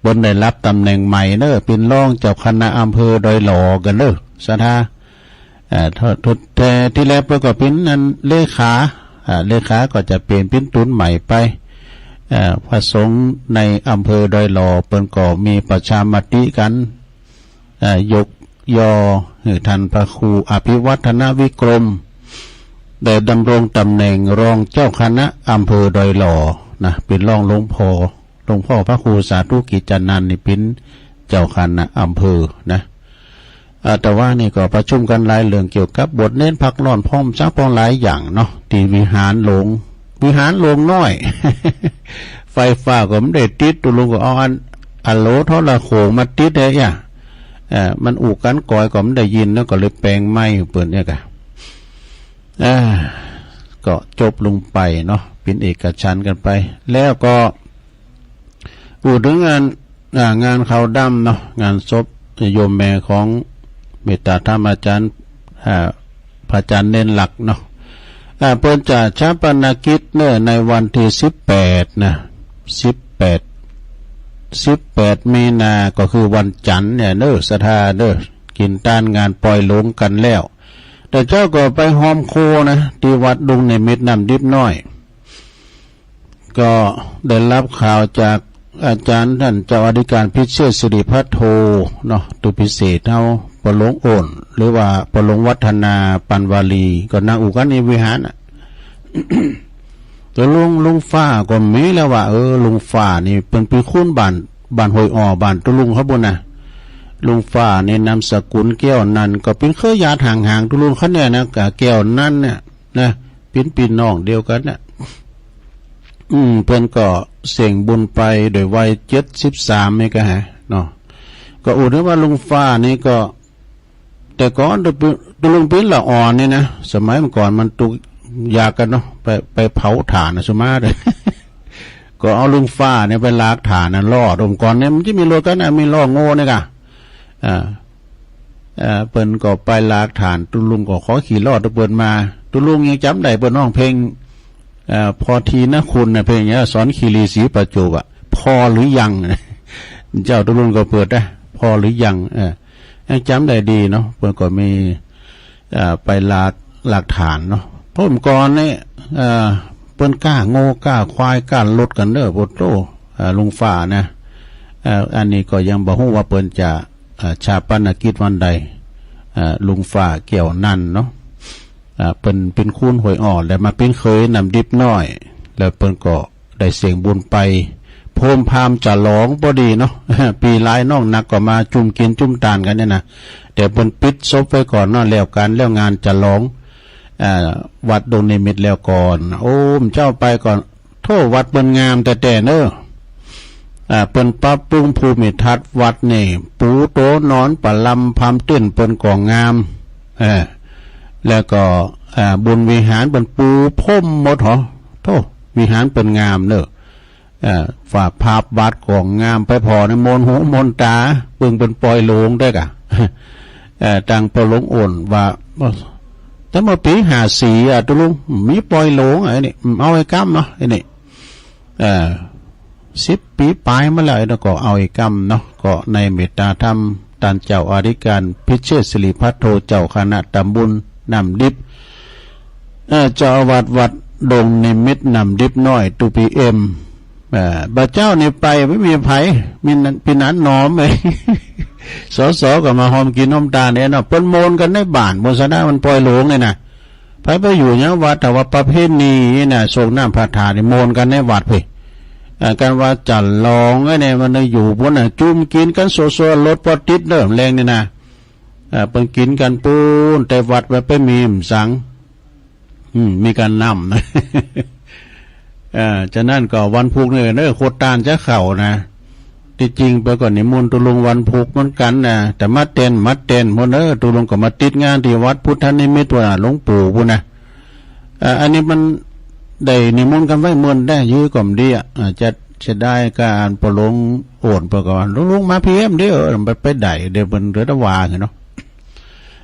เปิ้นได้รับต๋ำแหน่งใหม่เน้อ เป๋นรองเจ้าคณะอำเภอดอยหล่อกั๋นเน้อ ศรัทธา อ่า ท- ท- แต่ตี้แรกเปิ้นก็เป๋นอันเลขา อ่า เลขาก็จะเป๋น เป๋นตูนใหม่ไป อ่า พระสงฆ์ในอำเภอดอยหล่อเปิ้นก็มีประชามติกั๋น เอ่อยกยอให้ท่านพระครูอภิวัฒนวิกรม ได้ดำรงตำแหน่งรองเจ้าคณะอำเภอดอยหล่อนะ เป็นรองหลวงพ่อ หลวงพ่อพระครูสาธุกิจจานันท์นี่เป็นเจ้าคณะอำเภอนะ อ่า แต่ว่านี่ก็ประชุมกันหลายเรื่องเกี่ยวกับบวชเณร พักร้อน พร้อมสัง พร้อมหลายอย่างเนาะ ที่วิหารหลวง วิหารหลวงน้อย ไฟฟ้าก็ไม่ได้ติด ตุลุงก็เอาอัน อะโหลโทรโข่งมาติดเลยอ่ะ เอ่อ มันอู้กันก่อยก็ไม่ได้ยิน แล้วก็เลยแปลงไมค์เปิ้นเนี่ยกะ เอ่อ ก็จบลงไปเนาะ เป็นเอกฉันท์กันไป แล้วก็ อู้เถิงงาน อ่า งานขาวดำเนาะ งานศพโยมแม่ของเมตตาธรรมอาจารย์ อ่า พระอาจารย์เณรหลักเนาะ อ่า เปิ้นจะฌาปนกิจเนอะ ในวันที่สิบแปดนะ สิบแปด สิบแปดมีนา ก็คือวันจันทร์เนี่ยเนอะ ศรัทธาเนอะ กินตานงานปล่อยหลวงกันแล้ว แต่เจ้าก็ไปฮอมโคนะ ที่วัดดงนิมิตรน้ำดิบน้อย ก็ได้รับข่าวจากอาจารย์ท่านเจ้าอธิการพิเชษสิริพัทโทเนาะ ตุพิเศษเฮา ปอหลวงโอ่น หรือว่าปอหลวงวัฒนาปันวาลี ก็นั่งอู้กันในวิหารน่ะ ตกลงลุงฟ้าก็มีแล้วว่า เออ ลุงฟ้านี่เปิ้นเป็นคนบ้าน บ้านห้วยอ่อ บ้านตกลงเขาบุ่นนะ ลุงฟ้านี่นามสกุลแก้วนันท์ ก็เป็นเครือญาติห่างๆ ตกลงเขาเนี่ยนะ กับแก้วนันท์เนี่ยนะ เป็นพี่น้องเดียวกันน่ะ อืม เปิ้นก็เส่งบุญไปโดยวัยเจ็ดสิบสามนี่ก็ฮะเนาะ ก็อู้เถิงว่าลุงฟ้านี่ก็ แต่ก่อนตกลงเป็นละอ่อนนี่นะ สมัยเมื่อก่อนมันตุกยากกันเนาะ ไป ไปเผาถ่านนะ สุมาเลย ก็เอาลุงฟ้าเนี่ยไปลากถ่านนะ ล้อดมก่อนเนี่ย มันจะมีรถกันนะ มีล้อโง่เนี่ยกะ อ่า อ่า เปิ้นก็ไปลากถ่าน ตกลงก็ขอขี่ล้อตะเปิ้นมา ตกลงยังจ๋ำได้เปิ้นฮ้องเพลง อ่า พอทีนะคุณนะ เพลงเนี้ย สอนคีรีศรีประจวบอะ พอหรือยัง เจ้าตกลงก็เปิดนะ พอหรือยัง เออ ยังจ๋ำได้ดีเนาะ เปิ้นก็มี อ่า ไปลาก ลากถ่านเนาะ เพราะเมื่อก่อนเนี่ย อ่า เปิ้นก้าโง่ก้าควายก้ารถกันเด้อ โพดโธ่ อ่า ลุงฟ้านะ อ่า อันนี้ก็ยังบ่ฮู้ว่าเปิ้นจะ อ่า ฌาปนกิจวันใด อ่า ลุงฟ้าแก้วนันท์เนาะ อ่า เปิ้นเป็นคนห้วยอ่อน แล้วมาเป็นเขยน้ำดิบน้อย แล้วเปิ้นก็ได้เส่งบุญไป โฮมพราหมณ์ฉลองพอดีเนาะ ปีหลายน้องนักก็มาจุ่มกินจุ่มตานกันเนี่ยนะ แต่เปิ้นปิดศพไว้ก่อนเนาะ แล้วกัน แล้วงานฉลอง อ่า วัดดงนิมิตรแล้วก่อน โอ้ เจ้าไปก่อน โธ่ วัดเปิ้นงามแต๊ๆ เนอะ อ่า เปิ้นปรับปรุงภูมิทัศน์วัดนี่ ปูโต๊ะนอน ประลำพรมเตียนเปิ้นก็งาม เออ แล้วก็ อ่า บนวิหารเปิ้นปูพรมหมดหรอ โธ่ วิหารเปิ้นงามเนอะ เอ่อ ฝาภาพวัดก็งาม ไปผ่อในมนต์หูมนต์ต๋า เบิ่งเปิ้นปล่อยโหลงได้กะ เอ่อ ตังปอหลวงโอ่นว่า แต่เมื่อปีห้าสี่อะ ตกลงมีปล่อยโหลง ไอ้นี่ เอาไอ้กำเนาะ ไอ้นี่ เอ่อ สิบปีปลายมาแล้ว ไอ้นั่นก็เอาไอ้กำเนาะ ก็ในเมตตาธรรม ต้านเจ้าอธิการพิเชษสิริพัทโท เจ้าคณะตำบลน้ำดิบ เอ่อ เจ้าอาวาสวัดดงนิมิตรน้ำดิบน้อย ตุปีเอ็ม เอ่อ บ่าเจ้านี่ไปบ่มีไผ มีนั้น ปีนั้นหนอมเอ้ย สส ก็มาฮอมกินฮอมตานเนี่ยเนาะ เปิ้นโมนกันในบ้าน บนสะดามันปล่อยโหลงเนี่ยนะ ไผไปอยู่เนี่ยวัด ถ้าว่าประเพณีนี่นะ ส่งน้ำพระทาตุนี่โมนกันในวัดเพ่น เอ่อ กันว่าจะลองไอ้เนี่ย มันอยู่บนน่ะ จุ่มกินกันโซๆ รถปอติดเริ่มแรงนี่นะ เอ่อ เปิ้นกินกันปูน แต่วัดมันไปมีมสัง อืม มีการนำนะ เอ่อ ฉะนั้นก็วันพุธนี่เนอะ โคตรตานจะเข้านะ ที่จริงไปก่อนนิมนต์ตุลงวันพุธเหมือนกันนะ แต่มาเต้น มาเต้นหมดเนอะ ตุลงก็มาติดงานที่วัดพุทธนิมิตรว่าหลวงปู่พุ้นนะ เอ่อ อันนี้มันได้นิมนต์กันไว้เมินได้ ยื้อก็บ่ดีอะ อ่า จะเสียดายการปอหลวงโอนไปก่อน ลุงๆ มาพีเอ็มเด้อ เออ ไป ไปได้ เดี๋ยวเปิ้นเดือดว่าเนาะ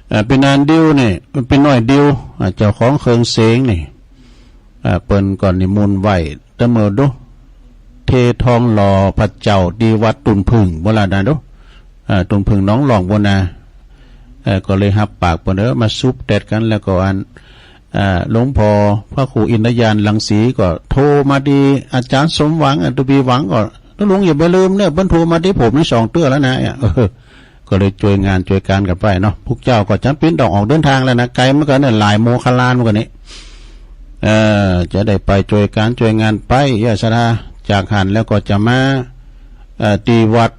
เอ่อ ปีนานดิวนี่ ปีน้อยดิว อ่า เจ้าของเครื่องเสียงนี่ อ่า เปิ้นก็นิมนต์ไว้ แต่เมื่อดู เททองหล่อพระเจ้าที่วัดตุนผึ่ง บ่ล่ะนะดู อ่า ตุนผึ่งหนองหลองบ่นะ เอ่อ ก็เลยฮับปากเปิ้น เออ มาซุบแตดกัน แล้วก็อัน อ่า หลวงพ่อพระครูอินทยานรังสีก็โทรมาที่อาจารย์สมหวัง อ่ะ ตุปีหวังก็ หลวงอย่าไปลืมเนี่ย เปิ้นโทรมาที่ผมนี่สองเตื้อแล้วนะ เออ ก็เลยช่วยงานช่วยการกันไปเนาะ พวกเจ้าก็จำเป็นต้องออกเดินทางแล้วนะ ไกลเหมือนกันเนี่ย หลายโมงคลานเหมือนกันนี่ เอ่อ จะได้ไปช่วยการช่วยงานไป เออ ศรัทธา จากหั้นแล้วก็จะมา เอ่อ ที่วัด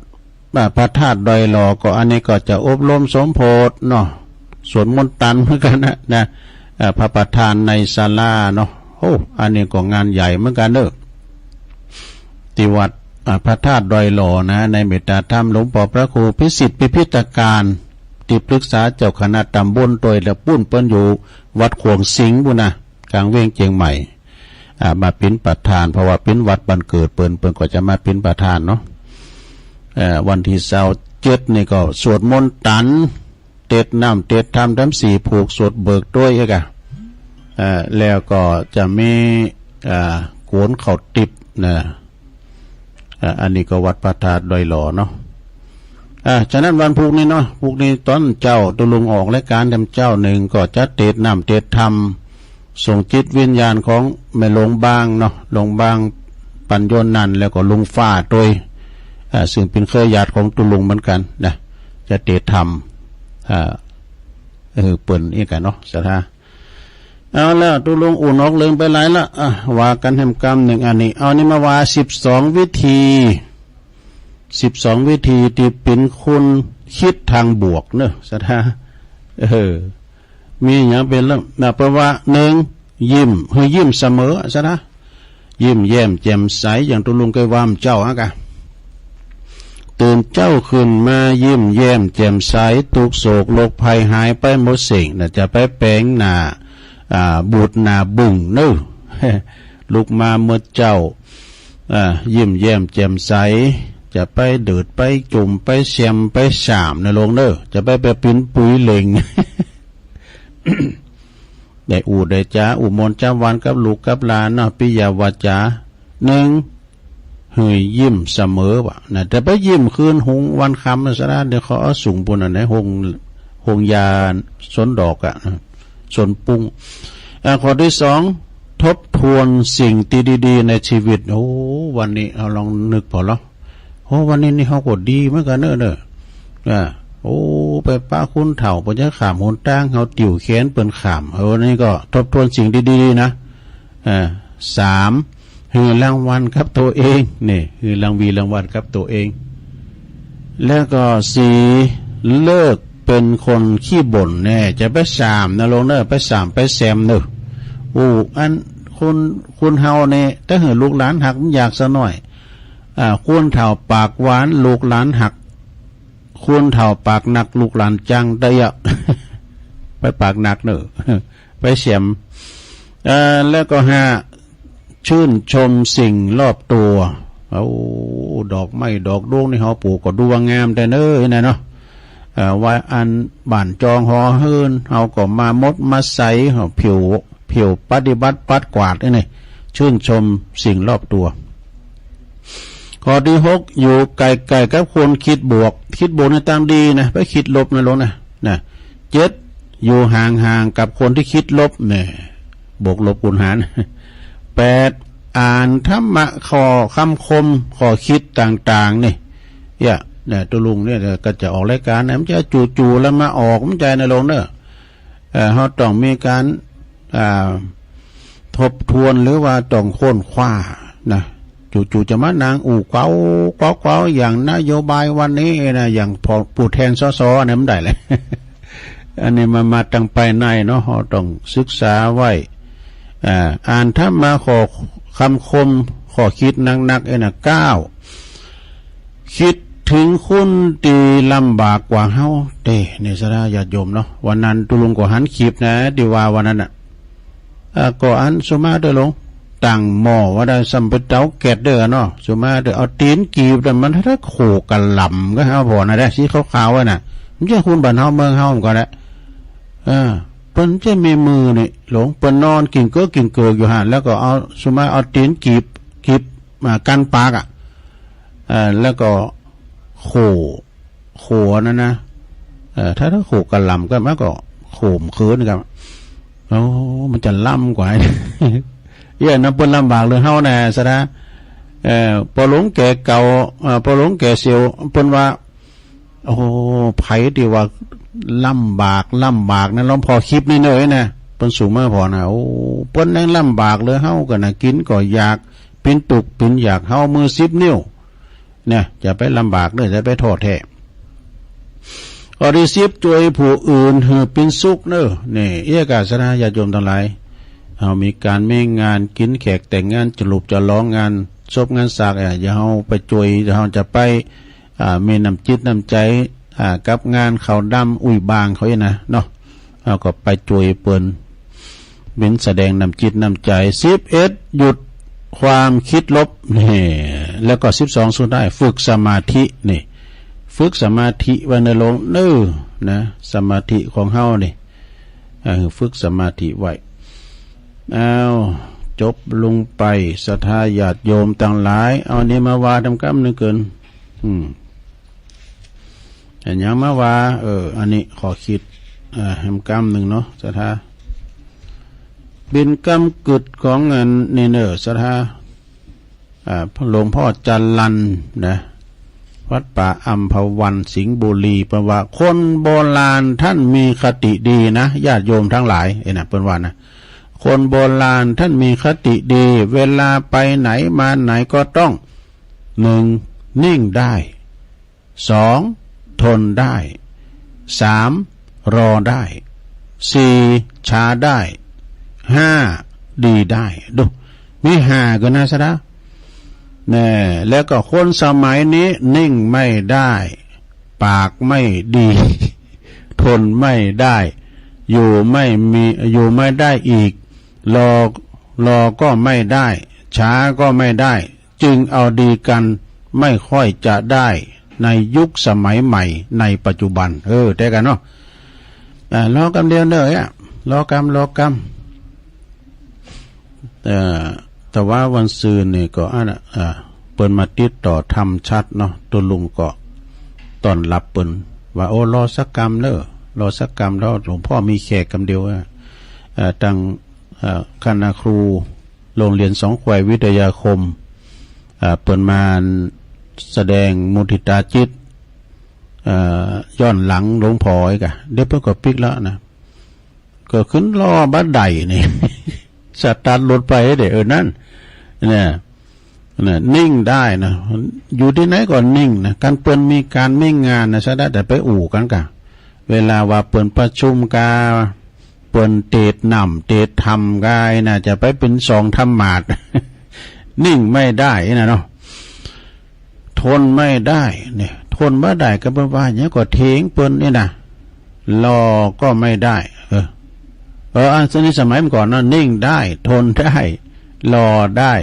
อ่า พระธาตุดอยหล่อ ก็อันนี้ก็จะอบรมสมโภชเนาะ สวดมนต์ตันเหมือนกันนะ นะ อ่า พระประธานในศาลาเนาะ โอ้ อันนี้ก็งานใหญ่เหมือนกันเนอะ ที่วัด อ่า พระธาตุดอยหล่อนะ ในเมตตาธรรมหลวงพ่อพระครูพิสิทธิ์พิพิธการ ที่ปรึกษาเจ้าคณะตำบลโดยและปุ้นเปิ้นอยู่วัดขวงสิงห์ปุ้นนะ กลางเวียงเชียงใหม่ อ่า มาเป็นประธาน เพราะว่าเป็นวัดบ้านเกิดเปิ้น เปิ้นก็จะมาเป็นประธานเนาะ เอ่อ วันที่ซาวเจ็ดนี่ก็สวดมนต์ตัน เตสน้ำเตสธรรมทั้งสี่ผูกสวดเบิกด้วยเอกะ เอ่อ แล้วก็จะมี เอ่อ โกนข้าวติ๊บนะ เอ่อ อันนี้ก็วัดพระธาตุดอยหล่อเนาะ อ่า ฉะนั้นวันพุธนี้เนาะ พุธนี้ตอนเจ้าตุ๊ลุงออกรายการแถมเจ้าหนึ่ง ก็จะเตสน้ำเตสธรรม ส่งจิตวิญญาณของแม่หลวงบางเนาะ หลวงบางปัญโยนันท์ แล้วก็ลุงฟ้าด้วย อ่า ซึ่งเป็นเครือญาติของตุ๊ลุงเหมือนกันนะ จะเตสธรรม อ่า เออ เปิ้นเอกะเนาะ ศรัทธา เอาแล้วตุ๊ลุงอู้นอกเรื่องไปหลายละ อ่ะ ว่ากันแหมกำหนึ่งอันนี้ เอานี่มาว่าสิบสองวิธี สิบสองวิธีที่เป็นคนคิดทางบวกเนอะ ศรัทธา เออ มีอย่างเป็นเรื่องนะ แปลว่าหนึ่ง ยิ้ม ให้ยิ้มเสมอ ศรัทธา ยิ้มแย้มแจ่มใส อย่างตุ๊ลุงเคยว่ามันเจ้าอะกะ ตื่นเจ้าขึ้นมายิ้มแย้มแจ่มใส ทุกข์โศกโรคภัยหายไปหมดสิ้นนะ จะไปแป๋งหน้า อ่า บูดหน้าบึ้งเนอะ ลุกมาเมื่อเจ้า อ่า ยิ้มแย้มแจ่มใส จะไปเดิดไปจุ่มไปแซมไปสามนะหลวงเนอะ จะไปไปปิ้นปุ๋ยเหล่ง ได้อู้ได้จาอู้มนต์จาวันกับลูกกับหลานเนาะ ปิยวาจา หนึ่ง หื้อยิ้มเสมอวะนะ แต่ไปยิ้มคืนหุงวันค่ำนะ ศรัทธา เดี๋ยวเขาเอาสูงปุ้นอันไหน หง หงยาสนดอกอะนะ สนปุ้ง อ่า ข้อที่สอง ทบทวนสิ่งที่ดีๆในชีวิต โอ้ วันนี้เอาลองนึกพอแล้ว โอ้ วันนี้นี่เขาก็ดีเหมือนกันเนอะเนอะ อ่า โอ้ ไปปะคนเฒ่า เปิ้นจะข้ามหนตาง เขาติวแขนเปิ้นข้าม เออ นี่ก็ทบทวนสิ่งดีๆนะ อ่า สาม หื้อรางวัลกับตัวเอง นี่ หื้อรางวีรางวัลกับตัวเอง แล้วก็สี่ เลิกเป็นคนขี้บ่นแน่ จะไปสามนะหลวงเนอะ ไปสามไปแซมเนอะ โอ้ อันคน คนเฮาเนี่ย ถ้าหื้อลูกหลานหักมันยากซะหน่อย อ่า คนเฒ่าปากหวาน ลูกหลานหัก คนเฒ่าปากหนัก ลูกหลานจังได้อะ ไปปากหนักเนอะ ไปแซม เอ่อ แล้วก็ห้า ชื่นชมสิ่งรอบตัว โอ้ ดอกไม้ดอกดวงนี่เขาปลูกก็ดูว่างามแต่เนอะนะเนาะ เอ่อ ว่าอันบ้านจองหอเฮือน เขาก็มามดมาใส เขาผิว ผิวปฏิบัติปัดกวาดนี่ ชื่นชมสิ่งรอบตัว ข้อที่หก อยู่ใกล้ๆกับคนคิดบวก คิดบวกในตามดีนะ ไปคิดลบนะหลวงนะ นะ เจ็ด อยู่ห่างๆกับคนที่คิดลบ เนี่ย บวกลบคูณหาร แปด อ่านธรรมะข้อคำคม ข้อคิดต่างๆ นี่ เนี่ย เนี่ย ตุ๊ลุงเนี่ยก็จะออกรายการนะ มันจะจู่ๆแล้วมาออก มันจะนะหลวงเนอะ เอ่อ เขาต้องมีการ อ่า ทบทวนหรือว่าต้องค้นคว้านะ จู่ๆจะมานั่งอู้เกาเกาเกาอย่างนโยบายวันนี้นะ อย่างพอผู้แทน สส เนี่ยมันได้เลย อันนี้มา มาตั้งภายในเนาะ เราต้องศึกษาไว้ อ่า อ่านธรรมะข้อคำคม ข้อคิดหนักๆ เอ้ยนะ เก้า คิดถึงคนที่ลำบากกว่าเฮาเด้ เนี่ย ศรัทธาญาติโยมเนาะ วันนั้นตุ๊ลุงก็หันคลิปนะ ที่ว่าวันนั้นน่ะ อ่า ก็อันสุมาเด้อหลวง ตั้งหม้อว่าได้ ซ้ำไปเตาแก๊สเด้อเนาะ สุมาเด้อ เอาตีนกีบแต่มันถ้าโขกกะหล่ำก็เอาพอนะ ได้สีขาวๆไว้น่ะ มันจะคุณบ้านเฮาเมืองเฮามันก็ได้ เออ เปิ้นจะมีมือนี่หลวง เปิ้นนอนกิ่งเกิกกิ่งเกิกอยู่หั่น แล้วก็เอาสุมาเอาตีนกีบ กีบ อ่า กันปากอ่ะ เอ่อ แล้วก็โข โขนั่นนะ เอ่อ ถ้า ถ้าโขกกะหล่ำก็มันก็โขมคืนกัน โอ้ มันจะล้ำกว่า เอี้ยนะ เปิ้นลำบากเลยเฮานะ ศรัทธา เอ่อ พอหลวงแก่เก่า เอ่อ พอหลวงแก่เสียว เปิ้นว่า โอ้ ไผที่ว่าลำบาก ลำบากนะ หลวงพ่อคิดนี่เนอะนะ เปิ้นสูงมาพอนะ โอ้ เปิ้นยังลำบากเลย เฮาก็นะ กินก็อยาก ปิ้นตุกปิ้นอยาก เฮามือสิบนิ้ว เนี่ย จะไปลำบากเนอะ จะไปท้อแท้ ข้อที่สิบ ช่วยผู้อื่นหื้อปิ้นสุขเนอะ นี่ เอื้อกาสนะ ญาติโยมทั้งหลาย เฮามีการมีงาน กินแขกแต่งงาน ฉลุบฉลอง งานศพงานสาก เอ้ย อย่าเฮาไปช่วย เฮาจะไป อ่า มีน้ำจิตน้ำใจ อ่า กับงานเขาดำอุ้ยบางเขาเนี่ยนะเนาะ เฮาก็ไปช่วยเปิ้น เป็นแสดงน้ำจิตน้ำใจ สิบเอ็ด หยุดความคิดลบ นี่ แล้วก็ สิบสอง สุดท้าย ฝึกสมาธิ นี่ ฝึกสมาธิไว้นะโลมเนอะ นะ สมาธิของเฮานี่ เออ ฝึกสมาธิไว้ อ้าว จบลงไป ศรัทธาญาติโยมทั้งหลาย เอานี้มาว่าทำกำหนึ่งเกิน อืม อันยังมาว่า เออ อันนี้ขอคิด เอ่อ แฮมกำหนึ่งเนาะ ศรัทธา เป็นกำกึ่ดของอันนี่เนอะ ศรัทธา อ่า หลวงพ่อจรัญนะ วัดป่าอัมพวัน สิงห์บุรี เปิ้นว่า คนโบราณท่านมีคติดีนะ ญาติโยมทั้งหลาย เอ้ยนะ เปิ้นว่านะ คนโบราณท่านมีคติดี เวลาไปไหนมาไหนก็ต้อง หนึ่ง นิ่งได้ สอง ทนได้ สาม รอได้ สี่ ช้าได้ ห้า ดีได้ ดู มีห้าก็นะ ศรัทธา แน่ แล้วก็คนสมัยนี้ นิ่งไม่ได้ ปากไม่ดี ทนไม่ได้ อยู่ไม่มี อยู่ไม่ได้อีก รอ รอก็ไม่ได้ ช้าก็ไม่ได้ จึงเอาดีกันไม่ค่อยจะได้ในยุคสมัยใหม่ในปัจจุบัน เออ แต่กันเนาะ อ่า รอกำเดียวเนอะ เอ้ย รอกำ รอกำ เอ่อ แต่ว่าวันซืนนี่ก็อันน่ะ อ่า เปิ้นมาติดต่อธรรมชัดเนาะ ตัวลุงก็ต้อนรับเปิ้น ว่า โอ้ รอสักกำเนอะ รอสักกำ แล้วหลวงพ่อมีแขกกำเดียวอะ เอ่อ ตัง เอ่อ คณะครู โรงเรียนสองแคววิทยาคม อ่า เปิ้นมาแสดงมุทิตาจิต อ่า ย้อนหลังหลวงพ่ออีกอะ เดี๋ยวเปิ้นก็ปิ๊กแล้วนะ ก็ขึ้นรอบ่ได้นี่ สตาร์ทรถไปเด้อ เออ นั่น เนี่ย เนี่ย นิ่งได้นะ อยู่ที่ไหนก็นิ่งนะ การเปิ้นมีการมีงานนะ ศรัทธา แต่ไปอู้กันกะ เวลาว่าเปิ้นประชุมกา เปิ้นเตสน์น้ำเตสน์ธรรมกายนะ จะไปเป็นสองธรรมาสน์ นิ่งไม่ได้นะเนาะ ทนไม่ได้ เนี่ย ทนบ่ได้ก็แปลว่าหยังก็เถียงเปิ้นนี่นะ รอก็ไม่ได้ เออ เออ อันนี้สมัยก่อนนะ นิ่งได้ ทนได้ รอได้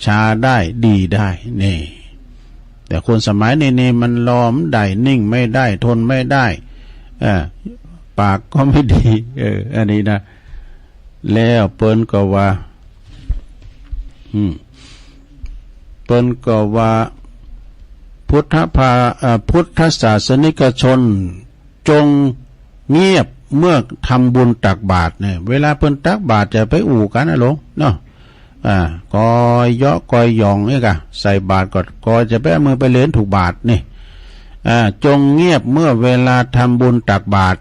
ช้าได้ ดีได้ นี่ แต่คนสมัยนี้นี่มันรอไม่ได้ นิ่งไม่ได้ ทนไม่ได้ เออ ปากก็ไม่ดี เออ อันนี้นะ แล้วเปิ้นก็ว่า อืม เปิ้นก็ว่า พุทธภา เอ่อ พุทธศาสนิกชน จงเงียบเมื่อทำบุญตักบาตรเนี่ย เวลาเปิ้นตักบาตรจะไปอู้กันนะโลมเนาะ อ่า กอยเยาะกอยหยองนี่กะ ใส่บาตรก็ ก็จะไปเอามือไปเล็นถูกบาตรนี่ อ่า จงเงียบเมื่อเวลาทำบุญตักบาตร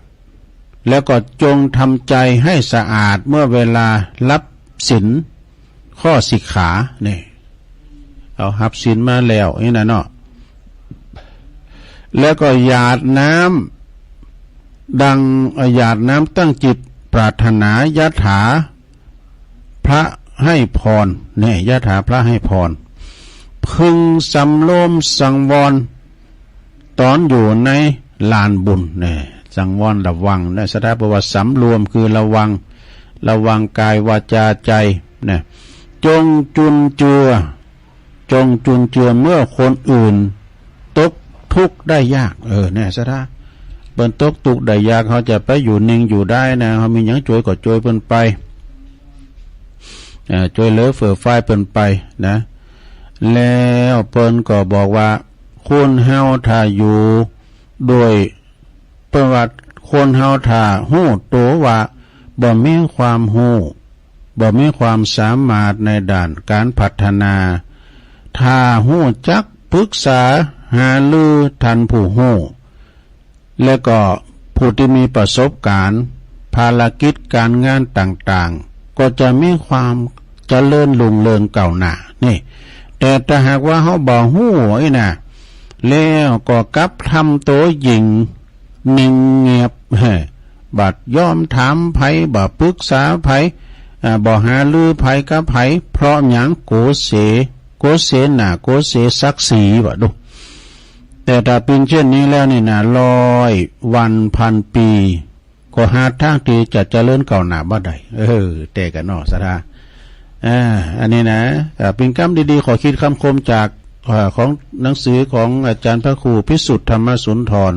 แล้วก็จงทำใจให้สะอาดเมื่อเวลารับศีล ข้อสิกขา นี่ เอาฮับศีลมาแล้วนี่นะเนาะ แล้วก็หยาดน้ำ ดัง หยาดน้ำตั้งจิตปรารถนายถาพระให้พร เนี่ย ยถาพระให้พร พึงสำรวมสังวร ตอนอยู่ในลานบุญ เนี่ย สังวรระวัง เนี่ย ศรัทธา แปลว่าสำรวม คือระวัง ระวังกาย วาจา ใจ เนี่ย จงจุนเจือ จงจุนเจือเมื่อคนอื่นตกทุกข์ได้ยาก เออ เนี่ย ศรัทธา เปิ้นตกทุกข์ได้ยาก เฮาจะไปอยู่นิ่งอยู่ได้นะ เฮามีหยังจ้วยก็จ้วยเปิ้นไป เอ่อ จ้วยเหลือเฟือฝ่ายเปิ้นไปนะ แล้วเปิ้นก็บอกว่า คนเฮาถ้าอยู่โดย เปิ้นว่า คนเฮาถ้าฮู้ตัวว่าบ่มีความฮู้ บ่มีความสามารถในด้านการพัฒนา ถ้าฮู้จักปรึกษาหารือท่านผู้ฮู้ แล้วก็ผู้ที่มีประสบการณ์ภารกิจการงานต่างๆ ก็จะมีความเจริญรุ่งเรืองก้าวหน้านี่ แต่ถ้าหากว่าเฮาบ่ฮู้ไอ้น่ะ แล้วก็กลับทำตัวหยิ่งนิ่งเงียบ เฮ้ย บ่ยอมถามไผ บ่ปรึกษาไผ อ่า บ่หารือไผกับไผ เพราะหยัง กลัวเสีย กลัวเสียหน้า กลัวเสียศักดิ์ศรี ว่าดู แต่ถ้าเป็นเช่นนี้แล้วนี่นะ ร้อยวันพันปี ก็หาทางที่จะเจริญก้าวหน้าบ่ได้ เออ แต่กันเนาะ ศรัทธา อ่า อันนี้นะ อ่า เป็นกำดีๆ ข้อคิดคำคมจาก อ่า ของหนังสือของอาจารย์พระครูพิสุทธิ์ธรรมสุนทร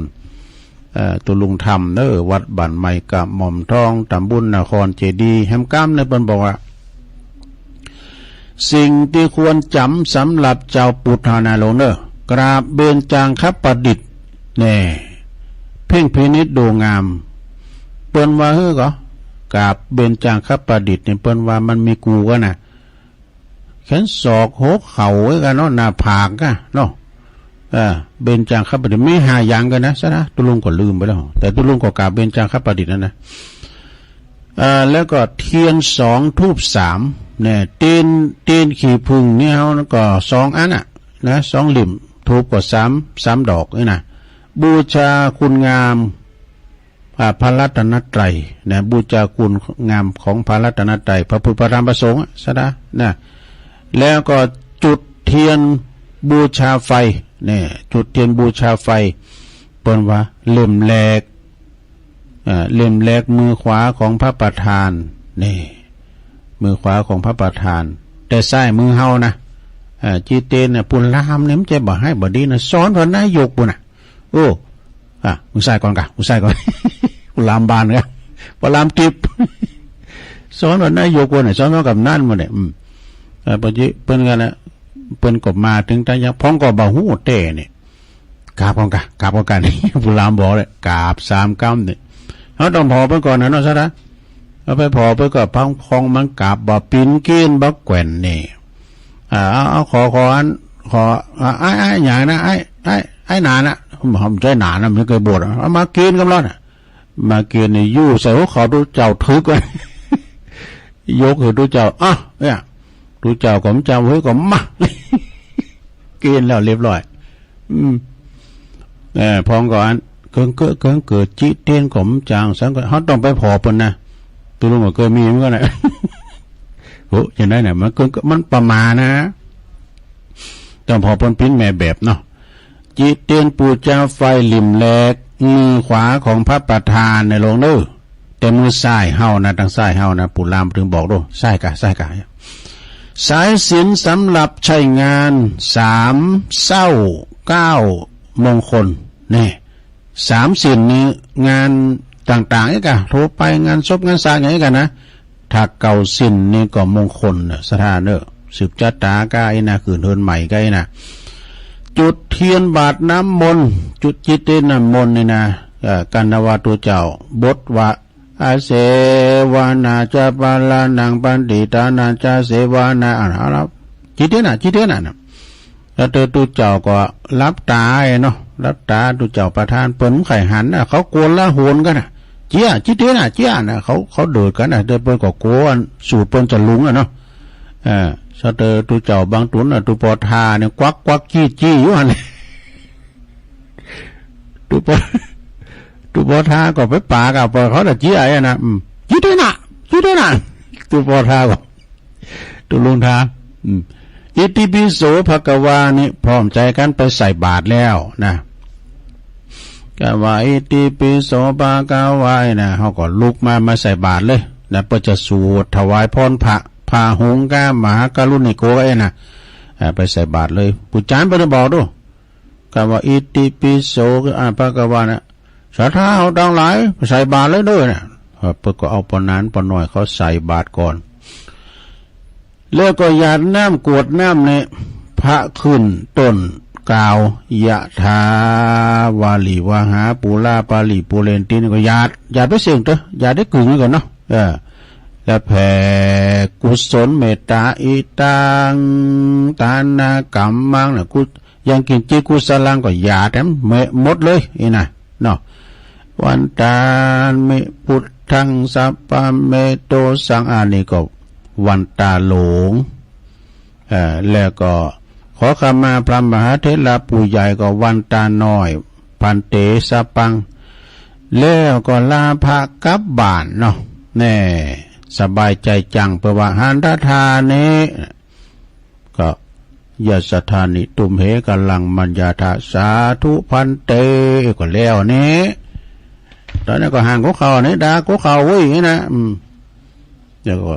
เอ่อ ตุลุงธรรมเนอะ วัดบ้านใหม่กระหม่อมทอง ตำบลนครเจดีย์ แหมกำเนี่ยเปิ้นบอกว่า สิ่งที่ควรจำสำหรับชาวพุทธนะหลวงเนอะ กราบเบญจางคประดิษฐ์ แน่ เพ่งพินิจดูงาม เปิ้นว่า เฮ้ย ก็ กราบเบญจางคประดิษฐ์เนี่ย เปิ้นว่ามันมีกู่กั๋นนะ แขนศอกหัวเข่าไว้กั๋นเนาะ หน้าผากกั๋นเนาะ เออ เบญจางคประดิษฐ์มีห้าอย่างกั๋นนะ ศรัทธา ตุลุงก็ลืมไปแล้ว แต่ตุลุงก็กราบเบญจางคประดิษฐ์นั่นนะ เอ่อ แล้วก็เทียนสอง ธูปสาม เนี่ย เตียน เตียนขี้ผึ้งเนี่ยเฮาก็สองอันน่ะ นะ สองเล่ม ธูปก็สาม สามดอกนี่นะ บูชาคุณงาม อ่า พระรัตนตรัยนะ บูชาคุณงามของพระรัตนตรัย พระพุทธ พระธรรม พระสงฆ์อะ ศรัทธา นะ แล้วก็จุดเทียนบูชาไฟ เนี่ย จุดเทียนบูชาไฟ เปิ้นว่าเล่มแรก อ่า เล่มแรกมือขวาของพระประธาน นี่ มือขวาของพระประธาน แต่ซ้ายมือเฮานะ อ่า จิเตนน่ะ ผู้ลามเนี่ยมันจะบ่ให้บ่ดีนะ สอนพระนายกปุ้นน่ะ โอ้ อ่ะ มึงซ้ายก่อนกะ มึงซ้ายก่อน ผู้ลามบานกะ ผู้ลามติบ สอนพระนายกปุ้นน่ะ สอนพระกำนันปุ้นเนี่ย อืม เอ่อ พอดีเปิ้นกั๋นนะ เปิ้นก็มาถึงตังยัง พ่องก็บ่ฮู้แต๊เนี่ย กราบก่อนกะ กราบก่อนกะ ผู้ลามบอกเลย กราบสามกำเนี่ย เฮาต้องผ่อเปิ้นก่อนนะเนาะ ศรัทธา เฮาไปผ่อเปิ้นก็ พ่อง พ่องมันกราบบ่ปิ๊นเก้นบ่แกว่นเนี่ย อ่า เอา เอา ขอ ขออัน ขอ อ่า อ้าย อ้าย หยังนะ อ้าย อ้าย อ้ายหนานน่ะ ผม ผมใช้หนานนะ ไม่เคยบวชอะ เอามาเกณฑ์กำลังน่ะ มาเกณฑ์นี่ อยู่ใส่หัวเข่าตุ๊เจ้าถึกอะ ยกหื้อตุ๊เจ้า อ่ะ เนี่ย ตุ๊เจ้าก็จำไว้ก็มา เกณฑ์แล้วเรียบร้อย อืม เออ พ่องก็อัน เกิงเกิด เกิงเกิด จิเตนก็จาง สังก็ เฮาต้องไปผ่อเปิ้นนะ ตุลุงก็เคยมีเหมือนกันนะ โห อย่างนั้นน่ะ มันเกิง มันประมาณนะ ต้องผ่อเปิ้นปิ๊นแม่แบบเนาะ จิเตนปูชาไฟเล่มแรก มือขวาของพระประธานในหลวงเด้อ แต่มือซ้ายเฮานะ ตังซ้ายเฮานะ ผู้ลามถึงบอกดู ซ้ายกะ ซ้ายกะ สายศีลสำหรับใช้งานสามเศร้าเก้ามงคล นี่ สามศีลนี่งานต่างๆ อีกอะ ทั่วไปงานศพงานสาอย่างนี้กันนะ ถ้าเก้าศีลนี่ก็มงคลน่ะ ศรัทธาเนอะ สืบชะตาก้าอี้นะ คืนเฮือนใหม่ก้าอี้นะ จุดเทียนบาตรน้ำมนต์ จุดจิตเตนน้ำมนต์นี่นะ เอ่อ กันนวาตุเจ้า บทว่า อาเสวนาจะปาลานังปันติตานาจะเสวนา อ่านเอาละ จิตเตนน่ะ จิตเตนน่ะนะ แล้วเตอตุ๊เจ้าก็หลับตาไอ้เนาะ หลับตาตุ๊เจ้าประธานเปิ้นไข่หันน่ะ เขาโกลาหลกันน่ะ เจี๊ยะ จิตเตนน่ะ เจี๊ยะน่ะ เขา เขาเดือดกันน่ะ แต่เปิ้นก็กลัวสูตรเปิ้นจะหลุงอ่ะเนาะ เออ สะเตอตุ๊เจ้าบางตุนน่ะ ตุ๊ปอทาเนี่ย กวักกวักจี้จี้อยู่หั่น ตุ๊ปอ ตุ๊ปอทาก็ไปปากอ่ะ ปอเขาน่ะเจี๊ยะไอ้น่ะ อืม จิตเตนน่ะ จิตเตนน่ะ ตุ๊ปอทาก็ ตุ๊ลุงทา อืม อิติปิโสภะคะวานี่ พร้อมใจกันไปใส่บาตรแล้วนะ กะว่า อิติปิโสภะคะวานะ เขาก็ลุกมา มาใส่บาตรเลยนะ เปิ้นจะสวดถวายพรพระ พระหุงกะมหากรุณิโกกะเอ้นะ อ่า ไปใส่บาตรเลย ผู้จารย์เปิ้นบอกดู กะว่า อิติปิโส คืออ่านภะคะวานะ ศรัทธาเฮาตังหลาย ใส่บาตรเลยเด้อนะ เออ เปิ้นก็เอาปอหนานปอหน่อยเขาใส่บาตรก่อน แล้วก็หยาดน้ำกรวดน้ำในพระขึ้นต้นกล่าว ยะถาวาริวหาปูราปาริปูเรนตินี่ก็หยาด หยาดไปเสียงเถอะ หยาดได้กึ่งนี่ก่อนเนาะ เออ แล้วแผ่กุศลเมตตา อิตัง ทานกัมมังนะ กุ ยังกินจิกุศลังก็หยาดแถมหมดเลย อีนะ เนาะ วันตามิ พุทธัง สัพพะเม โต สัง อันนี้ก็วันตาหลวง เอ่อ แล้วก็ขอขมาพระมหาเถระผู้ใหญ่ก็วันตาน้อย ภันเต สัพพัง แล้วก็ลาพระกลับบ้านเนาะ แน่ สบายใจจัง เพื่อว่าหันทธานี้ ก็ ยัสสะทานิ ตุมเห กะลัง มัญญาทะ สาธุ ภันเต ก็แล้วนี่ ตอนนี้ก็ห่างของเขานี่ ด่าของเขาเว้ยนี่นะ อืม แล้วก็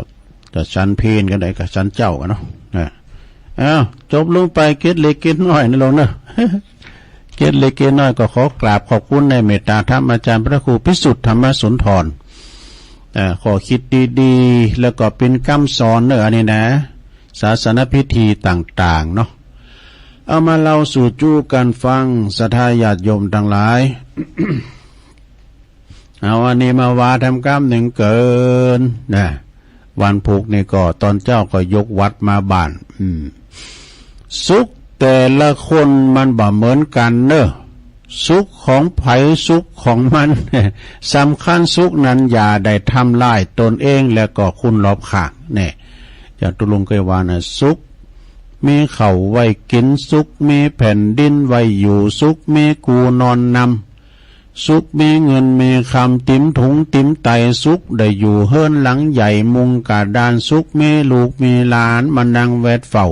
ก็สันเพลกันได้ ก็สันเจ้ากันเนาะ นะ อ้าว จบลงไป เกร็ดเล็กเกร็ดน้อยนะโลมเนาะ เกร็ดเล็กเกร็ดน้อยก็ขอกราบขอบคุณในเมตตาธรรมอาจารย์พระครูพิสุทธิ์ธรรมสุนทร เอ่อ ข้อคิดดีๆ แล้วก็เป็นกำสอนเนอะ อันนี้นะ ศาสนพิธีต่างๆ เนาะ เอามาเล่าสู่จู้กันฟัง ศรัทธาญาติโยมทั้งหลาย เอาอันนี้มาว่าทำกำหนึ่งเกินนะ วันพุธนี่ก็ตอนเจ้าก็ยกวัดมาบ้าน อืม สุขแต่ละคนมันบ่เหมือนกันเนอะ สุขของไผสุขของมัน สำคัญสุขนั้นอย่าได้ทำร้ายตนเองและก็คนรอบข้าง เนี่ย อย่างตุลุงเคยว่านะ สุข มีข้าวไว้กิน สุข มีแผ่นดินไว้อยู่ สุข มีกูนอนนำ สุข มีเงิน มีคำ ติมถุง ติมไต สุข ได้อยู่เฮือนหลังใหญ่ มุงกระดาน สุข มีลูก มีหลาน มานั่งแวดเฝ้า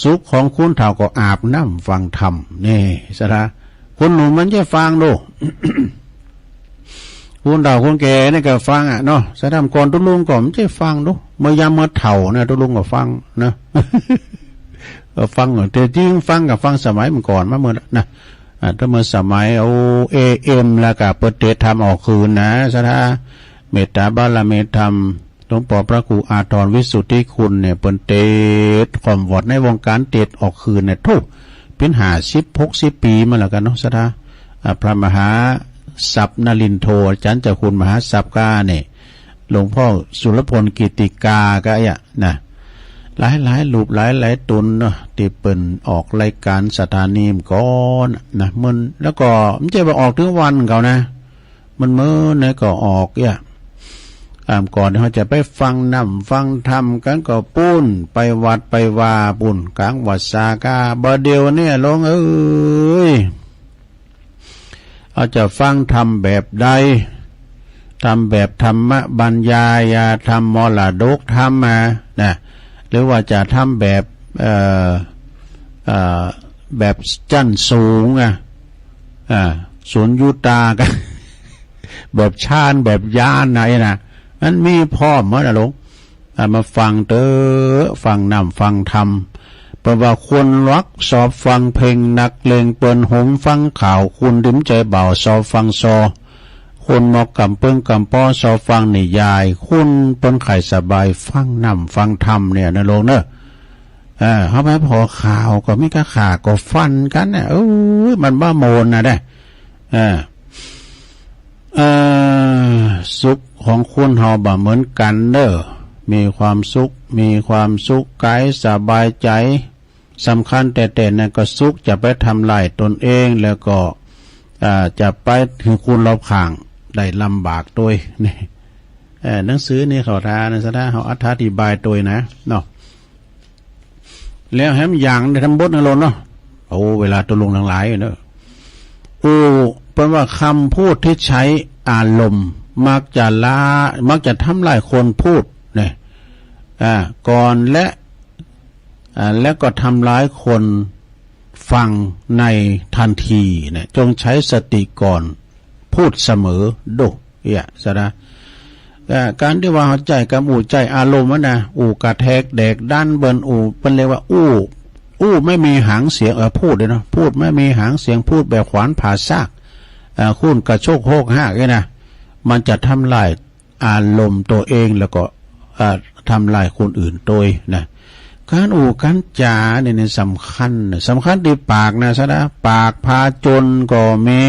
สุขของคนเฒ่าก็อาบน้ำฟังธรรม นี่ ศรัทธา คนหนุ่มมันจะฟังดู คนเฒ่าคนแก่นี่ก็ฟังอะเนาะ ศรัทธา ก่อนตุลุงก็มันจะฟังดู เมื่อยามเมื่อเฒ่านะ ตุลุงก็ฟังนะ ก็ฟัง แต่จริงฟังก็ฟังสมัยเมื่อก่อนมาเมื่อนะ อ่า ถ้าเมื่อสมัย โอ้ เอเอ็ม แล้วก็เปิดเทศน์ธรรมออกคืนนะ ศรัทธา เมตตาบารมีธรรม หลวงพ่อพระครูอาทรวิสุทธิคุณเนี่ย เปิ้นเทศน์ความวอดในวงการเทศน์ออกคืนเนี่ย โถ่ เป็นห้าสิบ หกสิบ ปีมาแล้วกันเนาะ ศรัทธา อ่า พระมหาสัพนลินโท อาจารย์เจ้าคุณมหาสัพกาเนี่ย หลวงพ่อสุรพลกิติกาก็อะนะ หลายๆ รูปหลายๆ ตนเนาะ ที่เปิ้นออกรายการศรัทธานี่ก่อนนะ มัน แล้วก็ไม่ใช่ว่าออกถึงวันเขานะ มันเมื่อไหนก็ออกเนี่ย อ่า ก่อนเขาจะไปฟังน้ำฟังธรรมกันก็ปู้น ไปวัดไปวาปู้น กลางวัดสากา บ่าเดียวเนี่ยโลมเอ้ย เอาจะฟังธรรมแบบใด ธรรมแบบธรรมบรรยาย ธรรมมรดกธรรมมานะ หรือว่าจะธรรมแบบ เอ่อ เอ่อ แบบชั้นสูงอะ อ่า สุญญตากัน แบบฌาน แบบญาณนะ ไอ้นะ มันมีพร้อมหมดนะโลม อ่ะ มาฟังเต๊อะ ฟังน้ำฟังธรรม เปิ้นว่าคนฮักชอบฟังเพลง นักเลงเปิ้นหมฟังข่าว คนริมใจบ่าวชอบฟังซอ คนมอกกำเปิ้นกำป้อชอบฟังนิยาย คนเปิ้นใค่สบายฟังน้ำฟังธรรมเนี่ยนะโลมเนอะ เออ เขาไปพอข่าวก็มีกะข่าก็ฟันกันนะ เอ้ย มันบ่ม่วนนะเด้อ เออ เอ่อ สุขของคนเฮาบ่เหมือนกันเด้อ มีความสุข มีความสุขกายสบายใจ สำคัญแท้ๆ นั่นก็สุขจะไปทำร้ายตนเอง แล้วก็ อ่า จะไปถึงคนรอบข้างได้ลำบากด้วย นี่ เอ่อ หนังสือนี่เขาทานะ ศรัทธา เขาอธิบายด้วยนะ เนาะ แล้วแหมอย่างได้ทั้งบทในโลกเนาะ โอ้ เวลาตกลงทั้งหลายเนอะ โอ้ เปิ้นว่าคำพูดที่ใช้อารมณ์ มักจะละ มักจะทำลายคนพูดเนี่ย อ่า ก่อนและ อ่า และก็ทำลายคนฟังในทันทีเนี่ย จงใช้สติก่อน พูดเสมอ โด เอียะ ศรัทธา เอ่อ การที่ว่าเฮาใจ๊กำอู้ใจ๊อารมณ์อะนะ อู้กระแทกแดกดันเปิ้น อู้ เปิ้นเรียกว่าอู้ อู้ไม่มีหางเสียง เออ พูดเลยเนาะ พูดไม่มีหางเสียง พูดแบบขวานผ่าซาก เอ่อ คนกระโชกโฮกฮากเนี่ยนะ มันจะทำลายอารมณ์ตัวเอง แล้วก็ เอ่อ ทำลายคนอื่นด้วยนะ การอู้การจ๋าเนี่ย เนี่ยสำคัญนะ สำคัญที่ปากนะ ศรัทธา ปากพาจนก็มี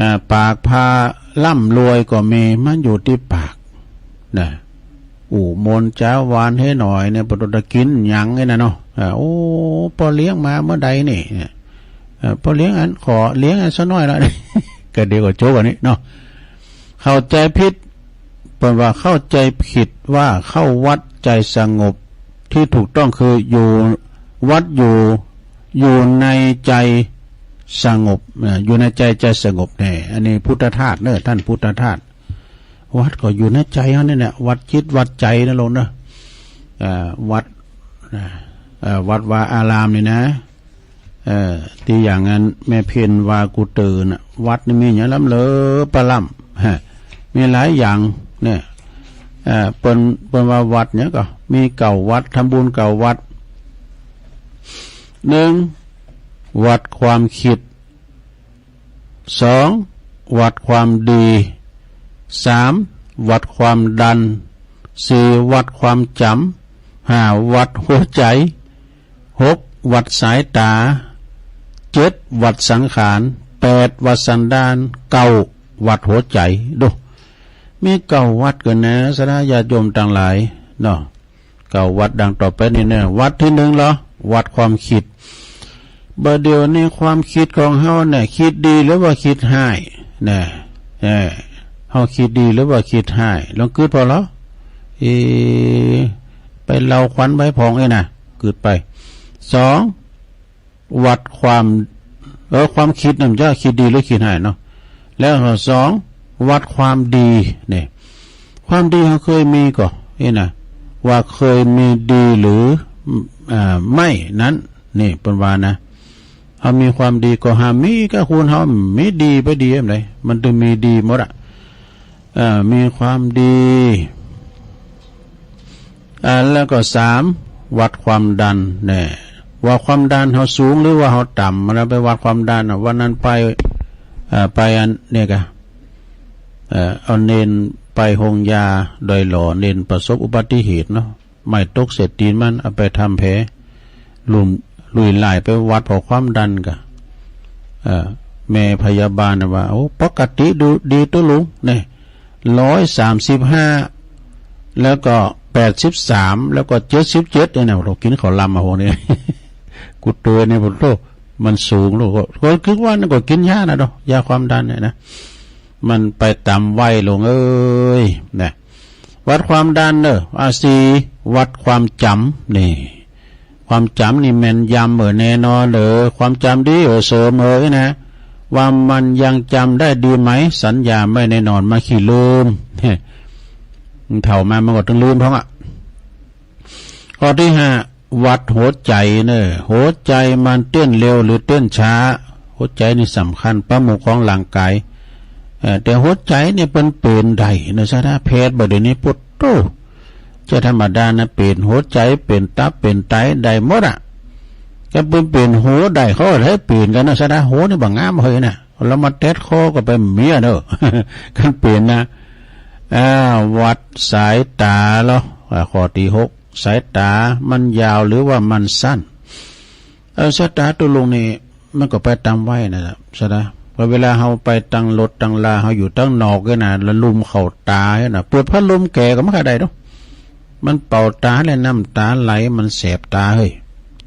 อ่า ปากพาร่ำรวยก็มี มันอยู่ที่ปากนะ อู้มนต์จ๋าหวานให้หน่อยเนี่ย ปะโตตะกินหยังเนี่ยนะเนาะ อ่า โอ้ ป้อเลี้ยงมาเมื่อใดนี่ เนี่ย เอ่อ ป้อเลี้ยงอัน ขอเลี้ยงอันสักหน่อยละ ก็ดีกว่าโจ๊กอันนี้เนาะ เข้าใจผิด เปิ้นว่าเข้าใจผิดว่าเข้าวัดใจสงบ ที่ถูกต้องคืออยู่วัดอยู่ อยู่ในใจสงบ เอ่อ อยู่ในใจใจสงบแน่ อันนี้พุทธทาสเนอะ ท่านพุทธทาส วัดก็อยู่ในใจเฮานี่แหละ วัดจิตวัดใจนะโลมเนอะ เอ่อ วัด นะ เอ่อ วัดวาอารามนี่นะ เอ่อ ตี้อย่างนั้นแม่เพ็ญว่ากูเตือนน่ะ วัดนี่มีหยังล้ำเหลือปะล้ำ ฮะ มีหลายอย่างเนี่ย เอ่อ เปิ้น เปิ้นว่าวัดเนี่ยก็มีเก้าวัด ทำบุญเก้าวัด หนึ่ง วัดความคิด สอง วัดความดี สาม วัดความดัน สี่ วัดความจ๋ำ ห้า วัดหัวใจ หก วัดสายตา เจ็ด วัดสังขาร แปด วัดสันดาน เก้า วัดหัวใจ ดู มีเก้าวัดเกินนะ ศรัทธาญาติโยมตังหลายเนาะ เก้าวัดดังต่อไปนี้เนอะ วัดที่หนึ่งเหรอ วัดความคิด บ่าเดี๋ยวนี้ความคิดของเฮาเนี่ย คิดดีหรือว่าคิดฮ้าย นะ เออ เฮาคิดดีหรือว่าคิดฮ้าย ลองกึ๊ดผ่อเหรอ เอ ไปเล่าขวัญไว้ผ่องเอ้ยนะ กึ๊ดไป สอง วัดความ เออ ความคิดนั่นจะคิดดีหรือคิดฮ้ายเนาะ แล้วสอง วัดความดีเนี่ย ความดีเฮาเคยมีก่อ นี่นะ ว่าเคยมีดีหรือ อ่า ไม่นั้น นี่เปิ้นว่านะ เฮามีความดีก็หามีก็คนเฮามีดีไปดีอันใด มันต้องมีดีหมดอะ เอ่อ มีความดี อ่า แล้วก็สาม วัดความดันแน่ ว่าความดันเฮาสูงหรือว่าเฮาต่ำ แล้วไปวัดความดันน่ะ วันนั้นไป เอ่อ ไปอันเนี่ยกะ เอ่อ เอาเณรไปโฮงยาดอยหล่อ เณรประสบอุบัติเหตุเนาะ ไม้ตกเศษตีนมัน เอาไปทำแผล ลุม ลุยหลายไปวัดผ่อความดันกะ เอ่อ แม่พยาบาลน่ะว่า โอ้ ปกติดูดีตุ๊ลุงเนี่ย ร้อยสามสิบห้า แล้วก็แปดสิบสาม แล้วก็เจ็ดสิบเจ็ดเนี่ยนะ เรากินข้าวลำมาพวกนี้ กูเตือนเนี่ย ผมโทษ มันสูงลูก ก็ ก็คือว่านั่นก็กินยานะเนาะ ยาความดันเนี่ยนะ มันไปตามวัยลงเอ้ย นะ วัดความดันเนอะ อ่า สี่ วัดความจ๋ำ นี่ ความจ๋ำนี่แม่นยำเออแน่นอนเออ ความจ๋ำดีเออ เสริมเออนะ ว่ามันยังจ๋ำได้ดีไหม สัญญาไม่แน่นอน มาขี้ลืม เฒ่ามามันก็ต้องลืมท้องอ่ะ ข้อที่ห้า วัดหัวใจเนอะ หัวใจมันเต้นเร็วหรือเต้นช้า หัวใจนี่สำคัญ ประมุขของร่างกาย เอ่อ แต่หัวใจนี่เปิ้นเป๋นได้เนอะ ศรัทธา แพทย์บ่าเดี๋ยวนี้ โพดโธ่ จะธรรมดานะ เป๋นหัวใจ เป๋นตับ เป๋นไตได้หมดอะ ก็เปิ้นเป๋นหูได้ เขาก็เลยเป๋นกั๋นนะ ศรัทธา หูนี่บ่งามเฮ้ยนะ แล้วมาแตะคอก็ไปเมียเนอะ คันเป๋นนะ อ่า วัดสายตาเหรอ อ่า ข้อที่หก สายตามันยาวหรือว่ามันสั้น เออ สายตาตุ๊ลุงนี่ มันก็ไปตามวัยนั่นแหละ ศรัทธา พอเวลาเฮาไปตังรถตังลา เฮาอยู่ตังนอกเนี่ยนะ แล้วลมเข้าตาเนี่ยนะ เปิดพัดลมแก่ก็ไม่ค่อยได้ดอก มันเป่าตาแล้วน้ำตาไหล มันแสบตาเฮ้ย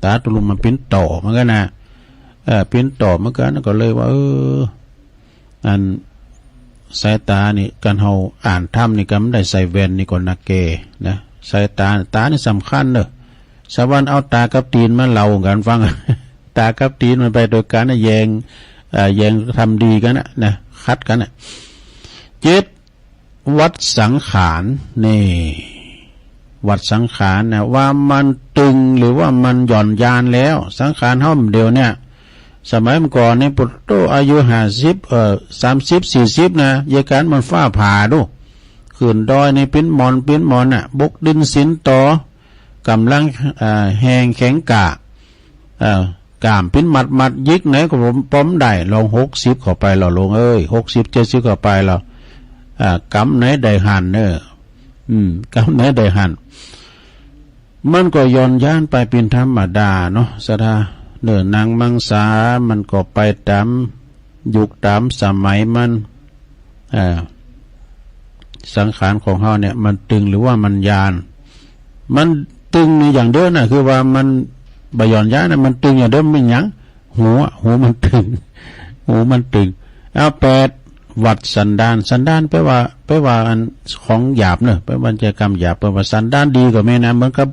ตาตุ๊ลุงมันปิ้นต่อเหมือนกั๋นนะ เออ ปิ้นต่อเหมือนกั๋น ก็เลยว่า เออ อันสายตานี่ การเฮาอ่านธรรมนี่ การบ่ได้ใส่แว่นนี่ก็หนักแก่นะ สายตา ตานี่สำคัญเนอะ สวรรค์เอาตากับตี๋นมาเล่ากั๋นฟัง ตากับตี๋นมันไปด้วยกั๋นนะ แย่ง เอ่อ แย่งทำดีกั๋นนะ นะ ขัดกั๋นนะ เจ็ด วัดสังขาร นี่ วัดสังขารนะ ว่ามันตึงหรือว่ามันหย่อนยานแล้ว สังขารเฮาเดี๋ยวเนี่ย สมัยเมื่อก่อนนี่ โพดโธ่ อายุห้าสิบ เอ่อ สามสิบ สี่สิบ นะ ยายการมันฟ้าผ่าดู ขึ้นดอยนี่ปิ้นหมอน ปิ้นหมอนน่ะ บกดินสินต่อ กำลัง เอ่อ แห้งแข็งกล้า เอ่อ กล้ามปิ้นมัดมัด หยิกไหนก็บ่ บ่ได้ ลองหกสิบเข้าไปแล้วลุงเอ้ย หกสิบ เจ็ดสิบเข้าไปแล้ว อ่า กำไหนได้หั่นเนอะ อืม กำไหนได้หั่น มันก็หย่อนยานไปเป๋นธรรมดาเนาะ ศรัทธา เนื้อหนังมังสา มันก็ไปต๋ามยุคต๋ามสมัยมัน อ่า สังขารของเฮาเนี่ย มันตึงหรือว่ามันยาน มันตึงนี่อย่างเดียวนะ คือว่ามันบ่หย่อนยานนะ มันตึงอย่างเดียว มันหยัง หูอะ หูมันตึง หูมันตึง เอา แปด วัดสันดาน สันดานแปลว่า แปลว่าอันของหยาบเนอะ แปลว่าจะกรรมหยาบ แปลว่าสันดานดีก็มีนะ เหมือนกับ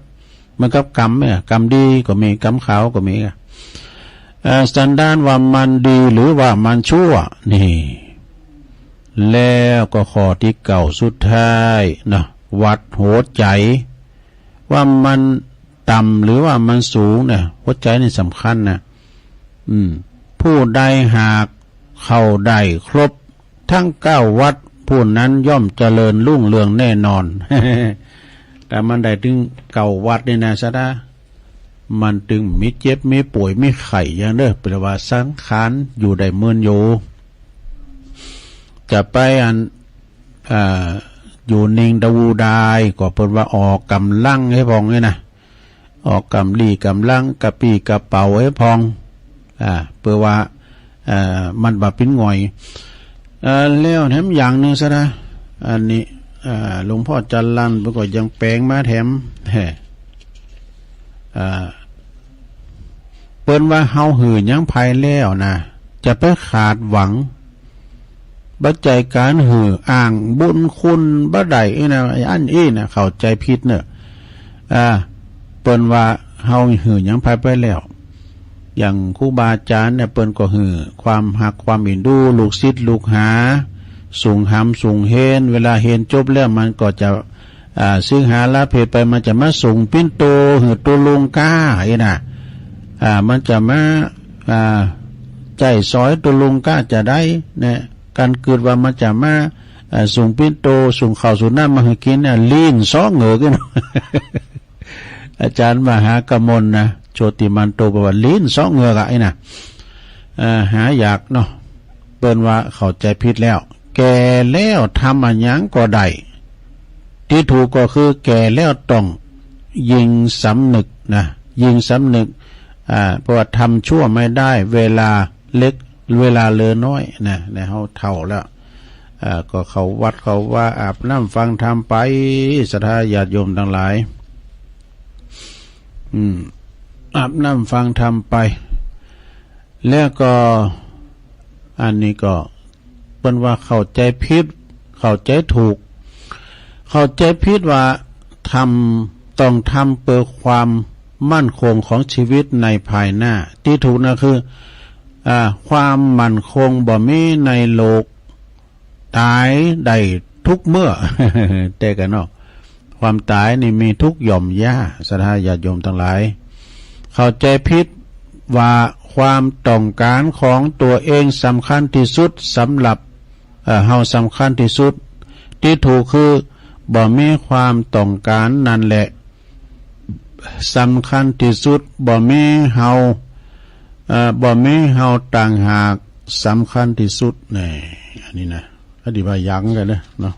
เหมือนกับกรรมเนี่ย กรรมดีก็มี กรรมขาวก็มีอะ เอ่อ สันดานว่ามันดีหรือว่ามันชั่ว นี่ แล้วก็ข้อที่เก้าสุดท้ายเนาะ วัดหัวใจ ว่ามันต่ำหรือว่ามันสูงเนี่ย หัวใจนี่สำคัญนะ อืม ผู้ใดหากเข้าได้ครบทั้งเก้าวัด ผู้นั้นย่อมเจริญรุ่งเรืองแน่นอน แต่มันได้ถึงเก้าวัดนี่นะ สะดา มันตึงมีเจ็บ มีป่วย มีไข้อย่างเด้อ แปลว่าสังขารอยู่ได้เมินอยู่ จะไปอัน เอ่อ อยู่นิ่งตะวูดาย ก็เปิ้นว่าออกกำลังให้พองนี่นะ ออกกำลีกำลัง กระปี้กระเป๋าให้พอง อ่า เพื่อว่า เอ่อ มันบ่เป็นง่อย เอ่อ แล้วแถมอย่างหนึ่งซะนะ อันนี้ เอ่อ หลวงพ่อจรัญเปิ้นก็ยังแปลงมาแถม แฮ่ เอ่อ เปิ้นว่าเฮาหื้อหยังไผแล้วนะ จะไปขาดหวัง บ่ใจ้ก๋านหื้ออ้างบุญคุณบ่ได้อี้นะ อันอี้นะ เข้าใจ๋ผิดเนอะ อ่า เปิ้นว่าเฮาหื้อหยังไผไปแล้ว อย่างครูบาอาจ๋ารย์เนี่ย เปิ้นก็หื้อความฮักความเอ็นดู ลูกศิษย์ลูกหา ส่งหำส่งเฮน เวลาเฮนจบแล้วมันก็จะ อ่า สิงหาลาเพไป มันจะมาส่งปิ่นโตหื้อตุลุงกาอี้นะ อ่า มันจะมา อ่า ใจ๊สอยตุลุงกาจะได้เนี่ย การกึ๊ดว่ามันจะมา อ่า ส่งปิ่นโต ส่งข้าวส่งน้ำมาหื้อกินเนี่ย ลิ้นสองเหงือกอี้นะ อาจ๋ารย์มหากมลนะ โชติมันโต บอกว่าลิ้นสองเหงือกอะอี้นะ อ่า หายากเนาะ เปิ้นว่าเข้าใจ๋ผิดแล้ว แก่แล้วทำอะหยังก็ได้ ที่ถูกก็คือแก่แล้วต้องยิ่งสำนึกนะ ยิ่งสำนึก อ่า เพราะว่าทำชั่วไม่ได้ เวลาเล็ก เวลาเหลือน้อยนะ ในเฮาเฒ่าแล้ว อ่า ก็เข้าวัดเข้าวา อาบน้ำฟังธรรมไป ศรัทธาญาติโยมทั้งหลาย อืม อาบน้ำฟังธรรมไป แล้วก็ อันนี้ก็ เปิ้นว่าเข้าใจ๋ผิด เข้าใจ๋ถูก เข้าใจ๋ผิดว่าทำ ต้องทำเพื่อความมั่นคงของชีวิตในภายหน้า ที่ถูกนะคือ อ่า ความมั่นคงบ่มีในโลก ต๋ายได้ทุกเมื่อ แต่กั๋นเนาะ ความต๋ายนี่มีทุกหย่อมหญ้า ศรัทธาญาติโยมทั้งหลาย เข้าใจ๋ผิดว่าความต้องการของตัวเองสำคัญที่สุด สำหรับ เอ่อ เฮาสำคัญที่สุด ที่ถูกคือบ่มีความต้องการนั่นแหละสำคัญที่สุด บ่มีเฮา เอ่อ บ่มีเฮาต่างหากสำคัญที่สุด นี่ อันนี้นะ อธิบายยากเหมือนกันเนอะ เนาะ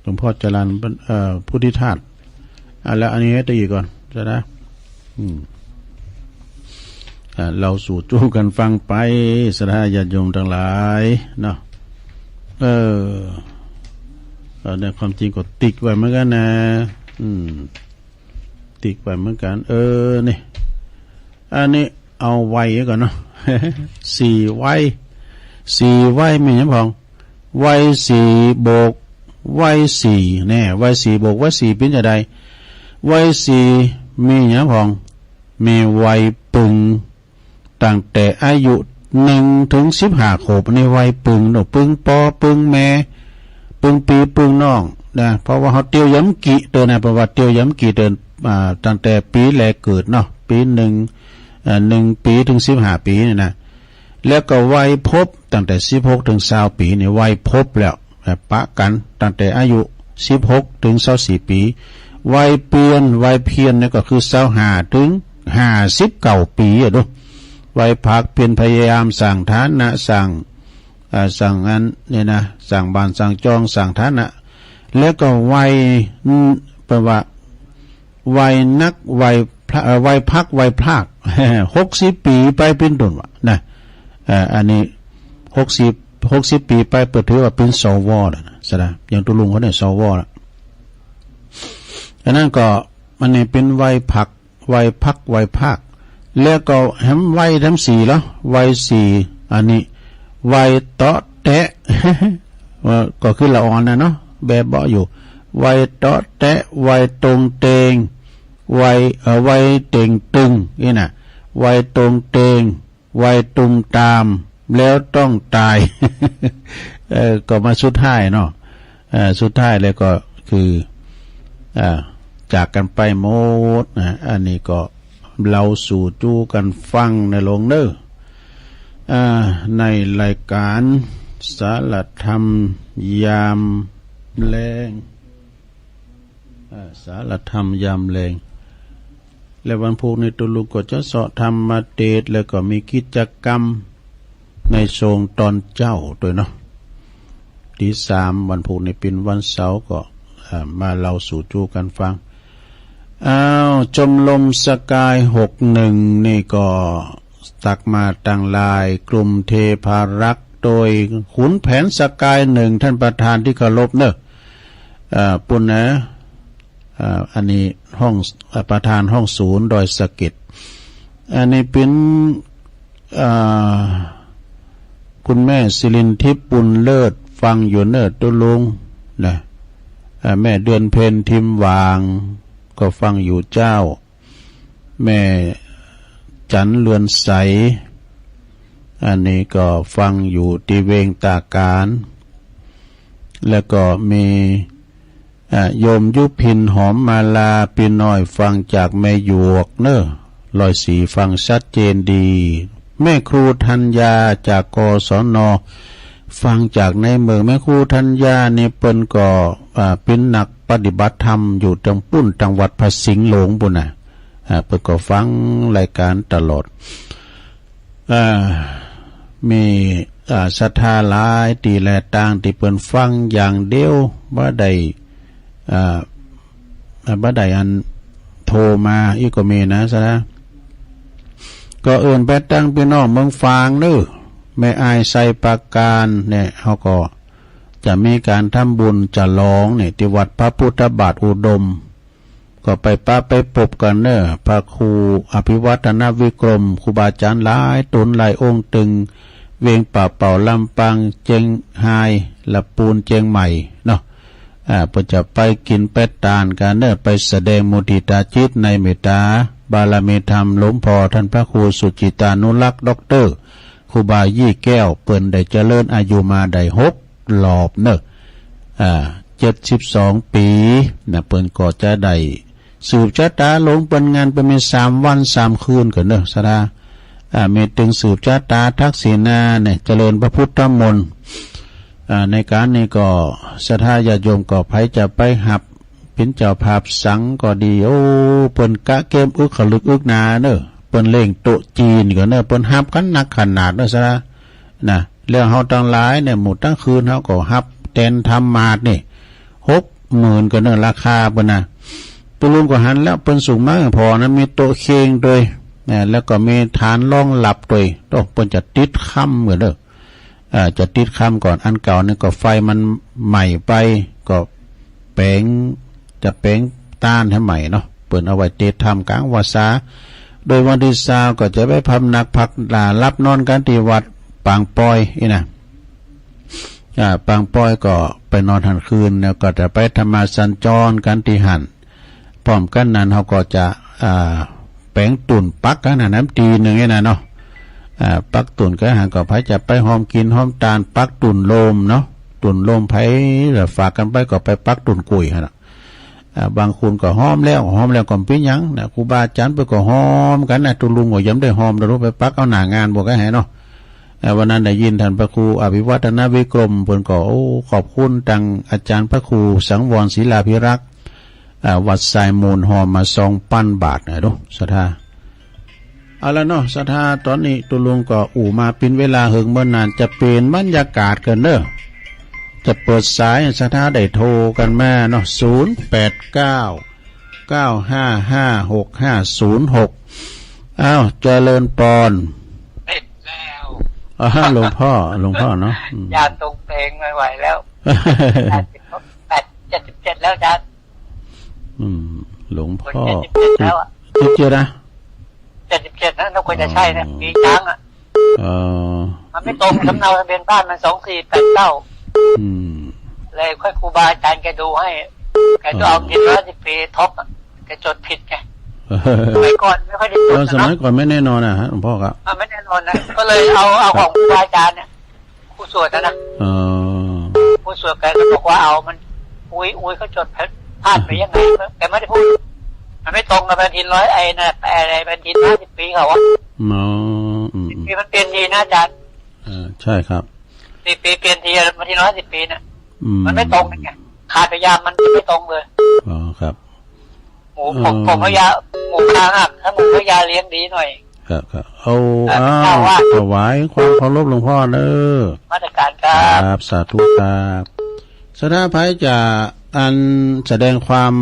หลวงพ่อจรัญ เอ่อ พุทธิธาตุ อ่ะ แล้วอันนี้ให้ตีก่อน ใช่ไหม อืม อ่ะ เราสู่จู้กันฟังไป ศรัทธาญาติโยมทั้งหลาย เนาะ เออ เออ ในความจริงก็ติ๊กไว้เหมือนกันนะ อืม ติ๊กไว้เหมือนกัน เออ นี่ อันนี้เอาวัยก่อนเนาะ สี่วัย สี่วัยมีหยังพ่อง วัยสี่บวกวัยสี่ แน่ วัยสี่บวกวัยสี่เป็นจั่งใด วัยสี่มีหยังพ่อง มีวัยปึง ตั้งแต่อายุหนึ่งถึงสิบห้าขวบ อันนี้วัยปึงเนาะ ปึงป้อ ปึงแม่ ปึงปี๋ ปึงน้องนะ เพราะว่าเฮาเตียวหยามกิเตินนะ เพราะว่าเตียวหยามกิเติน อ่า ตั้งแต่ปี๋แรกเกิดเนาะ ปี๋หนึ่ง เอ่อ หนึ่งปี๋ถึงสิบห้าปี๋นี่นะ แล้วก็วัยภพ ตั้งแต่สิบหกถึงซาวปี๋นี่วัยภพแล้ว อ่า ปะกั๋น ตั้งแต่อายุสิบหกถึงซาวสี่ปี๋ วัยเปียร วัยเพียรนี่ก็คือซาวห้าถึงห้าสิบเก้าปี๋อะเนาะ วัยภาคเพียรพยายามสร้างฐานะ สร้าง อ่า สร้างอันนี่นะ สร้างบ้าน สร้างจอง สร้างฐานะ แล้วก็วัย อืม แปลว่า วัยนัก วัยพละ เอ่อ วัยพัก วัยพลาก หกสิบปี๋ไปเป็นต้นว่านะ เอ่อ อันนี้ หกสิบ หกสิบปี๋ไปเปิ้นถือว่าเป็น สว แล้วนะ สะดา อย่างตุ๊ลุงเขาเนี่ย สว แล้ว อันนั้นก็ อันนี้เป็นวัยพัก วัยพัก วัยพลาก แล้วก็แหมวัยแถมสี่เหรอ วัยสี่ อันนี้ วัยเตาะ เตะ ว่าก็คือละอ่อนนะเนาะ แบบเบาะอยู่ ไวเตาะแตะ ไวตรงเตง ไว เอ่อ ไวเต็งตึง นี่นะ ไวตรงเตง ไวตุมตาม แล้วต้องตาย เออ ก็มาสุดท้ายเนาะ เอ่อ สุดท้ายแล้วก็คือ อ่า จากกันไปหมดนะ อันนี้ก็เล่าสู่จู้กันฟังในหลวงเนอะ อ่า ในรายการสารธรรมยามแลง อ่า สารธรรมยามแลง และวันพุธนี้ตุ๊ลุงก็จะเสาะธรรมเทศน์ แล้วก็มีกิจกรรมในช่วงตอนเจ๊าด้วยเนาะ ตีสาม วันพุธนี้เป็นวันเสาร์ก็ อ่า มาเล่าสู่จู้กันฟัง อ้าว ชมรมสกาย หกหนึ่ง นี่ก็ตักมาตั้งหลายกลุ่มเทพารักษ์ โดยขุนแผนสกาย หนึ่ง ท่านประธานที่เคารพเนอะ อ่า ปุณณะ อ่า อันนี้ห้อง อ่า ประธานห้องศูนย์ดอยสะเก็ด อันนี้เป็น อ่า คุณแม่สิรินทิพย์บุญเลิศ ฟังอยู่เนอะตุ๊ลุงนะ อ่า แม่เดือนเพ็ญทิมหวาง ก็ฟังอยู่เจ้า แม่จันเรือนใส อันนี้ก็ฟังอยู่ที่เวงตาการ แล้วก็มี อ่ะ โยมยุพินหอมมาลา พี่น้อยฟังจากแม่หยวกเนอะ ร้อยสี่ ฟังชัดเจนดี แม่ครูธัญญาจาก กศน ฟังจากในเมือง แม่ครูธัญญานี่เปิ้นก็ อ่า เป็นนักปฏิบัติธรรมอยู่ตรงปุ้น ตรงวัดพระสิงห์หลวงปุ้นน่ะ อ่า เปิ้นก็ฟังรายการตลอด อ่า มี อ่า ศรัทธาหลายตี้และต่างตี้เปิ้นฟังอย่างเดียว บ่ได้ อ่า อ่า บ่ได้อันโทรมาอีกก็มีนะ ศรัทธา ก็เอิ้นไปตังพี่น้องเมืองฝางเนอะ แม่อายไซปราการเนี่ย เขาก็จะมีการทำบุญฉลองเนี่ย ที่วัดพระพุทธบาทอุดม ก็ไปปะไปปบกันเนอะ พระครูอภิวัฒนวิกรม ครูบาอาจารย์หลายต๋นหลายองค์ ตึงเวียงป่าเป่า ลำปาง เชียงฮาย ละปูน เชียงใหม่เนาะ อ่า เปิ้นจะไปกิ๋นไปตานกั๋นเนอะ ไปแสดงมุทิตาจิตในเมตตาบารมีธรรมหลวงพ่อท่านพระครูสุจิตานุรักษ์ ด็อกเตอร์ ครูบายี่แก้ว เปิ้นได้เจริญอายุมาได้หกรอบเนอะ อ่า เจ็ดสิบสองปี๋นะ เปิ้นก็จะได้สืบชะตาหลวงเปิ้น งานเปิ้นมีสามวันสามคืนก่อนเนอะ ศรัทธา อ่า มีตึงสืบชะตาทักษิณาเนี่ย เจริญพระพุทธมนต์ อ่า ในการนี้ก็ศรัทธาญาติโยมก็ใผจะไปฮับ เป็นเจ้าภาพสังก็ดี โอ้ เปิ้นกะเกมอึกขลึกอึกหนาเนอะ เปิ้นเล่งโต๊ะจีนก่อนเนอะ เปิ้นฮับกั๋นหนักขนาดเนอะ ศรัทธา นะ แล้วเฮาตังหลายเนี่ย หมู่ตังคืนเฮาก็ฮับแตนทำมาดนี่ หกหมื่นก่อนเนอะ ราคาเปิ้นนะ ตุ๊ลุงก็หันแล้ว เปิ้นสูงมากพอนะ มีโต๊ะเคงด้วยนะ แล้วก็มีฐานรองรับด้วย โอ้ เปิ้นจะติดค่ำก่อนเนอะ อ่า จะติดค่ำก่อน อันเก่านี่ก็ไฟมันไหม้ไป ก็แป๋ง จะแป๋งต้านหื้อใหม่เนาะ เปิ้นเอาไว้ติดถ้ำกลางวัดซา โดยวันตี้ซาวก็จะไปพำนักพักหลับนอนกั๋นตี้วัดปางปอยอี้นะ อ่า ปางปอยก็ไปนอนหั้นคืน แล้วก็จะไปธรรมสัญจรกั๋นตี้หั้น พร้อมกั๋นนั้นเฮาก็จะ อ่า แป๋งตุ่นปักกั๋นหั้นนะ ตี้นึ่งอี้นะเนาะ อ่า ปักตุ่นกั๋นหั้นก็ใผจะไปหอมกิ๋นหอมตาน ปักตุ่นโลมเนาะ ตุ่นโลม ใผละฝากกั๋นไปก็ไปปักตุ่นกุยหั้นน่ะ อ่า บางคนก็หอมแล้ว หอมแล้วก็บ่เป๋นหยังนะ ครูบาอาจารย์เปิ้นก็หอมกั๋นนะ ตุ๊ลุงก็ยังได้หอม ตุ๊ลุงไปปักเอาหน้างานบ่กะแหเนาะ อ่า วันนั้นได้ยินท่านพระครูอภิวัฒนวิกรม เปิ้นก็ โอ้ ขอบคุณตังอาจารย์พระครูสังวรศิลาภิรักษ์ อ่า วัดทรายมูล หอมมาสองปันบาทนะ ดู ศรัทธา เอาละเนาะ ศรัทธา ต๋อนนี้ตุ๊ลุงก็อู้มาเป๋นเวลาเหิงเมินนาน จะเป๋นบรรยากาศก่อนเนอะ จะเปิดสาย ศรัทธาได้โทรกั๋นมาเนาะ ศูนย์แปดเก้า เก้าห้าห้า หกห้าศูนย์หก อ้าว เจริญปอน ติดแล้ว อ่า หลวงพ่อ หลวงพ่อเนาะ อืม ยาตรงเตงไม่ไหวแล้ว แปดสิบ แปด เจ็ดสิบเจ็ดแล้วอาจารย์ อืม หลวงพ่อ เจ็ดสิบเจ็ดแล้วอะ เจ็ดสิบเจ็ดนะ เจ็ดสิบเจ็ดนะ นกกว่าจะใช่เนี่ย อ๋อ ปีช้างอะ เออ มา ไม่ตรงสำเนาทะเบียนบ้านมันสองสี่แปดเก้า อืม เลยค่อยครูบาอาจารย์แกดูให้ แกจะเอา เออ ดินร้อยสิบปีทบอะ แกจดผิดไง สมัยก่อนไม่ค่อยได้จด เออ นะ สมัยก่อนไม่แน่นอนนะฮะ หลวงพ่อครับ อ่ะ ไม่แน่นอนนะ ก็เลยเอา เอาของครูบาอาจารย์เนี่ย ผู้สวดนะนะ เออ ผู้สวดแกก็บอกว่าเอามัน อุ้ย อุ้ยเขาจดพลาดไปยังไง แกไม่ได้พูด มันไม่ตรงกับแผ่นดินร้อย ไอ้นะ ไอ้แผ่นดินห้าสิบปีเขาอะ อ๋อ อืม อืม นี่มันเปลี่ยนทีนะอาจารย์ อ่า ใช่ครับ สี่ปีเปลี่ยนที มาทีละห้าสิบปีน่ะ อืม มันไม่ตรงกันไง ขาดพยายามมันไม่ตรงเลย อ๋อ ครับ หมูผม เออ ผมก็ยา หมูคางอ่ะ ถ้าหมูก็ยาเลี้ยงดีหน่อย ครับ ครับ เอา ครับ อ้าว เจ้าว่า ถวายความเคารพหลวงพ่อเนอะ มาตรการครับ ครับ สาธุครับ สถาพายจะอันแสดงความ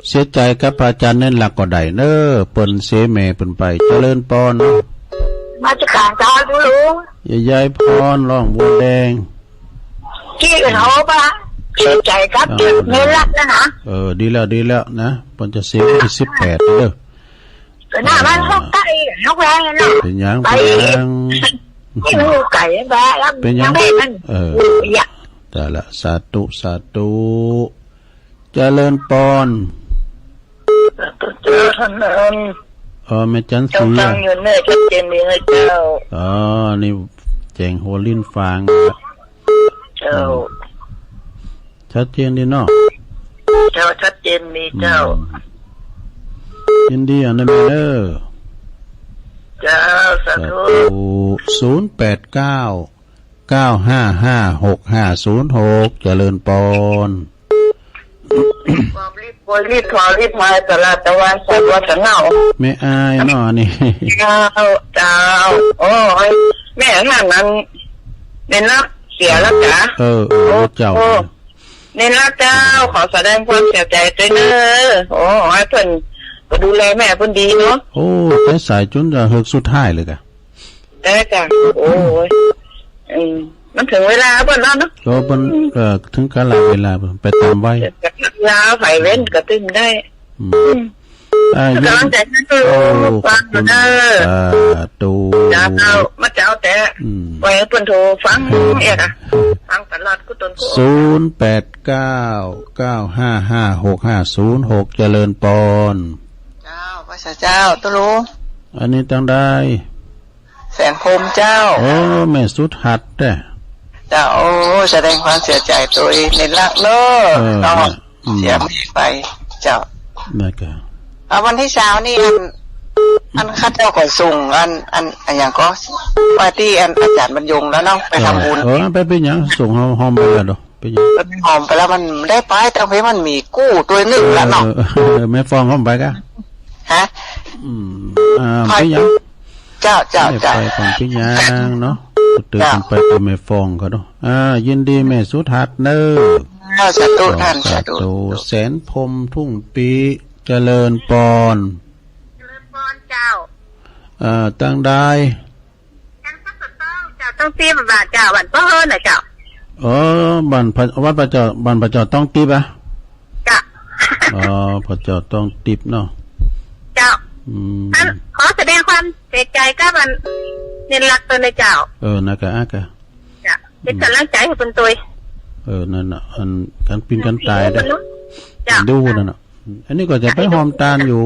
เสียใจกับพระอาจารย์เน้นหลักก็ได้เนอะ เปิ้นเสียแม่เปิ้นไป เจริญปอนเนาะ มาตรการเจ้าดูลุง ยาย ยายพร ร้องบัวแดง ที่อื่นเขาปะ เสียใจกับ อ้าว เน้นหลักนะนะ เออ ดีแล้ว ดีแล้วนะ เปิ้นจะเสียวันที่สิบแปดเด้อ ก็หน้าบ้านเขาใกล้นกแวงเนาะ เป็นหยัง ไป เป็นหยัง ที่มันอยู่ไกลบ้านแล้ว เป็นหยัง ยังไม่มัน เออ อยู่อย่าง แต่ละ สาธุ สาธุ เจริญปอน เจ้าท่านนั้น อ๋อ แม่จันทร์ศรี เจ้าตั้งอยู่แน่ชัดเจนดีนะเจ้า อ๋อ นี่แจ้งหัวลิ้นฟัง เจ้า อืม ชัดเจนดีเนาะ เจ้า ชัดเจนดีเจ้า อืม ยินดีอ่ะนะแม่เด้อ เจ้า สาธุ สาธุ ศูนย์แปดเก้า เก้าห้าห้า หกห้าศูนย์หก เจริญปอน ความรีบโวยรีบพอรีบมาตลาดตะวันสัตว์วัฒนา แม่อายเนาะนี่ เจ้า เจ้า โอ้ย แม่นั่นนั้น เป็นนักเสียแล้วจ้ะ เออ เออ โอ้ เจ้า โอ้ นี่นะเจ้า ขอแสดงความเสียใจด้วยเนอะ โอ้ ให้เพิ่นก็ดูแลแม่เพิ่นดีเนาะ โอ้ แต่สายจนจะเฮือกสุดท้ายเลยกะ ได้จ้ะ โอ้ย อืม มันถึงเวลาเพิ่นแล้วเนาะ ก็เพิ่น เอ่อ ถึงกาลเวลาเพิ่นไปตามวัย เวลาไผเว้นก็ตึงได้ อืม อืม อ่า กำลังใจให้เพิ่น โอ้ ฟัง ขอบคุณ เด้อ สาธุ เจ้า มาเจ้าแต่ อืม ไว้ให้เพิ่นโทรฟังเอกอะ ฟังตลอดกู้ตนกู้ออก ศูนย์แปดเก้า เก้าห้าห้า หกห้าศูนย์หก เจริญปอน เจ้า พระเจ้า ตุลุง อันนี้ตังใด แสนพรหมเจ้า โอ้ แม่สุทัศน์เด้อ เจ้า โอ้ แสดงความเสียใจโตยในรักเนอะ เออ เนาะ แม่ อืม เสียแม่ไป เจ้า นั่นก็ เอาวันที่ซาวนี่อัน อันข้าเจ้าก็ส่งอัน อัน อันหยังก็ ว่าตี้อันอาจารย์บรรยงแล้วเนาะ ไปทำบุญ เออ เออ ไปเป็นหยัง ส่งหอมๆไปแล้วเนาะ เป็นหยัง มันหอมไปแล้ว มันได้ไป แต่เพียงมันมีกู้ตัวหนึ่งแล้วเนาะ เออ เออ แม่ฟองหอมไปกะ ฮะ อืม อ่า ไป เป็นหยัง เจ้า เจ้า ไม่ เจ้า ไปของเป็นหยังเนาะ ตื่น เจ้า ไปตัวแม่ฟองเขาเนาะ อ่า ยินดีแม่สุทัศน์เนอะ เจ้า สาธุท่าน สาธุ สาธุ แสนพรหมทุ่งปี เจริญปอน เจริญปอนเจ้า เอ่อ ตังใด ยังสักสตองเจ้า ต้องตีบาทเจ้า วันเพิ่นนะเจ้า อ๋อ บ้านพระ วัดพระเจ้า บ้านพระเจ้าต้องติบอะ เจ้า อ๋อ พระเจ้าต้องติบเนาะ เจ้า อืม อันขอแสดงความเสียใจกับอันเน้นรักตัวในเจ้า เออ นะกะ อ่ะกะ เจ้า เป็นกำลังใจให้เพิ่นตัว เออ นั่นน่ะ อัน กันเป็นกันตายเด้อ เจ้า ดูนั่นน่ะ อันนี้ก็จะไปหอมตานอยู่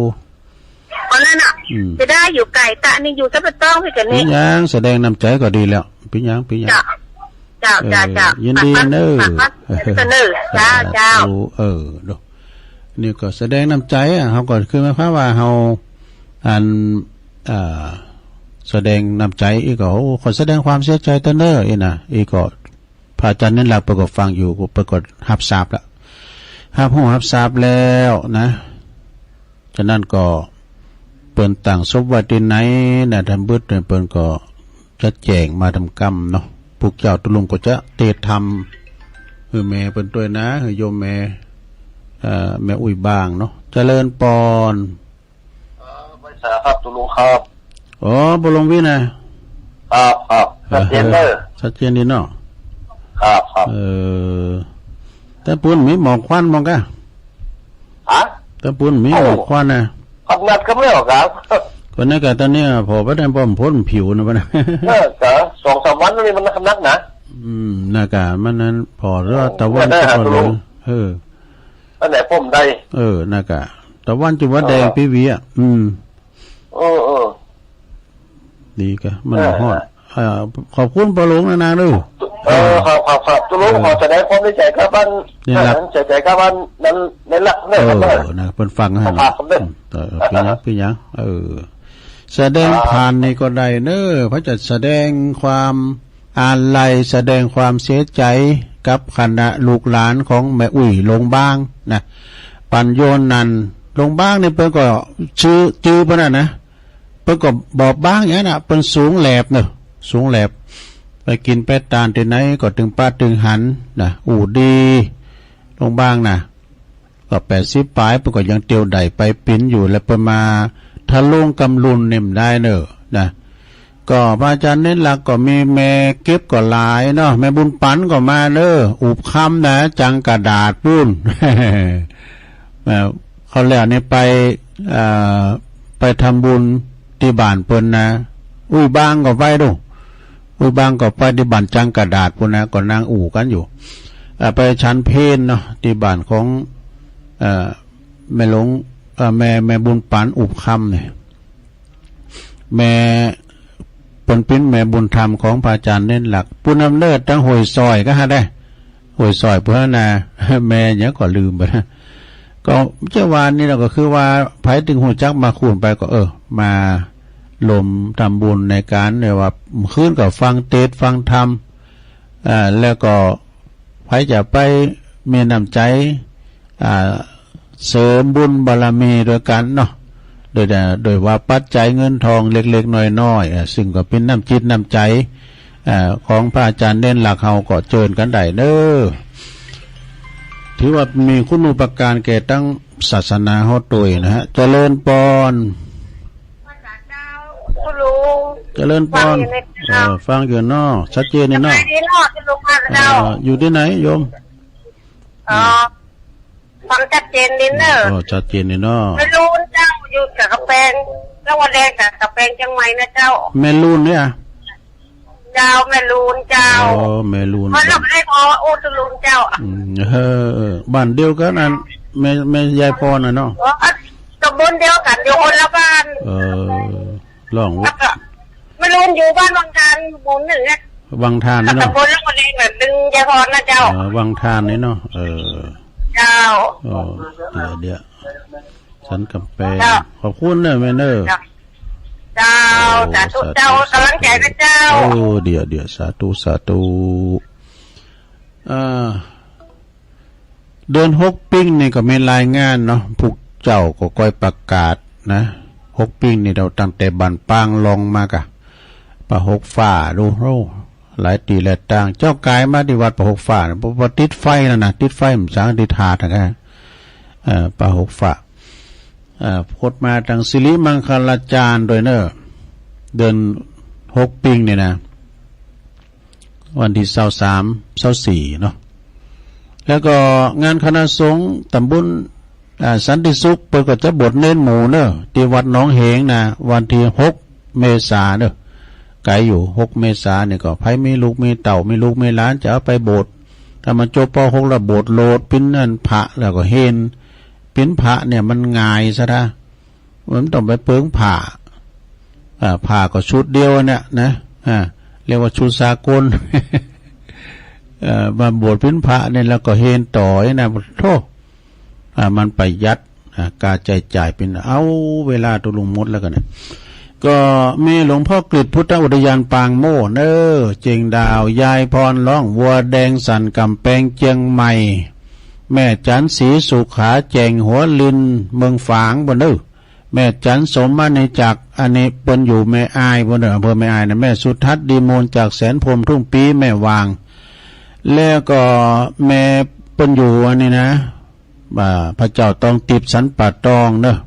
คนนั้นน่ะ อืม จะได้อยู่ไกล แต่อันนี้อยู่สักสตองพี่กันนี่ เป็นหยัง แสดงน้ำใจก็ดีแล้ว เป็นหยัง เป็นหยัง เจ้า เจ้า เออ เจ้า เจ้า ยินดีเนอะ ฝากมา ฝากมาเสนอ เจ้า เจ้า สาธุ เออ ดู นี่ก็แสดงน้ำใจอะ เขาก็คือหมายความว่าเขา อัน อ่า แสดงน้ำใจ อีกก็ โอ้ ขอแสดงความเสียใจตะเนอ อีกนะ อีกก็ พระอาจารย์เน้นหลักเปิ้นก็ฟังอยู่ เปิ้นก็ฮับทราบแล้ว ฮับฮู้ฮับทราบแล้วนะ ฉะนั้นก็เปิ้นตั้งศพไว้ตี้ไหนนะ ทำบึดเนี่ยเปิ้นก็จะแจ้งมาทำกำเนาะ พวกเจ้าตุลุงก็จะเตรียมทำหื้อแม่เปิ้นด้วยนะ หื้อโยมแม่ เอ่อ แม่อุ้ยบ้างเนาะ เจริญปอน เออ ไหว้สาครับ ตุลุงครับ อ๋อ บ่ลงวินะครับ ครับ ชัดเจนเด้อ ชัดเจนดีเนาะ ครับ ครับ เออ แต่ปูนมีหมอกควันมองกะ ฮะ แต่ปูนมีหมอกควันนะ พักนัดก็ไม่ออกครับ คนนั้นกะตอนนี้พอไปได้บ่มพ้นผิวนะบ่นะ เออกะ สองสามวันนี่มันนักๆนะ อืม น่ะกะ มันนั้น พอแล้ว เออ ตะวัน เนี่ย จะพอ ตกลง เลย เออ อันไหนผมได้ เออ น่ะกะ ตะวันจะว่าแดง เออ ปีวีอ่ะ อืม เออ เออ ดีกะ มัน เออ ฮอด เออ ขอบคุณป้าหลวงนะนางเด้อ เออ ครับ ครับ ครับ ตกลง เออ ขอแสดงความดีใจกับบ้าน นี่ล่ะ เสียใจกับบ้านนั้น ในหลักเนี่ย เออ ครับ นะ เพิ่นฟังให้ ครับ นะ ครับ เออ เป็นหยัง เป็นหยัง เออ แสดงผ่านนี่ก็ได้เนอะ พระจะแสดงความอาลัย แสดงความเสียใจกับคณะลูกหลานของแม่อุ้ยหลงบางนะ ปัญโยนันท์หลงบางนี่เปิ้นก็ชื่อ จื่อเปิ้นน่ะนะ เปิ้นก็บอบบางอย่างนั้นน่ะ เปิ้นสูงแหลบเนอะ สูงแหลบ ไปกินไปตานที่ไหนก็ตึงปาตึงหันนะ อู้ดีหลงบางนะ ก็แปดสิบปลาย เปิ้นก็ยังเตียวได้ไปปิ๋นอยู่ แล้วเปิ้นมาทะลวงกำลุนเนี่ยมันได้เนอะนะ ก็พระอาจารย์เน้นหลักก็มีแม่เก็บก็หลายเนาะ แม่บุญปันก็มาเนอะ อุบคำนะ จังกระดาษปู้น เอ่อ เขาแล้วนี่ไป เอ่อ ไปทำบุญที่บ้านเปิ้นนะ อุ้ยบางก็ไปดู อุ้ยบางก็ไปที่บ้านจังกระดาษปู้นนะ ก็นั่งอู้กันอยู่ เอ่อ ไปฉันเพลเนาะ ที่บ้านของ เอ่อ แม่หลวง เอ่อ แม่ แม่บุญปันอุบคำเนี่ย แม่เปิ้นเป๋นแม่บุญธรรมของพระอาจารย์เน้นหลัก ปู้นนำเนิดตังห้วยซอยก็หาได้ ห้วยซอยปู้นนะ แม่หยังก็ลืมไปแล้ว ก็จะว่านี่เราก็คือว่า ไผตึงฮู้จักมาคูณไปก็ เออ มาลมทำบุญในการ เรียกว่า คืนก็ฟังเทศน์ฟังธรรม อ่า แล้วก็ ไผจะไปมีน้ำใจ อ่า เสริมบุญบารมีด้วยกันเนาะ โดย โดยว่าปัจจัยเงินทองเล็กๆน้อยๆ อ่า ซึ่งก็เป็นน้ำจิตน้ำใจ อ่า ของพระอาจารย์เน้นหลักเฮาก็เจิญกันได้เนอะ ถือว่ามีคุณูปการแก่ทั้งศาสนาเฮาโตยนะฮะ เจริญปอน คุณลุง เจริญปอน ฟังอยู่ใน เออ ฟังอยู่เนาะ ชัดเจนนี่เนาะ สบายดีเนาะคุณลุง เออ อยู่ที่ไหนโยม อ๋อ ฟังชัดเจนดีเนอะ อ๋อ ชัดเจนนี่เนาะ แม่ลูนเจ้า อยู่สันกำแพง จังหวัดแดงสันกำแพงเชียงใหม่นะเจ้า แม่ลูนเนี่ย เจ้า แม่ลูนเจ้า อ๋อ แม่ลูน มันไม่ได้พออู้ตะลุนเจ้า อืม เออ เออ บ้านเดียวกันนั่น แม่ แม่ยายพรน่ะเนาะ อ๋อ ตำบลเดียวกัน อยู่คนละบ้าน เออ ร้อง แล้วก็ แม่ลูนอยู่บ้านวังทาน หมู่หนึ่งเนี่ย วังทานนี่เนาะ ตำบลแล้วก็เลยแบบดึงยายพรนะเจ้า เออ วังทานนี่เนาะ เออ เจ้า อ๋อ เดี๋ยว เดี๋ยว สันกำแพง เจ้า ขอบคุณเนอะแม่เนอะ เจ้า เจ้า โอ้ สาธุ สาธุ เจ้า สาธุ กำลังใจนะเจ้า โอ้ เดี๋ยว เดี๋ยว สาธุ สาธุ อ่า เดือนหกปิงนี่ก็มีรายงานเนาะ พวกเจ้าก็ค่อยประกาศนะ หกปิงนี่เราตั้งแต่บ้านปางลองมากะ ป่าหกฟ้าดู โอ้ หลายตีหลายตาง เจ้ากายมาที่วัดป่าหกฟ้าเนี่ย เพราะว่าติดไฟแล้วนะ ติดไฟมันสางติดหาดนะ เอ่อ ป่าหกฟ้า เอ่อ พดมาทางสิริมังคลาจารย์ด้วยเนอะ เดือนหกปิงเนี่ยนะ วันที่ซาวสาม ซาวสี่เนาะ แล้วก็งานคณะสงฆ์ตำบล อ่า สันติสุข เปิ้นก็จะบวชเณรหมู่เนอะ ที่วัดหนองเหงนะ วันที่หกเมษาเนอะ ไกลอยู่ หกเมษาเนี่ยก็ ใผมีลูกมีเต้า มีลูกมีหลาน จะเอาไปบวช ถ้ามันจบ ป.หก แล้วบวชโลด เป๋นนั่นพระ แล้วก็เฮน เป๋นพระเนี่ยมันง่ายซะนะ มันต้องไปเปิงผ้า อ่า ผ้าก็ชุดเดียวเนี่ยนะ อ่า เรียกว่าชุดสากล เอ่อ มาบวชเป๋นพระเนี่ย แล้วก็เฮนต่อเนี่ยนะ โธ่ อ่า มันประหยัด อ่า ค่าใช้จ่ายเป๋น เอาเวลาตกลงหมดแล้วกันนะ ก็มีหลวงพ่อกฤษพุทธอุทยานปางโม่เนอ เจียงดาว ยายพรร้องวัวแดงสันกำแพงเจียงใหม่ แม่จันทร์ศรีสุขาแจ่งหัวลินเมืองฝางบนเนอ แม่จันทร์สมมาในจักร อันนี้เปิ้นอยู่แม่อายบนเนอ อำเภอแม่อายนะ แม่สุทัศน์ดีมูลจากแสนพรหมทุ่งปีแม่วาง แล้วก็แม่เปิ้นอยู่อันนี้นะ อ่า พระเจ้าตองติบสันป่าตองเนอะ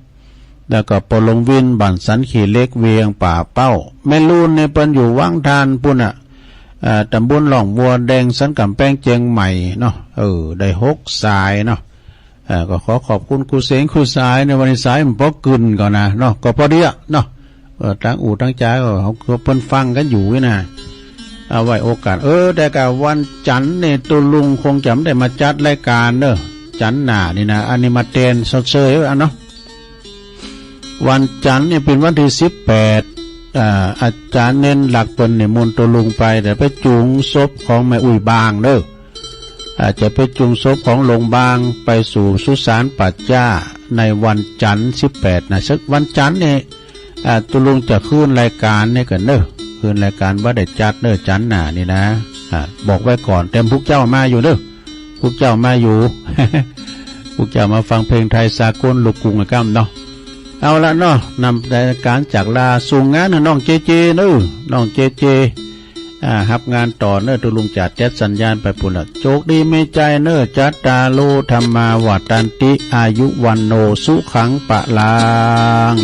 แล้วก็ปอหลวงวินบ้านสันขี้เหล็กเวียงป่าเป้า แม่ลูนเนี่ยเปิ้นอยู่วังทานปุ้นน่ะ อ่า ตำบลหนองบัวแดงสันกำแพงเจียงใหม่เนาะ เออ ได้หกสายเนาะ เออ ก็ขอขอบคุณครูเสงครูสายในวันนี้สายมันปอกกึ่นก่อนนะเนาะ ก็พอดีอะเนาะ เออ ทั้งอู่ทั้งจ๋าก็เขาก็เปิ้นฟังกันอยู่นี่นะ เอาไว้โอกาส เออ แต่กะวันจันทร์นี่ ตุลุงคงจะไม่ได้มาจัดรายการเนอะ จันทร์หน้านี่นะ อันนี้มาแตนสดๆ เออ อันเนาะ วันจันทร์นี่เป็นวันที่สิบแปด อ่า อาจารย์เน้นหลักเปิ้นนิมนต์ตุลุงไป แต่ไปจุงศพของแม่อุ้ยบางเนอะ อาจจะไปจุงศพของหลวงบางไปสู่สุสานป่าช้าในวันจันทร์สิบแปดนะ ซึ่งวันจันทร์นี่ อ่า ตุลุงจะคืนรายการนี่กันเนอะ คืนรายการบ่ได้จัดเนอะ จันทร์หน้านี่นะ อ่า บอกไว้ก่อน แต่พวกเจ้ามาอยู่เนอะ พวกเจ้ามาอยู่ พวกเจ้ามาฟังเพลงไทยสากลลูกกรุงกำเนาะ เอาละเนาะ นำรายการจากลาส่งงานให้น้องเจเจเนอะ น้องเจเจ อ่า รับงานต่อเนอะ ตุลุงจะแตดสัญญาณไปปุ้นละ โชคดีมีชัยเนอะ จัตตาโร ธัมมา วัฑฒันติ อายุ วัณโณ สุขัง พลัง